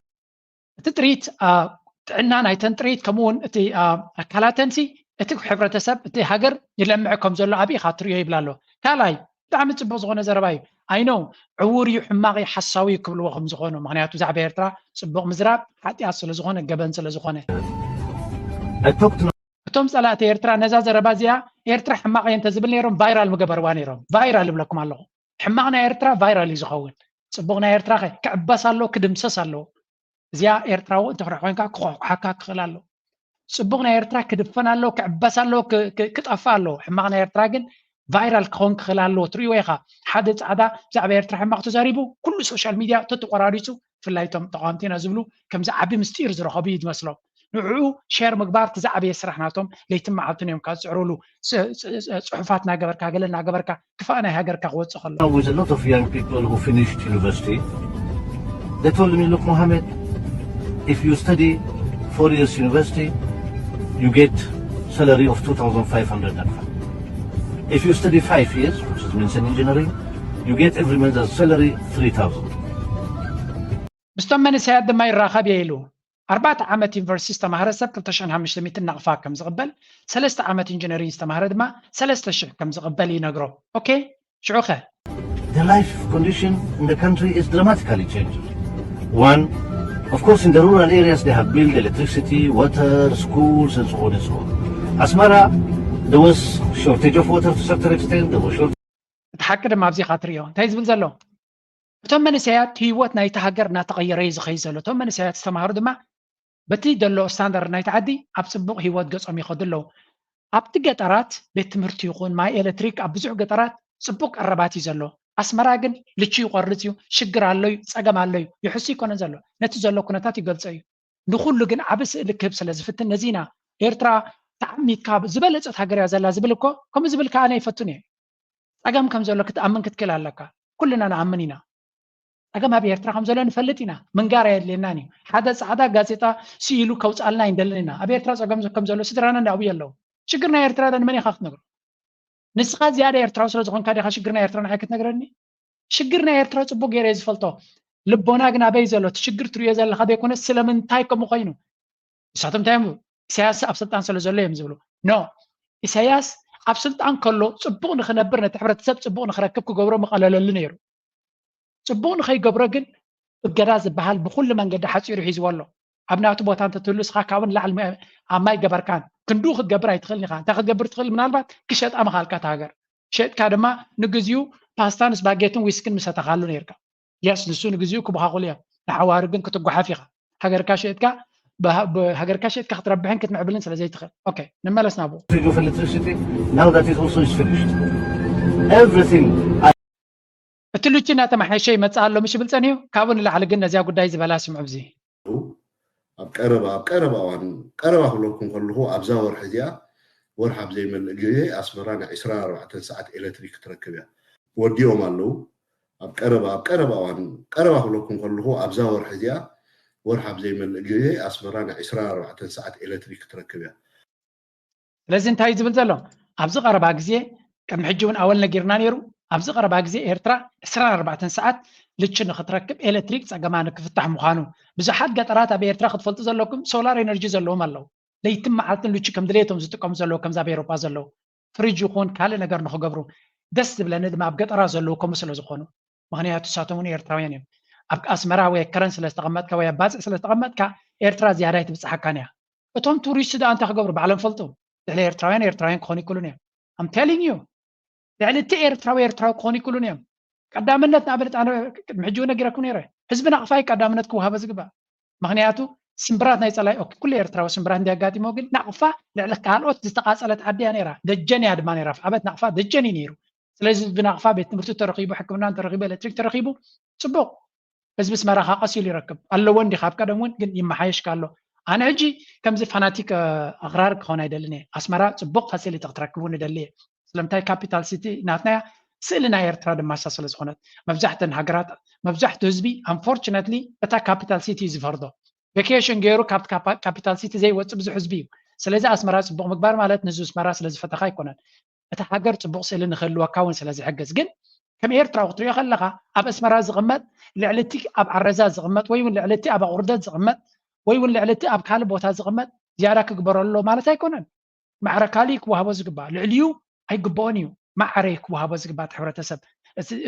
እቲ ጥሪት ጥዕና ናይተን ጥሪት ከምኡውን እቲ ኣካላተንሲ እቲ ሕብረተሰብ እቲ ሃገር ይለምዕ ከም ዘሎ ኣብ ኢኻ ትሪኦ ይብላ ኣሎ። ካልኣይ ብጣዕሚ ፅቡቅ ዝኾነ ዘረባ እዩ። ኣይኖ ዕውር እዩ፣ ሕማቕ እዩ፣ ሓሳዊ እዩ ክብልዎ ከም ዝኾኑ። ምክንያቱ ብዛዕባ ኤርትራ ፅቡቅ ምዝራብ ሓጢኣት ስለ ዝኾነ፣ ገበን ስለ ዝኾነ። እቶም ፀላእቲ ኤርትራ ነዛ ዘረባ እዚኣ ኤርትራ ሕማቕ እየ እንተዝብል ነይሮም ቫይራል ምገበርዋ ነይሮም። ቫይራል ይብለኩም ኣለኹ። ሕማቕ ናይ ኤርትራ ቫይራል እዩ ዝኸውን። ፅቡቕ ናይ ኤርትራ ከ ክዕበስ ኣለዎ፣ ክድምሰስ ኣለዎ። እዚኣ ኤርትራዊ እንተ ኮይንካ ክኾሕኩሓካ ክኽእል ኣለዎ። ፅቡቕ ናይ ኤርትራ ክድፈን ኣለዎ፣ ክዕበስ ኣለዎ፣ ክጠፍእ ኣለዎ። ሕማቕ ናይ ኤርትራ ግን ቫይራል ክኸውን ክኽእል ኣለዎ። ትርእይዎ ኢኻ፣ ሓደ ፃዕዳ ብዛዕባ ኤርትራ ሕማቕ ተዛሪቡ ኩሉ ሶሻል ሚድያ ተተቆራሪፁ፣ ብፍላይ እቶም ተቃወምቲ ኢና ዝብሉ ከምዚ ዓቢ ምስጢር ዝረኸቡ እዩ ዝመስሎም። ንዕኡ ሸር ምግባር እቲ ዝዓበየ ስራሕ ናቶም። ለይትን መዓልትን እዮም ካብ ዝፅዕሩሉ። ፅሑፋት እናገበርካ ገለ እናገበርካ ክፋእ ናይ ሃገርካ ክወፅእ ከሎ። With a lot of young people who finished university, they told me, look, Mohammed, if you study four years university, you get salary of two thousand five hundred dirham. If you study five years, which is means in engineering, you get every month a salary three thousand. ምስቶም መንእሰያት ድማ ይራኸብ እየ ኢሉ። ኣርባዕተ ዓመት ዩኒቨርሲቲ ዝተማህረ ሰብ ክልተ ሽሕን ሓሙሽተ ሚእትን ናቕፋ ከም ዝቕበል፣ ሰለስተ ዓመት ኢንጂነሪንግ ዝተማህረ ድማ ሰለስተ ሽሕ ከም ዝቕበል ይነግሮ። ኦኬ፣ ሽዑኸ? The life condition in the country is dramatically changed. One, of course, in the rural areas, they have built electricity, water, schools, and so on and so on. Asmara, there was shortage of water to a certain extent. There was shortage. እቲ ሓቂ ድማ ኣብዚኻ ትርእዮ እንታይ ዝብል ዘሎ? እቶም መንእሰያት ህይወት ናይቲ ሃገር እናተቐየረ እዩ ዝኸይድ ዘሎ። እቶም መንእሰያት ዝተማሃሩ ድማ በቲ ዘሎ ስታንዳርድ ናይቲ ዓዲ ኣብ ፅቡቕ ህይወት ገፆም ይኸዱ ኣለዉ። ኣብቲ ገጠራት ቤት ትምህርቲ ይኹን ማይ ኤሌክትሪክ ኣብ ብዙሕ ገጠራት ፅቡቕ ቀረባት እዩ ዘሎ። ኣስመራ ግን ልቹ ይቆርፅ እዩ፣ ሽግር ኣሎ እዩ፣ ፀገም ኣሎ እዩ። ይሕሱ ይኮነን ዘሎ፣ ነቲ ዘሎ ኩነታት ይገልፆ እዩ። ንኹሉ ግን ዓቢ ስእሊ ክህብ ስለ ዝፍትን ነዚ ኢና ኤርትራ ተዓሚትካ ዝበለፀት ሃገር እያ ዘላ ዝብል እኮ ከምኡ ዝብል ከዓ ኣነ ይፈቱን እየ። ፀገም ከም ዘሎ ክትኣምን ክትክእል ኣለካ። ኩልና ንኣምን ኢና። ፀገም ኣብ ኤርትራ ከም ዘሎ ንፈልጥ ኢና። ምንጋር ኣየድልየናን እዩ። ሓደ ፃዕዳ ጋዜጣ ስኢሉ ከውፅኣልና ኣይንደልን ኢና። ኣብ ኤርትራ ፀገም ከም ዘሎ ስድራና እንዳዕብዩ ኣለዉ። ሽግር ናይ ኤርትራ ዶ ንመን ኢኻ ክትነግሮ? ንስኻ ዝያዳ ኤርትራዊ ስለ ዝኾንካ ዲኻ ሽግር ናይ ኤርትራ ንዓይ ክትነግረኒ? ሽግር ናይ ኤርትራ ፅቡቅ ገይረ እየ ዝፈልጦ። ልቦና ግን ኣበይ ዘሎ? እቲ ሽግር ትርእዮ ዘለኻ ዘይኮነስ ስለምንታይ ከምኡ ኮይኑ? ንሳቶም እንታይ እዮም? ኢሳያስ ኣብ ስልጣን ስለ ዘሎ እዮም ዝብሉ። ኖ፣ ኢሳያስ ኣብ ስልጣን ከሎ ፅቡቅ ንክነብር ነቲ ሕብረተሰብ ፅቡቅ ንክረክብ ክገብሮ ምቐለለሉ ነይሩ። ፅቡቅ ንከይገብሮ ግን እገዳ ዝበሃል ብኩሉ መንገዲ ሓፂሩ ሒዝዎ ኣሎ። ኣብ ናቱ ቦታ እንተትህሉ እስኻ ካብኡ ንላዕሊ ኣብ ማይ ገበርካን ክንድኡ ክትገብር ኣይትኽእልን ኢኻ። እንታይ ክትገብር ትኽእል? ምናልባት ክሸጣ ምኻልካ እታ ሃገር ሸጥካ ድማ ንግዚኡ ፓስታን ስፓጌትን ዊስክን ምሰተኻሉ ነይርካ። የስ ንሱ ንግዚኡ ክበኻኹሉ እዮም። ንሓዋሩ ግን ክትጓሓፍ ኢኻ። ሃገርካ ሸጥካ ሃገርካ ሸጥካ ክትረብሕን ክትምዕብልን ስለ ዘይትኽእል። ኦኬ ንመለስ ናብኡ። Figure of electricity, now that is also is finished. Everything. እቲ ልጁ እናተመሓየሸ ይመፅእ ኣሎ ምሽ ይብል ፀኒሑ። ካብኡ ንላዕሊ ግን ነዚያ ጉዳይ ዝበላ ስምዑ። ኣብዚ ኣብ ቀረባ ኣብ ቀረባ እዋን ቀረባ ክብለኩም ከለኹ ኣብዛ ወርሒ እዚኣ ወርሒ ኣብ ዘይመልእ ግዜ ኣስመራ ናይ ዕስራን ኣርባዕተን ሰዓት ኤሌክትሪክ ክትረክብ እያ። ወዲኦም ኣለዉ። ኣብ ቀረባ ኣብ ቀረባ እዋን ቀረባ ክብለኩም ከለኹ ኣብዛ ወርሒ እዚኣ ወርሒ ኣብ ዘይመልእ ግዜ ኣስመራ ናይ ዕስራን ኣርባዕተን ሰዓት ኤሌክትሪክ ክትረክብ እያ። ስለዚ እንታይ እዩ ዝብል ዘሎ? ኣብዚ ቀረባ ግዜ ቅድሚ ሕጂ እውን ኣወል ነጊርና ነይሩ። ኣብዚ ቀረባ ግዜ ኤርትራ ዕስራን ኣርባዕተን ሰዓት ልቺ ንክትረክብ ኤሌክትሪክ ፀገማ ንክፍታሕ ምዃኑ። ብዙሓት ገጠራት ኣብ ኤርትራ ክትፈልጡ ዘለኩም ሶላር ኤነርጂ ዘለዎም ኣለዉ። ለይትን መዓልትን ልቺ ከም ድሌቶም ዝጥቀሙ ዘለዉ ከምዚ ኣብ ኤሮፓ ዘለዉ ፍሪጅ ይኹን ካልእ ነገር ንክገብሩ። ደስ ዝብለኒ ድማ ኣብ ገጠራት ዘለዉ ከምኡ ስለ ዝኾኑ። ምክንያቱ ንሳቶም እውን ኤርትራውያን እዮም። ኣብ ኣስመራ ወይ ኣብ ከረን ስለ ዝተቐመጥካ ወይ ኣብ ባፅዕ ስለ ዝተቐመጥካ ኤርትራ ዝያዳ ኣይትብፅሓካን እያ። እቶም ቱሪስት ደኣ እንታይ ክገብሩ ባዕሎም ፈልጡ። ልዕሊ ኤርትራውያን ኤርትራውያን ክኾኑ ይክእሉን እዮም። I'm telling you ልዕሊ እቲ ኤርትራዊ ኤርትራዊ ክኾኑ ይክእሉን እዮም። ቀዳምነት ንኣብነት ኣነ ቅድሚ ሕጂ እውን ነጊረኩም ነይረ። ህዝቢ ናቕፋ እዩ ቀዳምነት ክወሃቦ ዝግባእ። ምክንያቱ ስምብራት ናይ ፀላኢ ኦኬ ኩሉ ኤርትራዊ ስምብራት እንዲያጋጢሞ ግን ናቕፋ ልዕሊ ካልኦት ዝተቃፀለት ዓዲ እያ ነይራ። ደጀን እያ ድማ ነይራ። ዓበት ናቕፋ ደጀን እዩ ነይሩ። ስለዚ ህዝቢ ናቕፋ ቤት ትምህርቲ ተረኺቡ፣ ሕክምና እንተረኺቡ፣ ኤሌክትሪክ ተረኺቡ ፅቡቕ። ህዝቢ ኣስመራ ከኣ ቀስ ኢሉ ይረክብ ኣለዎ እንዲ ካብ ቀደም እውን ግን ይመሓየሽ ኣሎ። ኣነ ሕጂ ከምዚ ፋናቲክ ኣኽራር ክኾን ኣይደልን እየ። ኣስመራ ፅቡቕ ፋሲሊቲ ክትረክቡ ንደሊ እየ። ስለምንታይ ካፒታል ሲቲ ናትና እያ። ስእሊ ናይ ኤርትራ ድማ እሳ ስለ ዝኾነት መብዛሕተን ሃገራት መብዛሕትኡ ህዝቢ unfortunately እታ capital city እዩ ዝፈርዶ። ቬኬሽን ገይሩ ካብቲ ካፒታል ሲቲ ዘይወፅእ ብዙሕ ህዝቢ እዩ። ስለዚ ኣስመራ ፅቡቕ ምግባር ማለት ንህዝቢ ኣስመራ ስለ ዝፈተኻ ኣይኮነን፣ እቲ ሃገር ፅቡቕ ስእሊ ንክህልወካ እውን ስለ ዝሕግዝ። ግን ከም ኤርትራዊ ክትሪኦ ከለኻ ኣብ ኣስመራ ዝቕመጥ ልዕሊ እቲ ኣብ ዓረዛ ዝቕመጥ ወይ እውን ልዕሊ እቲ ኣብ ኣቑርደት ዝቕመጥ ወይ እውን ልዕሊ እቲ ኣብ ካልእ ቦታ ዝቕመጥ ዝያዳ ክግበረሉ ኣለዎ ማለት ኣይኮነን። ማዕረ ካልእ ክወሃቦ ዝግባእ ልዕሊኡ ኣይግበኦን እዩ። ማዕረ ክወሃቦ ዝግባእ ሕብረተሰብ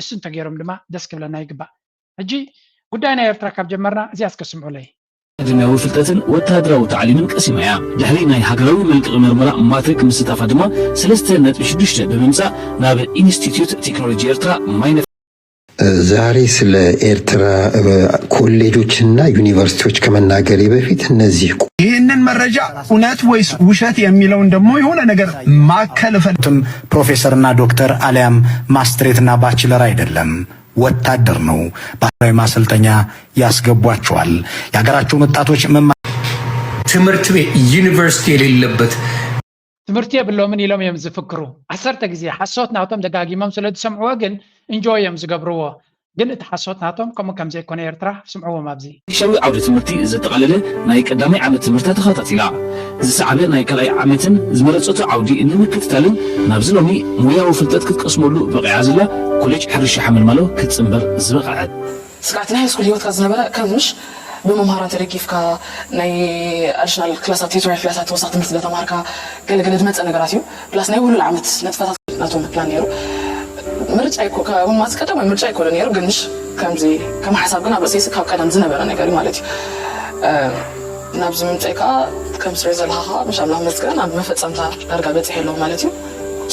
እሱ እንተገይሮም ድማ ደስ ክብለና ይግባእ። ሕጂ ጉዳይ ናይ ኤርትራ ካብ ጀመርና እዚኣ እስከ ስምዑለይ። ኣካዳሚያዊ ፍልጠትን ወተሃደራዊ ታዕሊምን ቀሲማ እያ። ድሕሪ ናይ ሃገራዊ መልቀቒ መርመራ ማትሪክ ምስታፋ ድማ ሰለስተ ነጥቢ ሽዱሽተ ብምምጻእ ናብ ኢንስቲትዩት ቴክኖሎጂ ኤርትራ ማይነት ዛሬ ስለ ኤርትራ ኮሌጆችና ዩኒቨርሲቲዎች ከመናገሬ በፊት እነዚህ ይህንን መረጃ እውነት ወይስ ውሸት የሚለውን ደግሞ የሆነ ነገር ማከል እፈልግ ፕሮፌሰርና ዶክተር አሊያም ማስትሬትና ባችለር አይደለም፣ ወታደር ነው። ባህላዊ ማሰልጠኛ ያስገቧቸዋል። የሀገራቸውን ወጣቶች መማ ትምህርት ቤት ዩኒቨርሲቲ የሌለበት ትምህርቲ የብሎምን ኢሎም እዮም ዝፍክሩ። ዓሰርተ ግዜ ሓሶት ናቶም ደጋጊሞም ስለ ዝሰምዕዎ ግን እንጆይ እዮም ዝገብርዎ። ግን እቲ ሓሶት ናቶም ከምኡ ከም ዘይኮነ ኤርትራ ስምዕዎም ኣብዚ። ሸዊ ዓውዲ ትምህርቲ ዘጠቓለለ ናይ ቀዳማይ ዓመት ትምህርታ ተኸታቲላ። ዝሰዓበ ናይ ካልኣይ ዓመትን ዝመረጸቶ ዓውዲ ንምክትታልን ናብዚ ሎሚ ሞያዊ ፍልጠት ክትቀስመሉ በቒዓ ዘላ ኮሌጅ ሕርሻ ሓመልማሎ ክትጽንበር ዝበቕዐት። ስጋዕቲ ናይ ሃይስኩል ህይወትካ ዝነበረ ከም ምሽ ብመምሃራን ተደጊፍካ ናይ ኣዲሽናል ክላሳት ቲቶሪያል ክላሳት ተወሳኺ ትምህርቲ ለተማርካ ገለገለ ዝመፀ ነገራት እዩ ፕላስ ናይ ውሉል ዓመት ነጥፈታት ናቶም ፕላን ነይሩ ምርጫ ይኮ ከውን ማስ ቀዳማይ ምርጫ ይኮነ ነይሩ ግን ምሽ ከምዚ ከም ሓሳብ ግን ኣብ ርእሰይስ ካብ ቀደም ዝነበረ ነገር እዩ ማለት እዩ ናብዚ ምምፀይ ከዓ ከም ስረ ዘለካ ከዓ ምሽ ኣምላኽ መስገን ኣብ መፈፀምታ ዳርጋ በፂሐ ኣለኹ ማለት እዩ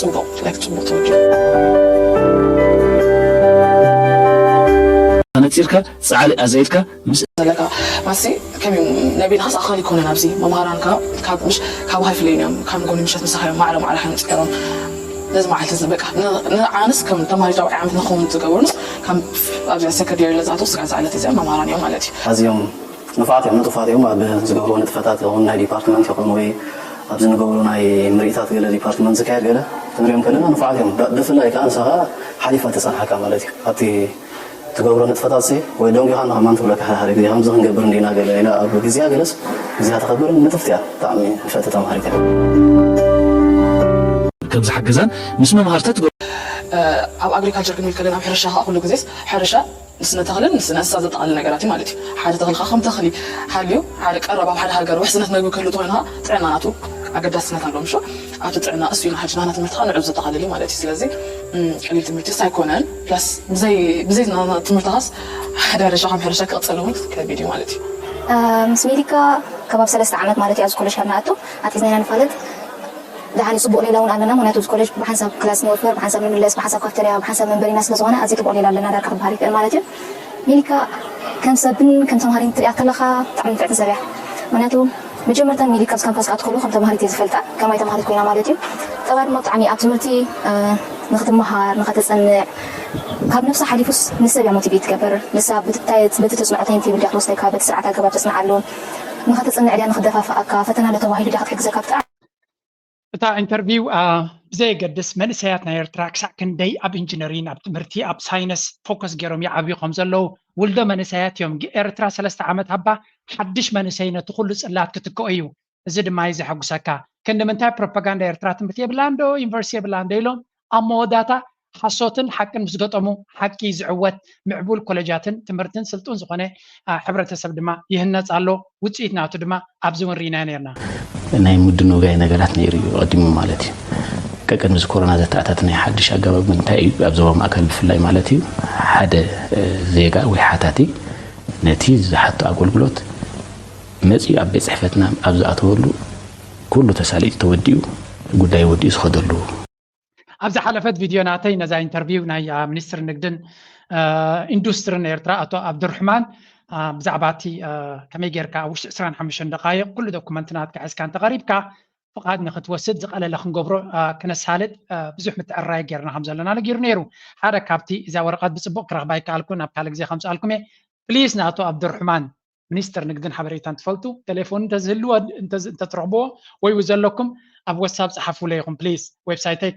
ፅቡቕ ላይክ ፅቡቕ ተወዲኡ ኣነፂርካ ፃዕሪ ኣዛይድካ ምስ ዘለካ ማሲ ከመይ ነቢና ኸስ ኣኻል ይኮነ ናብዚ መምሃራንካ ካብ ምሽ ካብ ሃይ ፍለይን እዮም ካብ ጎኒ ምሸት ምሳኻ እዮም ማዕረ ማዕረ ሓንፂሮም ነዚ መዓልቲ እዚ በቃ ንዓንስ ከም ተማሪት ራብዓይ ዓመት ንኸውን ዝገበሩንስ ካብ ኣብዚኣ ሰከንደሪ ለዛተው ስጋዕ ዝዓለት እዚኣ መምሃራን እዮም ማለት እዩ ኣዝዮም ንፉዓት እዮም ንጡፋት እዮም ኣብ ዝገብርዎ ንጥፈታት ይኹን ናይ ዲፓርትመንት ይኹን ወይ ኣብዚ ንገብሮ ናይ ምርኢታት ገለ ዲፓርትመንት ዝካየድ ገለ ክንሪኦም ከለና ንፉዓት እዮም ብፍላይ ከዓ ንስኻ ሓሊፋ ትፀንሓካ ማለት እዩ ኣብቲ ትገብሮ ንጥፈታት ሲ ወይ ደንጉኻ ንኸማን ትብለካ ሓደ ሓደ ግዜ ከምዚ ክንገብር እንዲና ገለ ኢላ ኣብ ግዜያ ገለስ ግዜያ ተኸብር ንጥፍቲ እያ ብጣዕሚ ንፈቲ ተማሃሪት እያ ከም ዝሓገዛን ምስ መምሃርታ ትገብሮ ኣብ ኣግሪካልቸር ክንብል ከለና ኣብ ሕርሻ ከዓ ኩሉ ግዜስ ሕርሻ ንስነ ተኽልን ንስነ እንስሳ ዘጠቓልል ነገራት እዩ ማለት እዩ። ሓደ ተኽሊ ከዓ ከም ተኽሊ ሓልዩ ሓደ ቀረብ ኣብ ሓደ ሃገር ውሕስነት መግቢ ክህሉ ተኾይኑ ከዓ ጥዕና ናቱ ኣገዳስነት ኣለዎ ምሽ ኣብቲ ጥዕና እሱ ኢና ሕጂ ናና ትምህርቲ ከዓ ንዑ ዘጠቓልል እዩ ማለት እዩ። ስለዚ ቀሊል ትምህርቲ ስ ኣይኮነን ፕላስ ብዘይ ብዘይ ናና ትምህርቲ ኻስ ሓደ ሕርሻ ከም ሕርሻ ክቕፅል እውን ከቢድ እዩ ማለት እዩ። ምስ ሜሊካ ከባብ ሰለስተ ዓመት ማለት እዩ ኣብዚ ኮሌጅ ካብ ንኣቱ ኣጢፅና ኢና ንፋለጥ። ደሓን እዩ ፅቡቕ ሌላ እውን ኣለና ምክንያቱ እዚ ኮሌጅ ብሓንሳብ ክላስ ንወፍር ብሓንሳብ ንምለስ ብሓንሳብ ካፍተርያ ብሓንሳብ መንበሪና ስለዝኾነ ኣዝዩ ጥቡቕ ሌላ ኣለና ዳርጋ ክበሃል ይክእል ማለት እዩ ሜሊካ ከም ሰብን ከም ተምሃሪን ትሪኣ ከለኻ ብጣዕሚ ንፍዕቲ ሰብ እያ ምክንያቱ መጀመርታ ሜሊካ ኣብዚ ካምፓስ ክኣቱ ከሎ ከም ተምሃሪት እየ ዝፈልጣ ከማይ ተምሃሪት ኮይና ማለት እዩ ጠባይ ድማ ብጣዕሚ ኣብ ትምህርቲ ንክትመሃር ንከተፀንዕ ካብ ነብሳ ሓሊፉስ ንሰብ እያ ሞቲቬት ትገብር ንሳ በቲ ተፅንዖ ታይም ቴብል ድያ ክትወስደካ በቲ ስርዓት ኣገባብ ተፅንዓሉ ንኸተፅንዕ ድያ ንክደፋፍኣካ ፈተና ዶ ተባሂሉ ድያ ክትሕግዘካ ብጣዕሚ እታ ኢንተርቪው ብዘየገድስ መንእሰያት ናይ ኤርትራ ክሳዕ ክንደይ ኣብ ኢንጂነሪን ኣብ ትምህርቲ ኣብ ሳይነስ ፎከስ ገይሮም ይዓብዩ ከም ዘለዉ ውልዶ መንእሰያት እዮም ኤርትራ ሰለስተ ዓመት ሃባ ሓድሽ መንእሰይ ነቲ ኩሉ ጽላት ክትክኦ እዩ እዚ ድማ እዩ ዘሐጉሰካ ክንዲ ምንታይ ፕሮፓጋንዳ ኤርትራ ትምህርቲ የብላን ዶ ዩኒቨርሲቲ የብላን ዶ ኢሎም ኣብ መወዳታ ሓሶትን ሓቅን ምስ ገጠሙ ሓቂ ዝዕወት ምዕቡል ኮለጃትን ትምህርትን ስልጡን ዝኾነ ሕብረተሰብ ድማ ይህነፅ ኣሎ። ውፅኢት ናቱ ድማ ኣብዚ እውን ርኢናዮ ነርና። ናይ ምድንጋይ ነገራት ነይሩ እዩ ቀዲሙ ማለት እዩ። ቀቅድሚ እዚ ኮሮና ዘተኣታተናዮ ሓድሽ ኣገባብ እንታይ እዩ ኣብ ዞባ ማእከል ብፍላይ ማለት እዩ ሓደ ዜጋ ወይ ሓታቲ ነቲ ዝሓቶ ኣገልግሎት መፂኡ ኣብ ቤት ፅሕፈትና ኣብ ዝኣተወሉ ኩሉ ተሳሊጡ ተወዲኡ ጉዳዩ ወዲኡ ዝኸደሉ ኣብ ዝሓለፈት ቪድዮ ናተይ ነዛ ኢንተርቪው ናይ ሚኒስትር ንግድን ኢንዱስትርን ኤርትራ ኣቶ ኣብዱርሕማን ብዛዕባ እቲ ከመይ ጌርካ ኣብ ውሽጢ ዕስራን ሓሙሽተን ደቃይቕ ኩሉ ዶኩመንት ናትካ ሒዝካ እንተቐሪብካ ፍቓድ ንክትወስድ ዝቐለለ ክንገብሮ ክነሳልጥ ብዙሕ ምትዕርራይ ጌርና ከም ዘለና ነጊሩ ነይሩ። ሓደ ካብቲ እዛ ወረቐት ብፅቡቕ ክረኽባ ይከኣልኩ ናብ ካልእ ግዜ ከምፅኣልኩም እየ። ፕሊስ ንኣቶ ኣብዱርሕማን ሚኒስትር ንግድን ሓበሬታን ትፈልጡ ቴሌፎን እንተዝህልዎ እንተትረኽብዎ ወይ ዘለኩም ኣብ ወትሳፕ ፀሓፉለይ ኢኹም ፕሊስ ዌብሳይተይ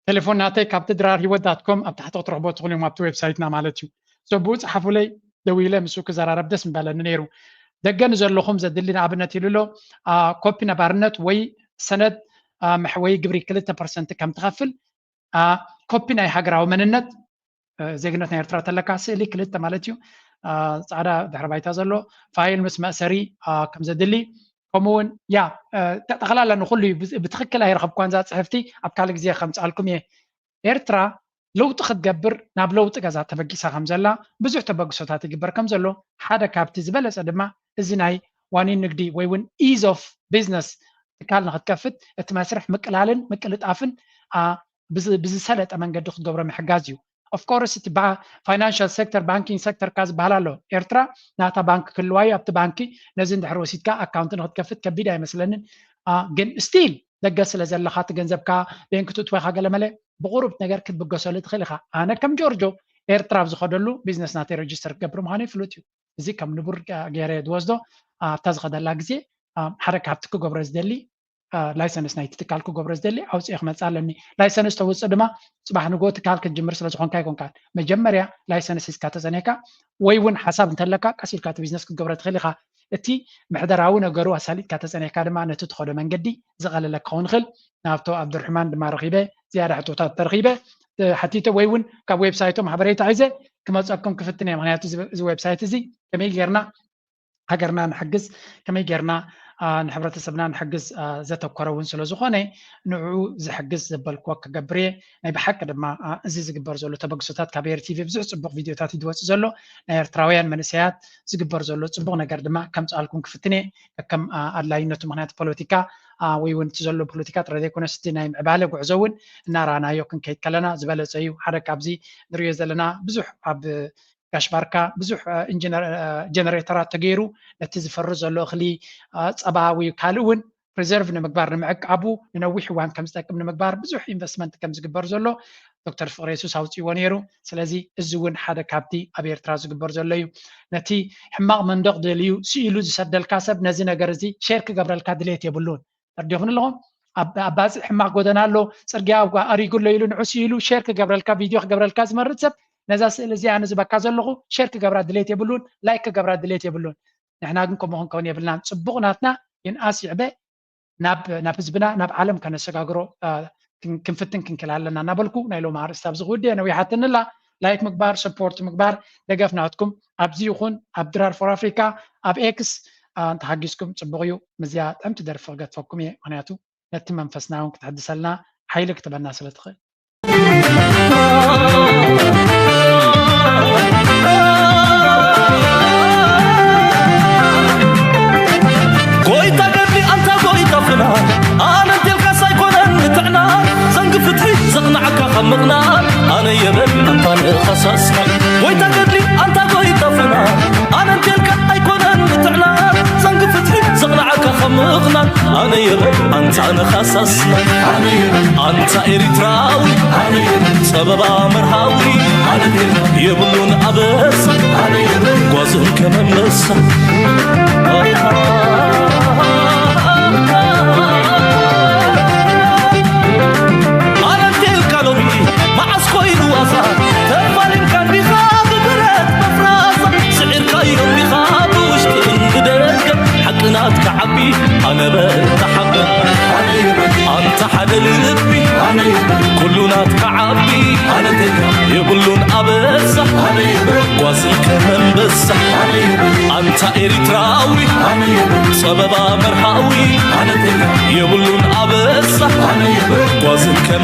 ቴሌፎን ናተይ ካብቲ ድራር ሂወት ዳት ኮም ኣብ ታሕቲ ክትረኽቦ ትኽእሉ እዮም፣ ኣብቲ ዌብሳይትና ማለት እዩ። So ብኡ ጸሓፉለይ፣ ደዊለ ምስኡ ክዘራረብ ደስ ምበለኒ ነይሩ። ደገ ንዘለኹም ዘድሊ ንኣብነት ኢሉ ኣሎ፣ አ፣ ኮፒ ነባርነት ወይ ሰነድ፣ አ፣ መሕ-፣ ወይ ግብሪ ክልተ ፐርሰንት ከም ትኸፍል፣ አ፣ ኮፒ ናይ ሃገራዊ መንነት፣ እ፣ ዜግነት ናይ ኤርትራ ተለካ ስእሊ ክልተ ማለት እዩ። አ፣ ጻዕዳ ድሕረ ባይታ ዘሎ ፋይል ምስ መእሰሪ፣ አ፣ ከም ዘድሊ፣ ከምኡ እውን ያ፣ እ፣ ጠቕላላ ንኹሉ እዩ። ብዝ-፣ ብትኽክል ኣይረኸብኳን እዛ ጽሕፍቲ፣ ኣብ ካልእ ግዜ ከምጽኣልኩም እየ። ኤርትራ ለውጢ ክትገብር ናብ ለውጢ ገዛ ተበጊሳ ከም ዘላ ብዙሕ ተበግሶታት ይግበር ከም ዘሎ፣ ሓደ ካብቲ ዝበለጸ ድማ እዚ ናይ ዋኒን ንግዲ ወይ እውን ኢዝ ኦፍ ቢዝነስ ትካል ንክትከፍት እቲ መስርሕ ምቅላልን ምቅልጣፍን፣ አ፣ ብዝ-፣ ብዝሰለጠ መንገዲ ክትገብሮ ምሕጋዝ እዩ። Of course እቲ ባ-፣ ፋይናንሻል ሴክተር፣ ባንኪንግ ሴክተር ካ ዝበሃል ኣሎ። ኤርትራ ናታ ባንክ ክህልዋ እዩ። ኣብቲ ባንኪ ነዚ እንድሕር ወሲድካ ኣካውንት ንክትከፍት ከቢድ ኣይመስለንን። አ፣ ግን ስቲል ደገ ስለ ዘለኻ እቲ ገንዘብካ ቤንክ ትእትወካ ገለመለ ብቁሩብ ነገር ክትብገሰሉ ትኽእል ኢኻ። ኣነ ከም ጆርጆ ኤርትራ ኣብ ዝኸደሉ ቢዝነስ ናተይ ረጅስተር ክገብር ምዃኑ ይፍሉጥ እዩ። እዚ ከም ንቡር ገ-፣ ገይረ ዝወስዶ፣ ኣብታ ዝኸደላ ግዜ፣ አ፣ ሓደ ካብቲ ክገብሮ ዝደሊ፣ አ፣ ላይሰንስ ናይቲ ትካል ክገብሮ ዝደሊ ኣውፅኤ ክመፅእ ኣለኒ። ላይሰንስ ተውፅእ ድማ ፅባሕ ንግሆ ትካል ክትጅምር ስለ ዝኾንካ ኣይኮንካን። መጀመርያ ላይሰንስ ሒዝካ ተፀኒሕካ ወይ እውን ሓሳብ እንተለካ ቀስ ኢልካ እቲ ቢዝነስ ክትገብሮ ትኽእል ኢኻ። እቲ ምሕደራዊ ነገሩ ኣሳሊጥካ ተፀኒሕካ ድማ ነቲ ትኸዶ መንገዲ ዝቐለለ ክኸውን ይኽእል። ናብቶ ኣብዱርሕማን ድማ ረኺበ ዝያዳ ሕቶታት ተረኺበ፣ እ፣ ሓቲተ ወይ እውን ካብ ዌብሳይቶም ሓበሬታ ሒዘ ክመፀኩም ክፍትን እየ። ምክንያቱ እዚ፣ እዚ ዌብሳይት እዚ ከመይ ጌርና ሃገርና ንሕግዝ፣ ከመይ ጌርና፣ አ፣ ንሕብረተሰብና ንሕግዝ፣ አ፣ ዘተኮረ እውን ስለ ዝኾነ ንዕኡ ዝሕግዝ ዘበልክዎ ክገብር እየ። ናይ ብሓቂ ድማ፣ አ፣ እዚ ዝግበር ዘሎ ተበግሶታት ካብ ኤሪ ቲቪ ብዙሕ ጽቡቕ ቪድዮታት እዩ ዝወጽእ ዘሎ። ናይ ኤርትራውያን መንእሰያት ዝግበር ዘሎ ጽቡቕ ነገር ድማ ከምጽኣልኩም ክፍትን እየ። ከከም፣ አ፣ ኣድላይነቱ፣ ምኽንያቱ ፖለቲካ፣ አ፣ ወይ እውን እቲ ዘሎ ፖለቲካ ጥራይ ዘይኮነስ እቲ ናይ ምዕባለ ጉዕዞ እውን እናረኣናዮ ክንከይድ ከለና ዝበለጸ እዩ። ሓደ ካብዚ ንሪኦ ዘለና ብዙሕ ኣብ ጋሽ ባርካ ብዙሕ፣ እ፣ ኢንጂነር-፣ እ፣ ጀነሬተራት ተገይሩ ነቲ ዝፈሪ ዘሎ እኽሊ፣ እ፣ ጸባ ወይ ካልእ እውን ፕሪዘርቭ ንምግባር፣ ንምዕቃቡ፣ ንነዊሕ እዋን ከም ዝጠቅም ንምግባር ብዙሕ ኢንቨስትመንት ከም ዝግበር ዘሎ ዶክተር ፍቕረ የሱስ ኣውጺእዎ ነይሩ። ስለዚ እዚ እውን ሓደ ካብቲ ኣብ ኤርትራ ዝግበር ዘሎ እዩ። ነቲ ሕማቕ መንደቕ ደልዩ ስኢሉ ዝሰደልካ ሰብ ነዚ ነገር እዚ ሼር ክገብረልካ ድሌት የብሉን። ተረዲኹም ኣለኹም? ኣብ፣ ኣብ ባጽዕ ሕማቕ ጎደና ኣሎ፣ ጽርግያ ኣሪጉ ኣሎ ኢሉ ንዑ ስኢሉ ሼር ክገብረልካ፣ ቪድዮ ክገብረልካ ዝመርጽ ሰብ፣ ነዛ ስእሊ እዚኣ ኣነ ዝበካ ዘለኹ ሼር ክገብራ ድሌት የብሉን፣ ላይክ ክገብራ ድሌት የብሉን። ንሕና ግን ከምኡ ክንከውን የብልናን። ጽቡቕ ናትና ይንኣስ ይዕበ ናብ፣ ናብ ህዝብና፣ ናብ ዓለም ከነሰጋግሮ፣ አ፣ ክን-፣ ክንፍትን ክንክል ኣለና እናበልኩ ናይ ሎሚ ኣርእስቲ ኣብዚ ክውድእ እየ። ነዊሓትኒ ኣላ። ላይክ ምግባር፣ ሰፖርት ምግባር፣ ደገፍ ናትኩም ኣብዚ ይኹን ኣብ ድራር ፎር ኣፍሪካ፣ ኣብ ኤክስ፣ አ፣ እንተሓጊዝኩም ጽቡቕ እዩ። ምስዚኣ ጥዕምቲ ደርፊ ክገድፈኩም እየ። ምኽንያቱ ነቲ መንፈስና እውን ክትሕድሰልና ሓይሊ ክትበና ስለ ትኽእል። ጎይታ ገድሊ ኣንታ ጎይታ ፍና ኣነ እንቴልካስ ኣይኮነን ንጥዕና ዘንግ ፍትሒ ዘቕናዕካ ካብ ምቕናን ኣነ የበል ኣንታ ንኸሳስና ጎይታ ገድሊ ኣንታ ጎይታ ፍና ኣነ እንቴልካ ኣይኮነን ንጥዕና ዘንግ ፍትሒ ዘቕናዕካ ካብ ምቕናን ኣነ የበል ኣንታ ንኸሳስና ኣንታ ኤሪትራዊ ጸበባ መርሃዊ የብሉን ኣበሳ ጓዝን ከመመሳ ኣነንቴልካ ሎሚ መዓስ ኮይኑ ዋሳ ተፋሊምካ እንዲኻ ብብረት መፍራሳ ስዒርካዮ እንዲኻ ብውሽጥን ብደገ ሓቂ ናትካ ዓቢ ኣነ በታ ሓቂ ኣንታ ሓደ ልቢ ኩሉ ናትካ ዓቢ የብሉን ኣበሳ ጓዝን ከመንበሳ ኣንታ ኤሪትራዊ ጸበባ መርሃዊ የብሉን ኣበሳ ጓዝን ከመ